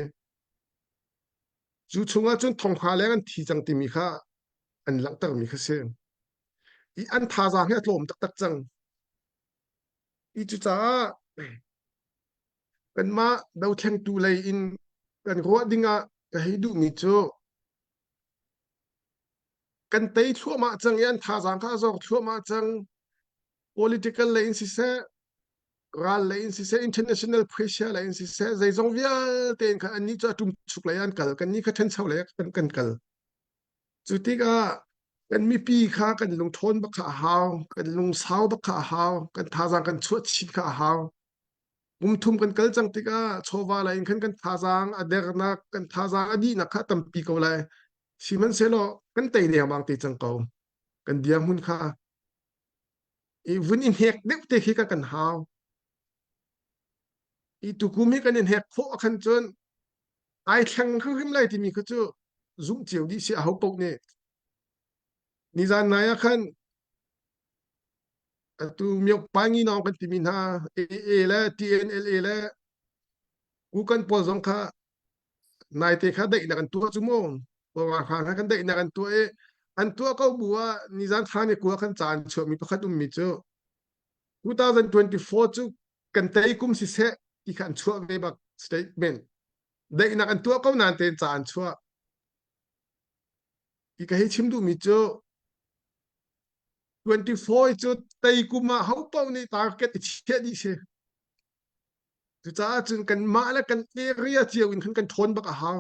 cu chungah cun thong hra leng an thi cang timi kha an langhter mi kha si i an thazaang hi a tlawm taktak cang I cucaah kanmah dothlengtu lei in kan ruah dingah ka hei duhmi cu kan tei thluahmah cang i an thazaang kha a zor thluahmah cang. Political lei in siseh, ral lei in siseh, international pressure lei in siseh, zeizong vialte in khan annih cu a ṭumchuk lei an kal, kannih kha ṭhancho lei ah kan kal. Cu tikah kan mipi kha kan lungṭhawn bak kha a hau, kan lungsau bak kha a hau, kan thazaang kan chuah chin kha a hau. Kum thum kan kal cang tikah chawva lei in khan kan thazaang a dernak, kan thazaang a dihnak kha a tampi ko lai. Sihmanhsehlaw kan tei lengmang te cang ko. Kan dirhmun kha i vun i hnek deuh te khi ka kan hau. I tukum hi kan i hnek khawh ahkhan cun ai thleng hrimhrim lai timi kha cu zumh cio dih si aho paoh nih. Nizan nai ah khan atu miokpa nginawng kan timi hna AA le TNLA le Kukan pawl zong kha naite kha daihnak an tuah cu mu. Ralhrang kha kan daihnak an tuah i an tuah ko bu ah nizan thla ni kua khan ca an chuahmi pakhat ummi cu 2024 cu kan tei kum siseh ti kha an chuah ve bak statement. Daihnak an tuah ko nain tein ca an chuah. Hi ka hei chim duhmi cu 24 cu tei kum ah ho paoh nih target i chiah dih si. Cucaah cun kanmah le kan area cio in khan kan ṭhawn bak a hau.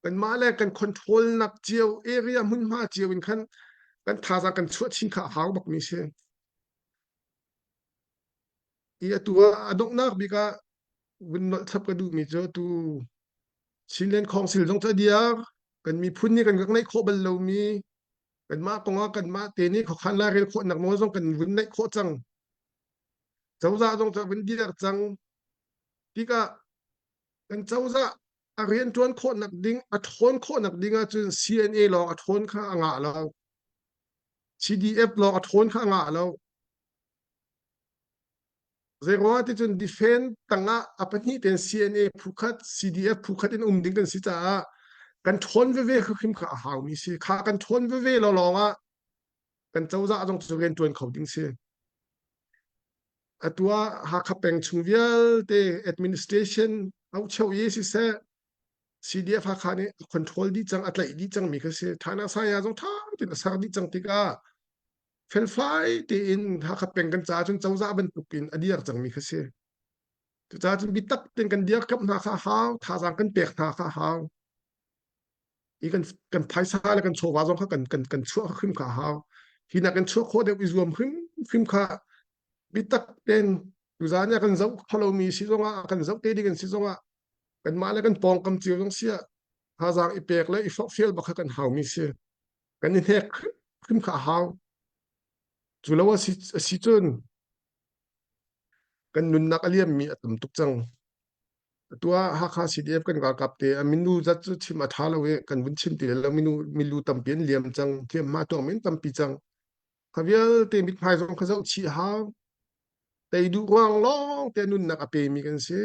Kanmah le kan control nak cio area hmunhma cio in khan kan thazaang kan chuah chin kha a hau bakmi si. I atu ah a donghnak bik ah vun nolh chap ka duhmi cu atu Chinland Council zong cu a diar kan miphun nih kan rak neih khawh bal lomi kanmah kong ah kanmah te nih khuakhan lairel khawhnak nawl zong kan vun neih khawh cang. Cozah zong cu a vun diar cang. Tikah kan cozah. A rianṭuan khawhnak ding, a ṭhawn khawhnak ding ahcun CNA lawng a ṭhawn kha a ngah lo. CDF lawng a ṭhawn kha a ngah lo. Zeiruangah ticun defend tangah a pahnih tein CNA phukhat, CDF phukhat in um ding kan si caah kan ṭhawn veve hrim kha a haumi si. Kha kan ṭhawn veve lo lawngah kan cozah zong cu rian ṭuan kho ding si. Atu ah Hakha peng chung vialte administration aucheu i siseh CDF Hakha nih a control dih cang, a tlaih dih cangmi kha si. Thana Saya zong ṭha tein a ser dih cang tikah felfai tein Hakha peng kan caah cun cozah bantuk in a dir cangmi kha si. Cucaah cun biatak tein kan dirkamh hna kha a hau, thazaang kan pek hna kha a hau. I kan kan phaisa le kan chawva zong kha kan kan kan chuah hrim kha a hau. Hi nak kan chuah khawh deuh i zuam hrim hrim kha biatak tein tuzaan ah kan zoh kho lomi si zongah kan zoh te ding an si zongah kanmah le kan pawngkam cio zong si ah thazaang i pek le i forhfial bak kha kan haumi si. Kan i hnek hrim kha a hau. Cu lo a si, a si cun kan nunnak a liammi a tam tuk cang. Atu ah Hakha CDF kan ralkap te a minu zat cu chim a ṭha lo i kan vun chim ti lo minu milu tampi an liam cang hliamhma tuang men tampi cang. Kha vialte mithmai zong kha zoh chih hau. Tei duh ruang lawng te nunnak a pemi kan si.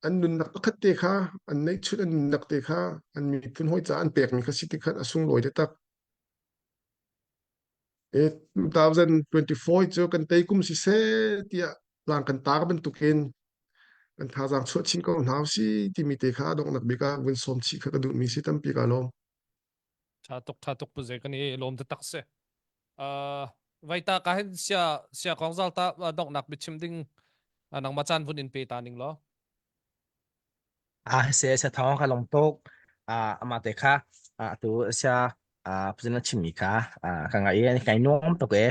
An nunnak pakhat te kha an neihchun an nunnak te kha an miphun hawi caah an pekmi kha si ti khan a sunglawi taktak. 2024 cu kan tei kum siseh tiah tlang kan tar bantukin kan thazaang chuah chin ko hna usih timi te kha donghnak bik ah vun sawm chih kha ka duhmi si tampi ka lawm. Tha tuk tha tuk pu ze kan i lawm taktak si. Uh, vaita ka hin sia sia kong zal ta donghnak biachim ding nangmah caan vun in pe ta ning law. Ah se se thong ka long tuk ah ama te kha ah tu sia ah puzin chimmi kha ah ka ngai ngai nuam tuk e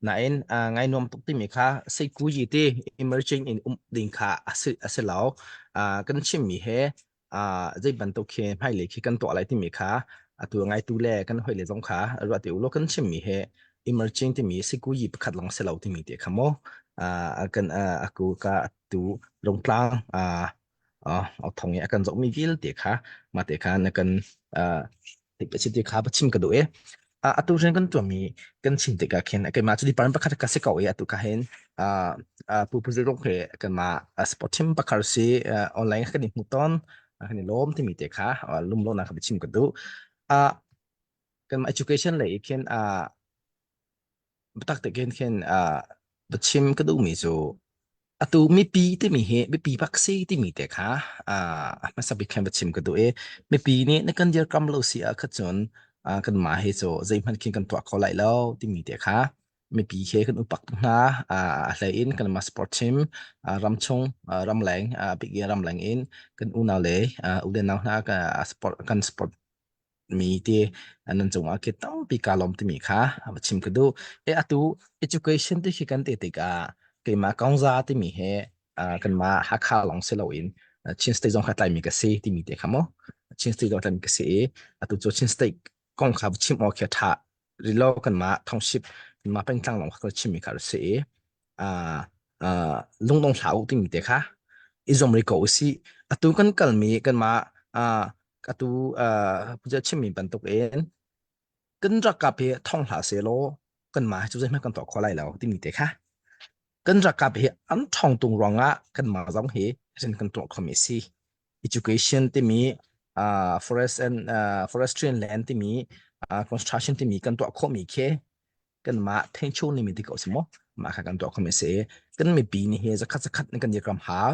nain ngai nuam tuk timi kha sei ku ji ti emerging in um ding kha asi asi lo ah kan chimmi he ah zei bantuk khi hmailei khi kan tuah lai timi kha atu ngaitu le kan hoi le zong kha ruah ti ulo kan chimmi he emerging timi sikuyi pakhat long se lo timi te kha mo ah kan aku ka tu rungtlang ah thong i a kan zohmi vialte kha mah te kha na kan ti kha chim ka duh i atu rian kan tuahmi kan chim tikah khin keimah cu department pakhat ka si ko i atu ka hin pu pu ziruk he kanmah sport team pakhat si online kan i hmu tawn kan i lawm timi te kha lumlonak ka chim ka duh kan education lei khin Biatak tein khin biachim ka duhmi cu atu mipi timi hi mipi bak si timi te kha a hmasa bik khin biachim ka duh i mipi nih na kan dirkam lo si ah kha cun kanmah hi cu zeihmanh khin kan tuah kho lai lo timi te kha mipi he kan upak tuk hna. A hlei in kanmah sport team ramchung ramleng bik in ramleng in kan unau le u le nau hna sport kan sport mi ti nan cungah khi tampi kaa lawm timi kha va chim ka duh. E atu education ti khi kan ti tikah keimah Kaungza timi he kanmah Hakha lawng si loin Chin State zong kha tlaimi ka si timi te kha mu. Chin State zong tlaimi ka si i atu cu Chin State kong kha va chim awk khi a ṭha rilo kanmah township kanmah pengtlang lawng kha ka chimmi kha a si i lungdong hlah u timi te kha i zuam rih ko usih. Atu kan kalmi kanmah atu puja chimmi bantuk in kan ralkap hi thong hlah sehlaw kanmah hi cu zeihmanh kan tuah kho lai lo timi te kha kan ralkap hi an ṭhawng tung ruangah kanmah zong hi rian kan tuah khomi si. Education timi uh, forest and uh, forestry and land timi uh, construction timi kan tuah khawhmi khi kanmah thengcho nimi ti ko si mu mah kha kan tuah khomi si kan mipi nih hi zakhat zakhat in kan dirkam hau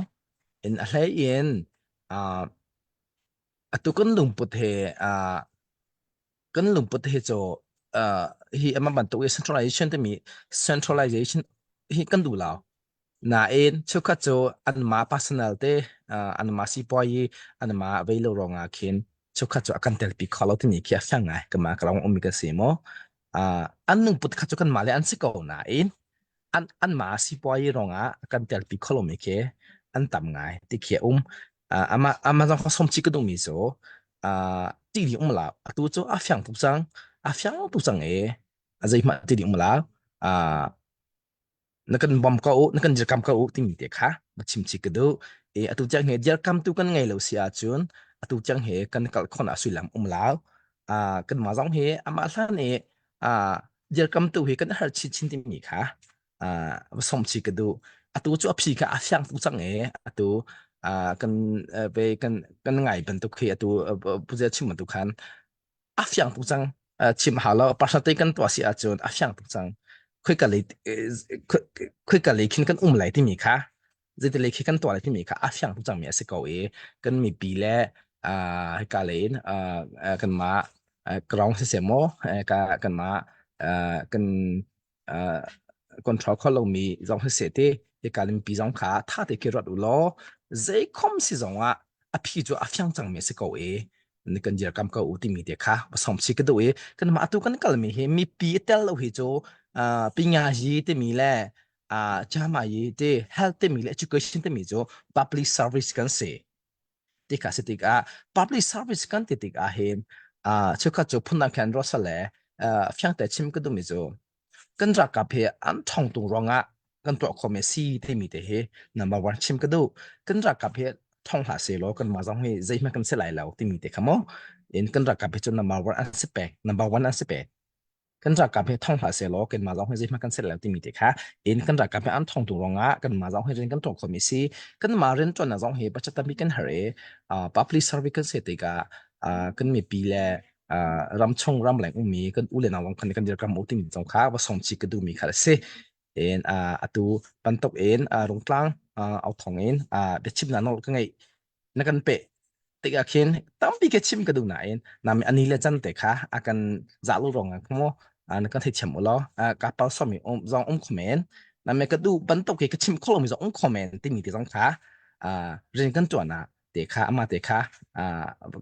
in a hlei in uh, atu kan lungput he uh, kan lungput he cu uh, hi amah bantuk i centralization timi centralization hi kan duh lo Nain cheukhat cu anmah personal te anmah sipuayi anmah vei lo ruangah khin cheukhat cu a kan telpi kho lo timi khi a fiang ngai kanmah ka lawng ummi kan si maw an lungput kha cu kanmah le an si ko nain an anmah sipuayi ruangah a kan telpi kho lomi khi an tam ngai ti khi a um amah amah zong kha sawm chih ka duhmi cu ti ding um la atu cu a fiang tuk cang a fiang tuk cang i a zeihmah ti ding um la na kan bawm ko u na kan dirkam ko u timi te kha va chim chih ka duh. I atu tiang hi dirkamtu kan ngei lo si ahcun atu tiang hi kan kal khon ah sullam um lo. Ah kanmah zong hi amah hlan i ah dirkamtu hi kan har chin chin timi kha ah va som chi ka duh. Atu cu a phi kha a fiang tuk cang i atu ah kan ve kan kan ngai bantuk hi atu pu chim bantuk khan a fiang tuk cang. Chim hau lo pasate kan tuah si ahcun a fiang tuk cang. Khoika lei khoika lei khin kan um lai timi kha zeiti lei khi kan tuah lai timi kha a fiang tuk cangmi a si ko i kan mipi le hika lei in kanmah ground siseh maw ka kanmah kan control kho lomi zong siseh ti hika mipi zong kha tha te khi ruat u law zeikhom si zong ah a phi cu a fiang cangmi a si ko i ni kan dirkam ko u timi te kha som si ka duh i kanmah atu kan kalmi hi mipi tel lo hi cu pinga yi timi le chama yi ti health timi le education timi cu public service kan si ti kha si tikah public service kan ti tikah hin chukhat cu phundang khan ruasa le fiangte chim ka duhmi cu kan ralkap hi an ṭhawng tung ruangah kan tuah khawhmi si timi te hi number one chim ka duh. Kan ralkap hi thong hlah sehlaw kanmah zong hi zeihmanh kan si lai lo timi te kha mu. In kan ralkap hi cu number one an si peng, number one an si peng. Kan ralkap hi thong hlah sehlaw kanmah zong hi zeihmanh kan si lai lo timi te kha in kan ralkap hi an thong tung ruangah kanmah zong hi rian kan tuah khawhmi si. Kanmah rianṭuannak zong hi budget tampi kan har i public service kan si tikah kan mipi le ramchung ramleng ummi kan u le nau zong khan kan dirkam u timi zong kha va sawm chih ka duhmi kha a si. In atu bantuk in rungtlang au thong in biachimnak nawl ka ngeih na kan pe tikah khin tampi ka chim ka duh nain nami ani le can te kha a kan zah lu rong ah mu na kan theithiam u law ka pal somi um zong um kho men nami ka duh bantuk hi ka chim kho lomi zong um kho men timi te zong kha rian kan tuan ah te kha ama te kha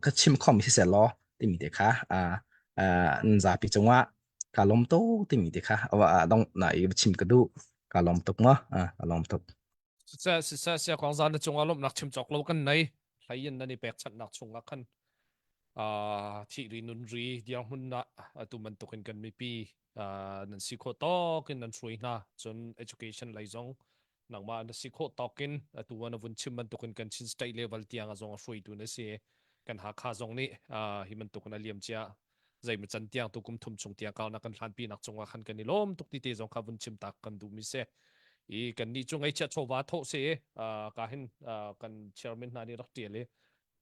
ka chim khomi siseh law timi te kha nan zapi cungah ka lawm tuk timi te kha dong na i chim ka duh ka lawm tuk ma ka lawm tuk Siseh siseh sia kong zan na cungah lawmhnak chim cawk lo kan nei hlei in nan i pekchanhnak chungah khan thih ri nun ri dirhmun ah atu bantukin kan mipi nan si khawh tawk in nan hruai hna cun education lei zong nangmah na si khawh tawk in atu na vun chim bantukin kan Chin state level tiang a zong a hruaitu na si kan Hakha zong nih hi bantukin a liam cia zeimaw can tiang tu kum thum chung tiang kaunak kan hlanpi nak cungah khan kan i lawm tuk ti te zong kha vun chim tak kan duh mi si i kan nih cu ngaihchiah chawva thawh si ka hin kan chairman hna nih rak tial i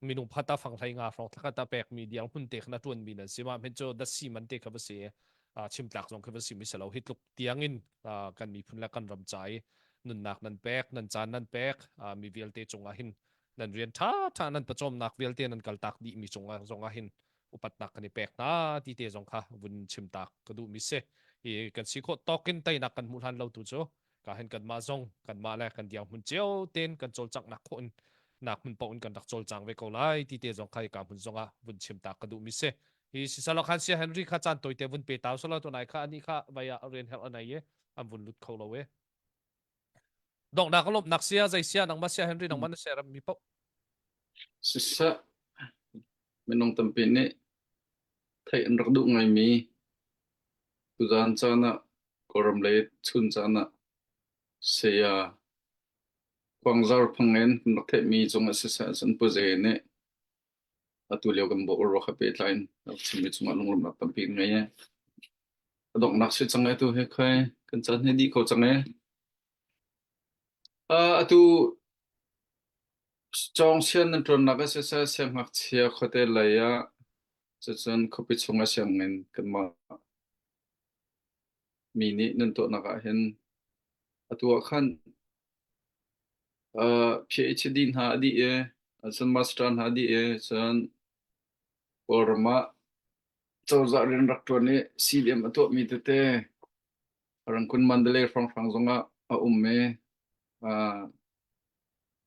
minung phata fang hlei nga hrawng thlakata pek mi diang hmun te khana tuan mi nan si ma men cu dasi man te kha va si chim tlak zong kha va si mi selo hi tluk tiang in kan miphun le kan ram ca i nunnak nan pek nan caan nan pek mi vialte cungah hin nan rian tha tha nan pawcawmnak vialte nan kaltak dih mi cungah zongah hin upatnak kan i pek hna ti te zong kha vun chim tak ka duh mi si i kan si khawh tawkin teinak kan hmuh hlan lo tu cu ka hin kanmah zong kanmah le kan diang hmun cio ten kan cawlcanghnak khawh in nak hmun paoh in kan rak cawlcang ve ko lai ti te zong kha ka hmun zong ah vun chim ta ka duh mi si hi sisalo khan sia Henry kha caan toite vun pe tau salo tunai kha ani kha vai ah rian herh anai e an vun lut kho lo e donghnak lawmhnak sia zei sia nangmah sia Henry nangmah na sia ram mi paoh Siseh, minung tampi nih theih an rak duh ngaimi tuzaan caan ah Kawlram lei chun caan ah saya Khuangzar phung in kan rak theihmi cungah siseh cun Pu Ze nih atu lio kan bawh ruak he pehtlai in rak chimmi cungah lunglawmhnak tampi kan ngei. A donghnak si cang e tu hi khoi kan caan hi dih ko cang e. Uh, atu Cawngsian nan ṭuannak ah siseh, siangngakchia khuate lei ah cucun khuapi chung ah sianginn kanmah mi nih nan tuahnak ah hin atu ah khan uh, PhD hna a dih i cun master hna a dih i cun Kawlram ah cozah rian rak ṭuan i CDM a tuahmi tete Rangkun Mandalay hrawnghrang zongah a um i uh,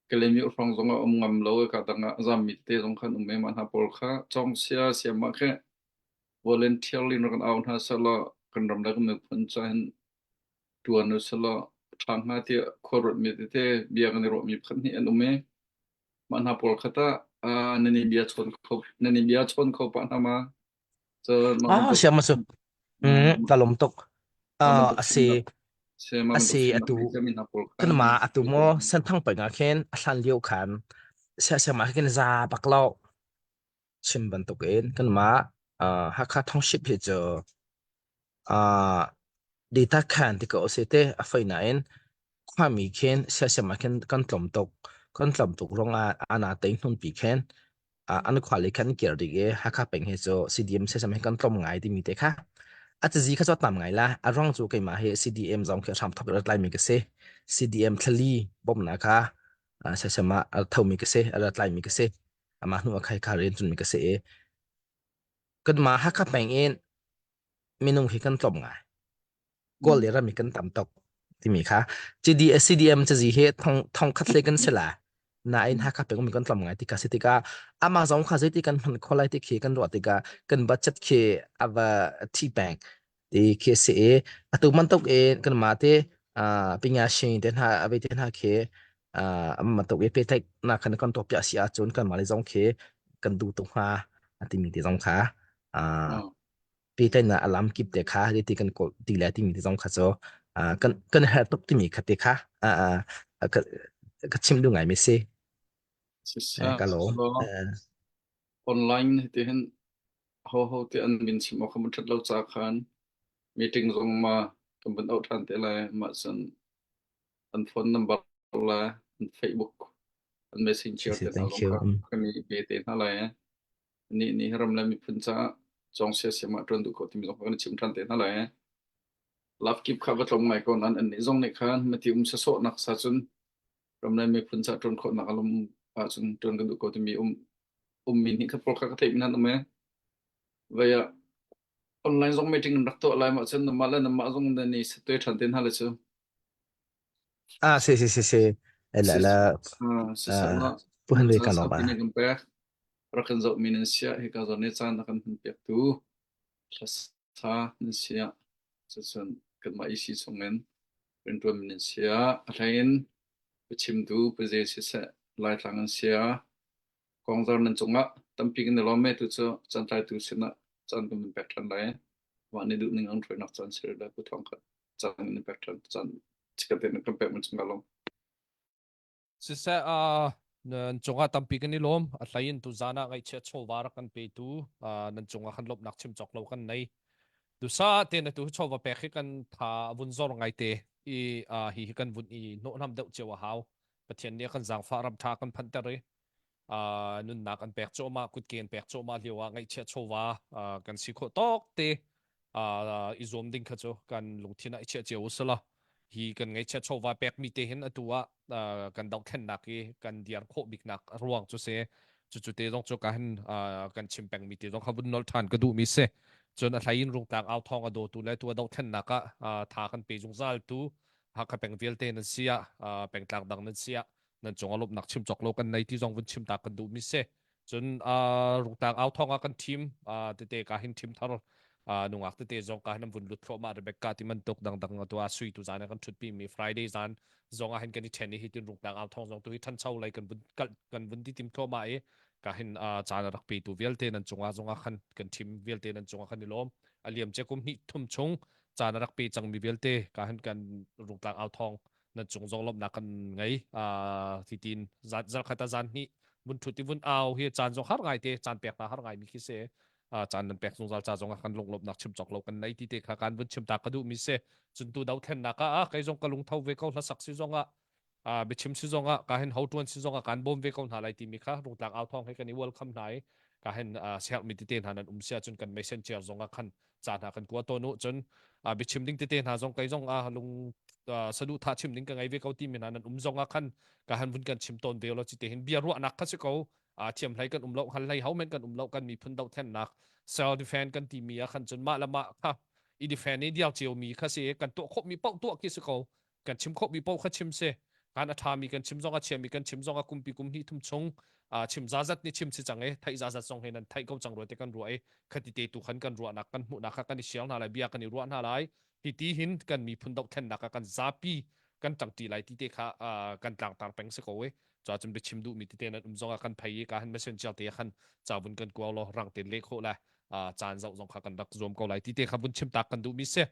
Kalaymyo hrawng zong ah um ngam lo i ka dang ah a zammi tete zong khan um i mah hna pawl kha cawngsia siam ah khin volunteer in rak kan au hna sehlaw kan ram le kan miphun ca hin ṭuan u sehlaw a ṭha hnga tiah khua ruatmi tete bia kan i ruahmi pakhat hnih an um i mah hna pawl kha tah ah nan i bia chawn kho nan i bia chawn kho pah hna ma? Cun mah Ah bantuk siam ma su. Mm, ka lawm tuk. mah Ah bantuk a si. chimnak. Sema bantuk Asi fimnak atu ngei ciami hna pawl khan kanmah atu an maw senthang peng ah khin a hlan lio khan siasema khin za bak lo chim bantukin kanmah uh, Hakha Township hi cu uh, data khan ti ko se te a fei nain khuami khin siasema khin kan tlawm tuk kan tlawm tuk rongah ana te hnun pi khin an khua le khan kir ding i Hakha peng hi cu CDM sesam hi kan tlawm ngai timi te kha a cazi kha cu tam ngai la a ruang cu keimah hi CDM zong khi hram thok rat lai mi ka si CDM thlali bawmhnak kha sesam ah a thomi ka si a rat lai mi ka si amah hnu a khai kha rian cun mi ka si i kanmah Hakha peng in minung hi kan tlawm ngai Kawl le ram i kan tam tuk timi kha CD CDM cazi hi thong thong khat hle kan si la nain Hakha peng mi kan tlawm ngai tikha si tikah amah zong kha zeiti kan hman kho lai ti khi kan ruah tikah kan budget khi a va thi peng ti khi si i atu bantuk in kan mah te pinya shin te hna ave te hna khi bantuk i pehtlaih nak khan kan tuah piah si ahcun kan mah le zong khi kan duh tuk hnga timi te zong kha pehtlaihnak a lam kip te kha ti kan kawl ti le timi te zong kha cu kan kan herh tuk timi kha te kha ka ka chim duh ngai mi si. Siseh Ka lawm. Online ti hin ho ho te an min chim awk kan that lo ca khan meeting zong ma kan vun auh than te lai mah cun an phone number le an Facebook an messenger te hna Thank zong you. kha kan i pe te hna lai. Nih nih ram le miphun caah cawng siasiam ah ṭuan duh ko timi zong kan i chim ṭhan te hna lai. Love kip kha va tlawm ngai ko nain annih zong nih khan mati um sasawhnak sa cun ram le miphun caah ṭuan khawhnak a lum ahcun ṭuan kan duh ko timi um ummi nih kha pawl kha ka theih mi nan um ee. Vei ah online zong meeting in rak tuah lai ma cun namah le namah zong nan i satue ṭhan te hna le cu. Ah si si si si. La Si la si si la puhan ve caan ka lawm saupi ah. na kan pek. Rak kan zohmi nan siah hika zawn i caan a kan hmanpiaktu hlasa nan siah cucun kanmah EC chungin rianṭuanmi nan siah a hleiin biachimtu paze siseh Laitlang nan siah kongzar nan cungah tampi kan i lawm e tu cu caantlaitu sinah caan kan van pek ṭhan lai. Mah nih duhning an hruainak caan si rih lai Pu Thawng kha caan kan pek ṭhan caan chikat te kan pek man cungah lawm. Siseh, uh, nan cungah tampi kan i lawm. A hlei in tuzan ah ngaihchiat chawva rak kan petu uh, nan cungah khan lawmhnak chim cawk lo kan nei. Dusa te na tu chawva pek hi kan tha vun zor ngai te i uh, hi hi kan vun i hnawhnam deuh cio a hau. Pathian nih a kan zaangfah ram tha kan phanter i uh, nunnak an pek cuahmah kutke an pek cuahmah lio ah ngaihchiat chawva uh, kan si khawh tawk te uh, i zuam ding kha cu kan lungthin ah i chiah cio usila hi kan ngaihchiat chawva pekmi te hin atu ah uh, kan dohthlennak hi kan diar khawh biknak ruang cu si cucu te zong cu ka hin uh, kan chim pengmi te zong kha vun nol ṭhan ka duhmi si cun a hlei in rungtlang au thawng a dawtu le tu a dohthlennak ah uh, tha kan pe zungzal tu Hakha peng vialte nan si ah uh, pengtlang dang nan si ah nan cung ah lawmhnak chim cawk lo kan nei ti zong vun chim ta kan duhmi si cun uh, rungtlang au thawng ah kan thim uh, tete ka hin thim thar uh, nungak tete zong ka hin an vun lut thluahmah Rebecca ti bantuk dangdang tu ah sui tu zan ah kan thutpi mi Friday zan zong ah hin kan i then i hi tin rungtlang au thawng zong tu hi thancho lei kan vun kal kan vun ti tim thluahmah i ka hin uh, caan a rak pe tu vialte nan cungah zong ah khan kan thim vialte nan cungah khan i lawm a liam che kum hnih thum chung caan a rak pe cangmi vialte ka hin kan rungtlang au thawng nan cung zong lawmhnak kan ngei titin zarkhat ah zan hnih vun thut i vun au hi caan zong har ngai te caan pek hna har ngai mi khi si caan nan pek zungzal ca zong ah kan lunglawmhnak chim cawk lo kan nei ti te kha kan vun chim ta ka duh mi si cun tu dothlennak ah kei zong ka lungtho ve ko hlasak si zong ah biachim si zong ah ka hin ho tuan si zong ah kan bawm ve ko hna lai timi kha rungtlang au thawng he kan i welcome hna i ka hin siak mi tete hna nan um sia cun kan messenger zong ah khan ca hna kan kua tawn u cun biachim ding tete hna zong kei zong ah lung saduhthah chim ding ka ngei ve ko timi hna nan um zong ah khan ka han vun kan chim tawn ve lo ci te hin bia ruahnak kha si ko thiam hlei kan um lo hal hlei ho men kan um lo kan miphun dohthlennak self defense kan timi ah khan cun mah le mah kha i defend i diar cio mi kha si kan tuah khawh mi paoh tuah khi si ko kan chim khawhmi paoh kha chim si kan a ṭhami kan chim zong a chiami kan chim zong a kumpi kum hnih thum chung chim zazat nih chim si cang i theih zazat zong he nan theih ko cang rua te kan ruah i khati te tu khan kan ruahnak kan hmuhnak kha kan i share hna lai bia kan i ruah hna lai hi ti hin kan miphun dohthlennak ah kan zapi kan ṭangṭi lai ti te kha kan tlangtar peng si ko i ca cun biachim duhmi tete nan um zong ah kan phei i ka han messenger te khan ca vun kan kuau law rang ten leh khawh lai caan zoh zong kha kan rak zuam ko lai ti te kha vun chim tak kan duhmi si.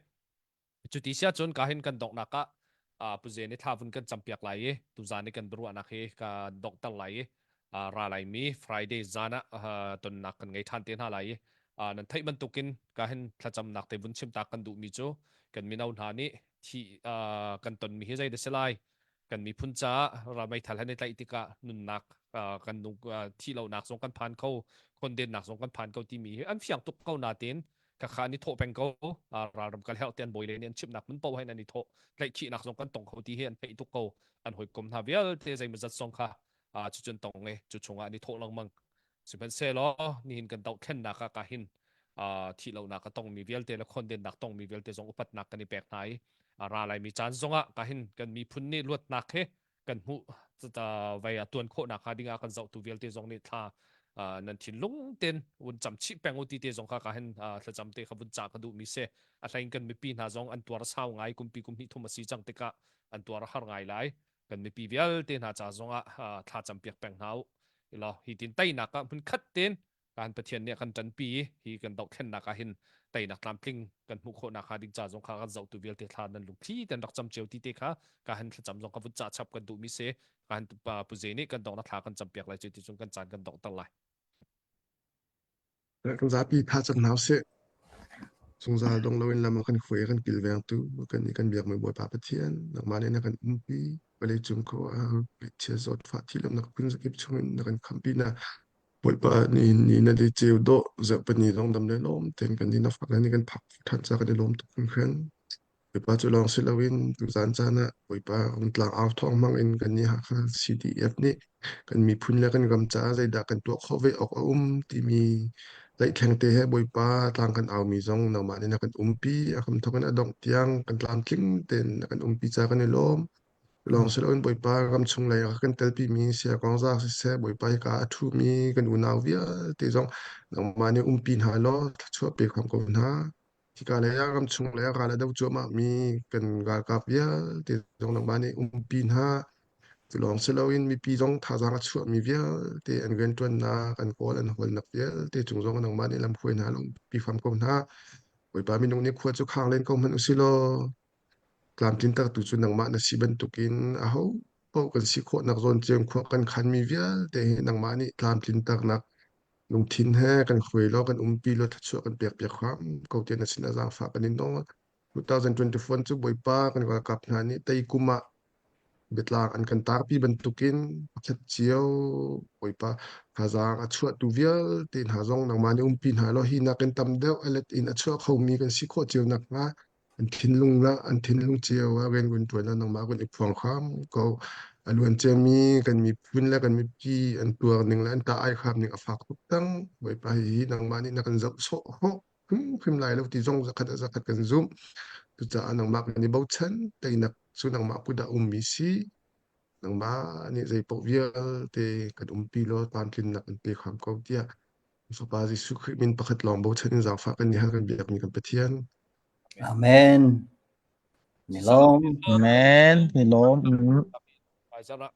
Cuti sia cun ka hin kan donghnak ah uh, Pu Zen i thla vun kan campiak lai i tuzan i kan biaruahnak hi ka donghter lai i uh, ra laimi Friday zan ah uh, tonnak kan ngei ṭhan te hna lai i uh, nan theih bantukin ka hin thlacamnak te vun chim ta kan duhmi cu kan mino hna nih thi uh, kan tonmi hi zei dah si lai kan miphun caah meithal han i tlaih tikah nunnak kan nung thih lonak zong kan phan kho khondennak zong kan phan ko timi hi an fiang tuk ko natin khakha an i thawh peng ko ralram kal herh te an bawi le nih an chimnak mun paoh hin an i thawh tlaihkhihnak zong kan tong kho ti hi an theih tuk ko an hawikom hna vialte zeimawzat zong kha cucun tong i cu chungah an i thawh lengmang Sihmanhsehlaw nihin kan dohthlennak ah ka hin thih lonak a tongmi vialte le khondennak tongmi vialte zong upatnak kan i pek hna i ra laimi caan zongah ka hin kan miphun nih luatnak he kan hmuh vai a tuan khawhnak hnga dingah kan zohtu vialte zong nih thla nan thinlung ten vun cam chih peng u ti te zong kha ka hin thlacam te kha vun ca ka duhmi si a hlein kan mipi hna zong an tuar sau ngai kumpi kum hnih thum a si cang tikah an tuar a har ngai lai kan mipi vialte hna ca zongah thla campiak peng hna u ilo hi tin teinak ah hmun khat ten kan Pathian nih kan ṭanpi hi kan dohthlennak ah hin teinak tlamtling kan hmuh khawhnak hnga ding ca zong kha kan zohtu vialte thla nan lungthli ten rak cam cio ti te kha ka han thlacam zong ka vun ca chap kan duhmi si ka han pu ze nih kan donghnak thla kan campiak lai cu ti cun kan caan kan donghter lai Kan zapi tha cang hna usih. Zungzal dong loin lam a kan hruai a kan kilvengtu kan i kan biakmi Bawipa Pathian nangmah nih na kan umpi vawleicung khuaruahhar ngaihchia zawtfah thihlohnak phunzakip chungin na kan khamhpi na Bawipa nihin ni na le ceu dawh zarhpini zong dam le lawm tein kan ni na fak le ni kan phak ṭhan ca kan i lawm tuk hringhran. Bawipa cu lawng si loin tuzaan caan ah Bawipa Rungtlang au thawng hmang in kannih Hakha CDF nih kan miphun le kan ram caah zeidah kan tuah khawh ve awk a um timi tlaihtleng te he Bawipa tlang kan aumi zong nangmah nih na kan umpi a hramthawk in a dongh tiang kan tlamtling tein na kan umpi caah kan i lawm. Lawng si loin Bawipa ram chung lei ah kan telpimi Siakawngza siseh Bawipa hika a ṭhumi kan unau vialte zong nangmah nih umpi hna law thluachuah pe hram ko hna. Hika lei ah ramchung lei ah ral a do cuahmahmi kan ralkap vialte zong nangmah nih umpi hna. Cu lawng si loin mipi zong thazaang a chuahmi vialte an rianṭuannak, an kawl an hawlnak vialte cung zong nangmah nih lamhruai hna, umpi hram ko hna. Bawipa minung nih khua cu khang len ko hmanh usih law tlamtlintertu cu nangmah na si bantukin aho paoh kan si khawhnak zawn cio khua kan khanmi vialte hi nangmah nih tlamtlinternak lungthin he kan hruai law kan umpi law thluachuah kan pek piak hram ko tiah na sin ah zaangfah kan in nawl. 2024 cu Bawipa kan ralkap hna nih tei kum ah biatlang an kan tarpi bantukin pakhat cio Bawipa thazaang a chuahtu vialte hna zong nangmah nih umpi hna law hi nakin tam deuh a let in a chuah khomi kan si khawh cio nakhnga an thinlung la an thinlung cio ah rian kun ṭuan ah nangmah kun i phuang hram ko a luan ciami kan miphun le kan mipi an tuar ning le an ta ai hram ning a fak tuk tang Bawipa hi nangmah nih na kan zoh sawh hawk hrimhrim lai lo ti zong zakhat a zakhat kan zumh cucaah nangmah kan i bochan teinak cu nangmah kut ah ummi si nangmah nih zeipaoh vialte kan umpi law tlamtlinnak kan pe hram ko tiah Fapa Jesuh Khrih min pakhat lawng bochan in zaangfah kan i hal kan biakmi kan Pathian Amen. Ni lawm. Amen. Ni lawm. Bye, Zara.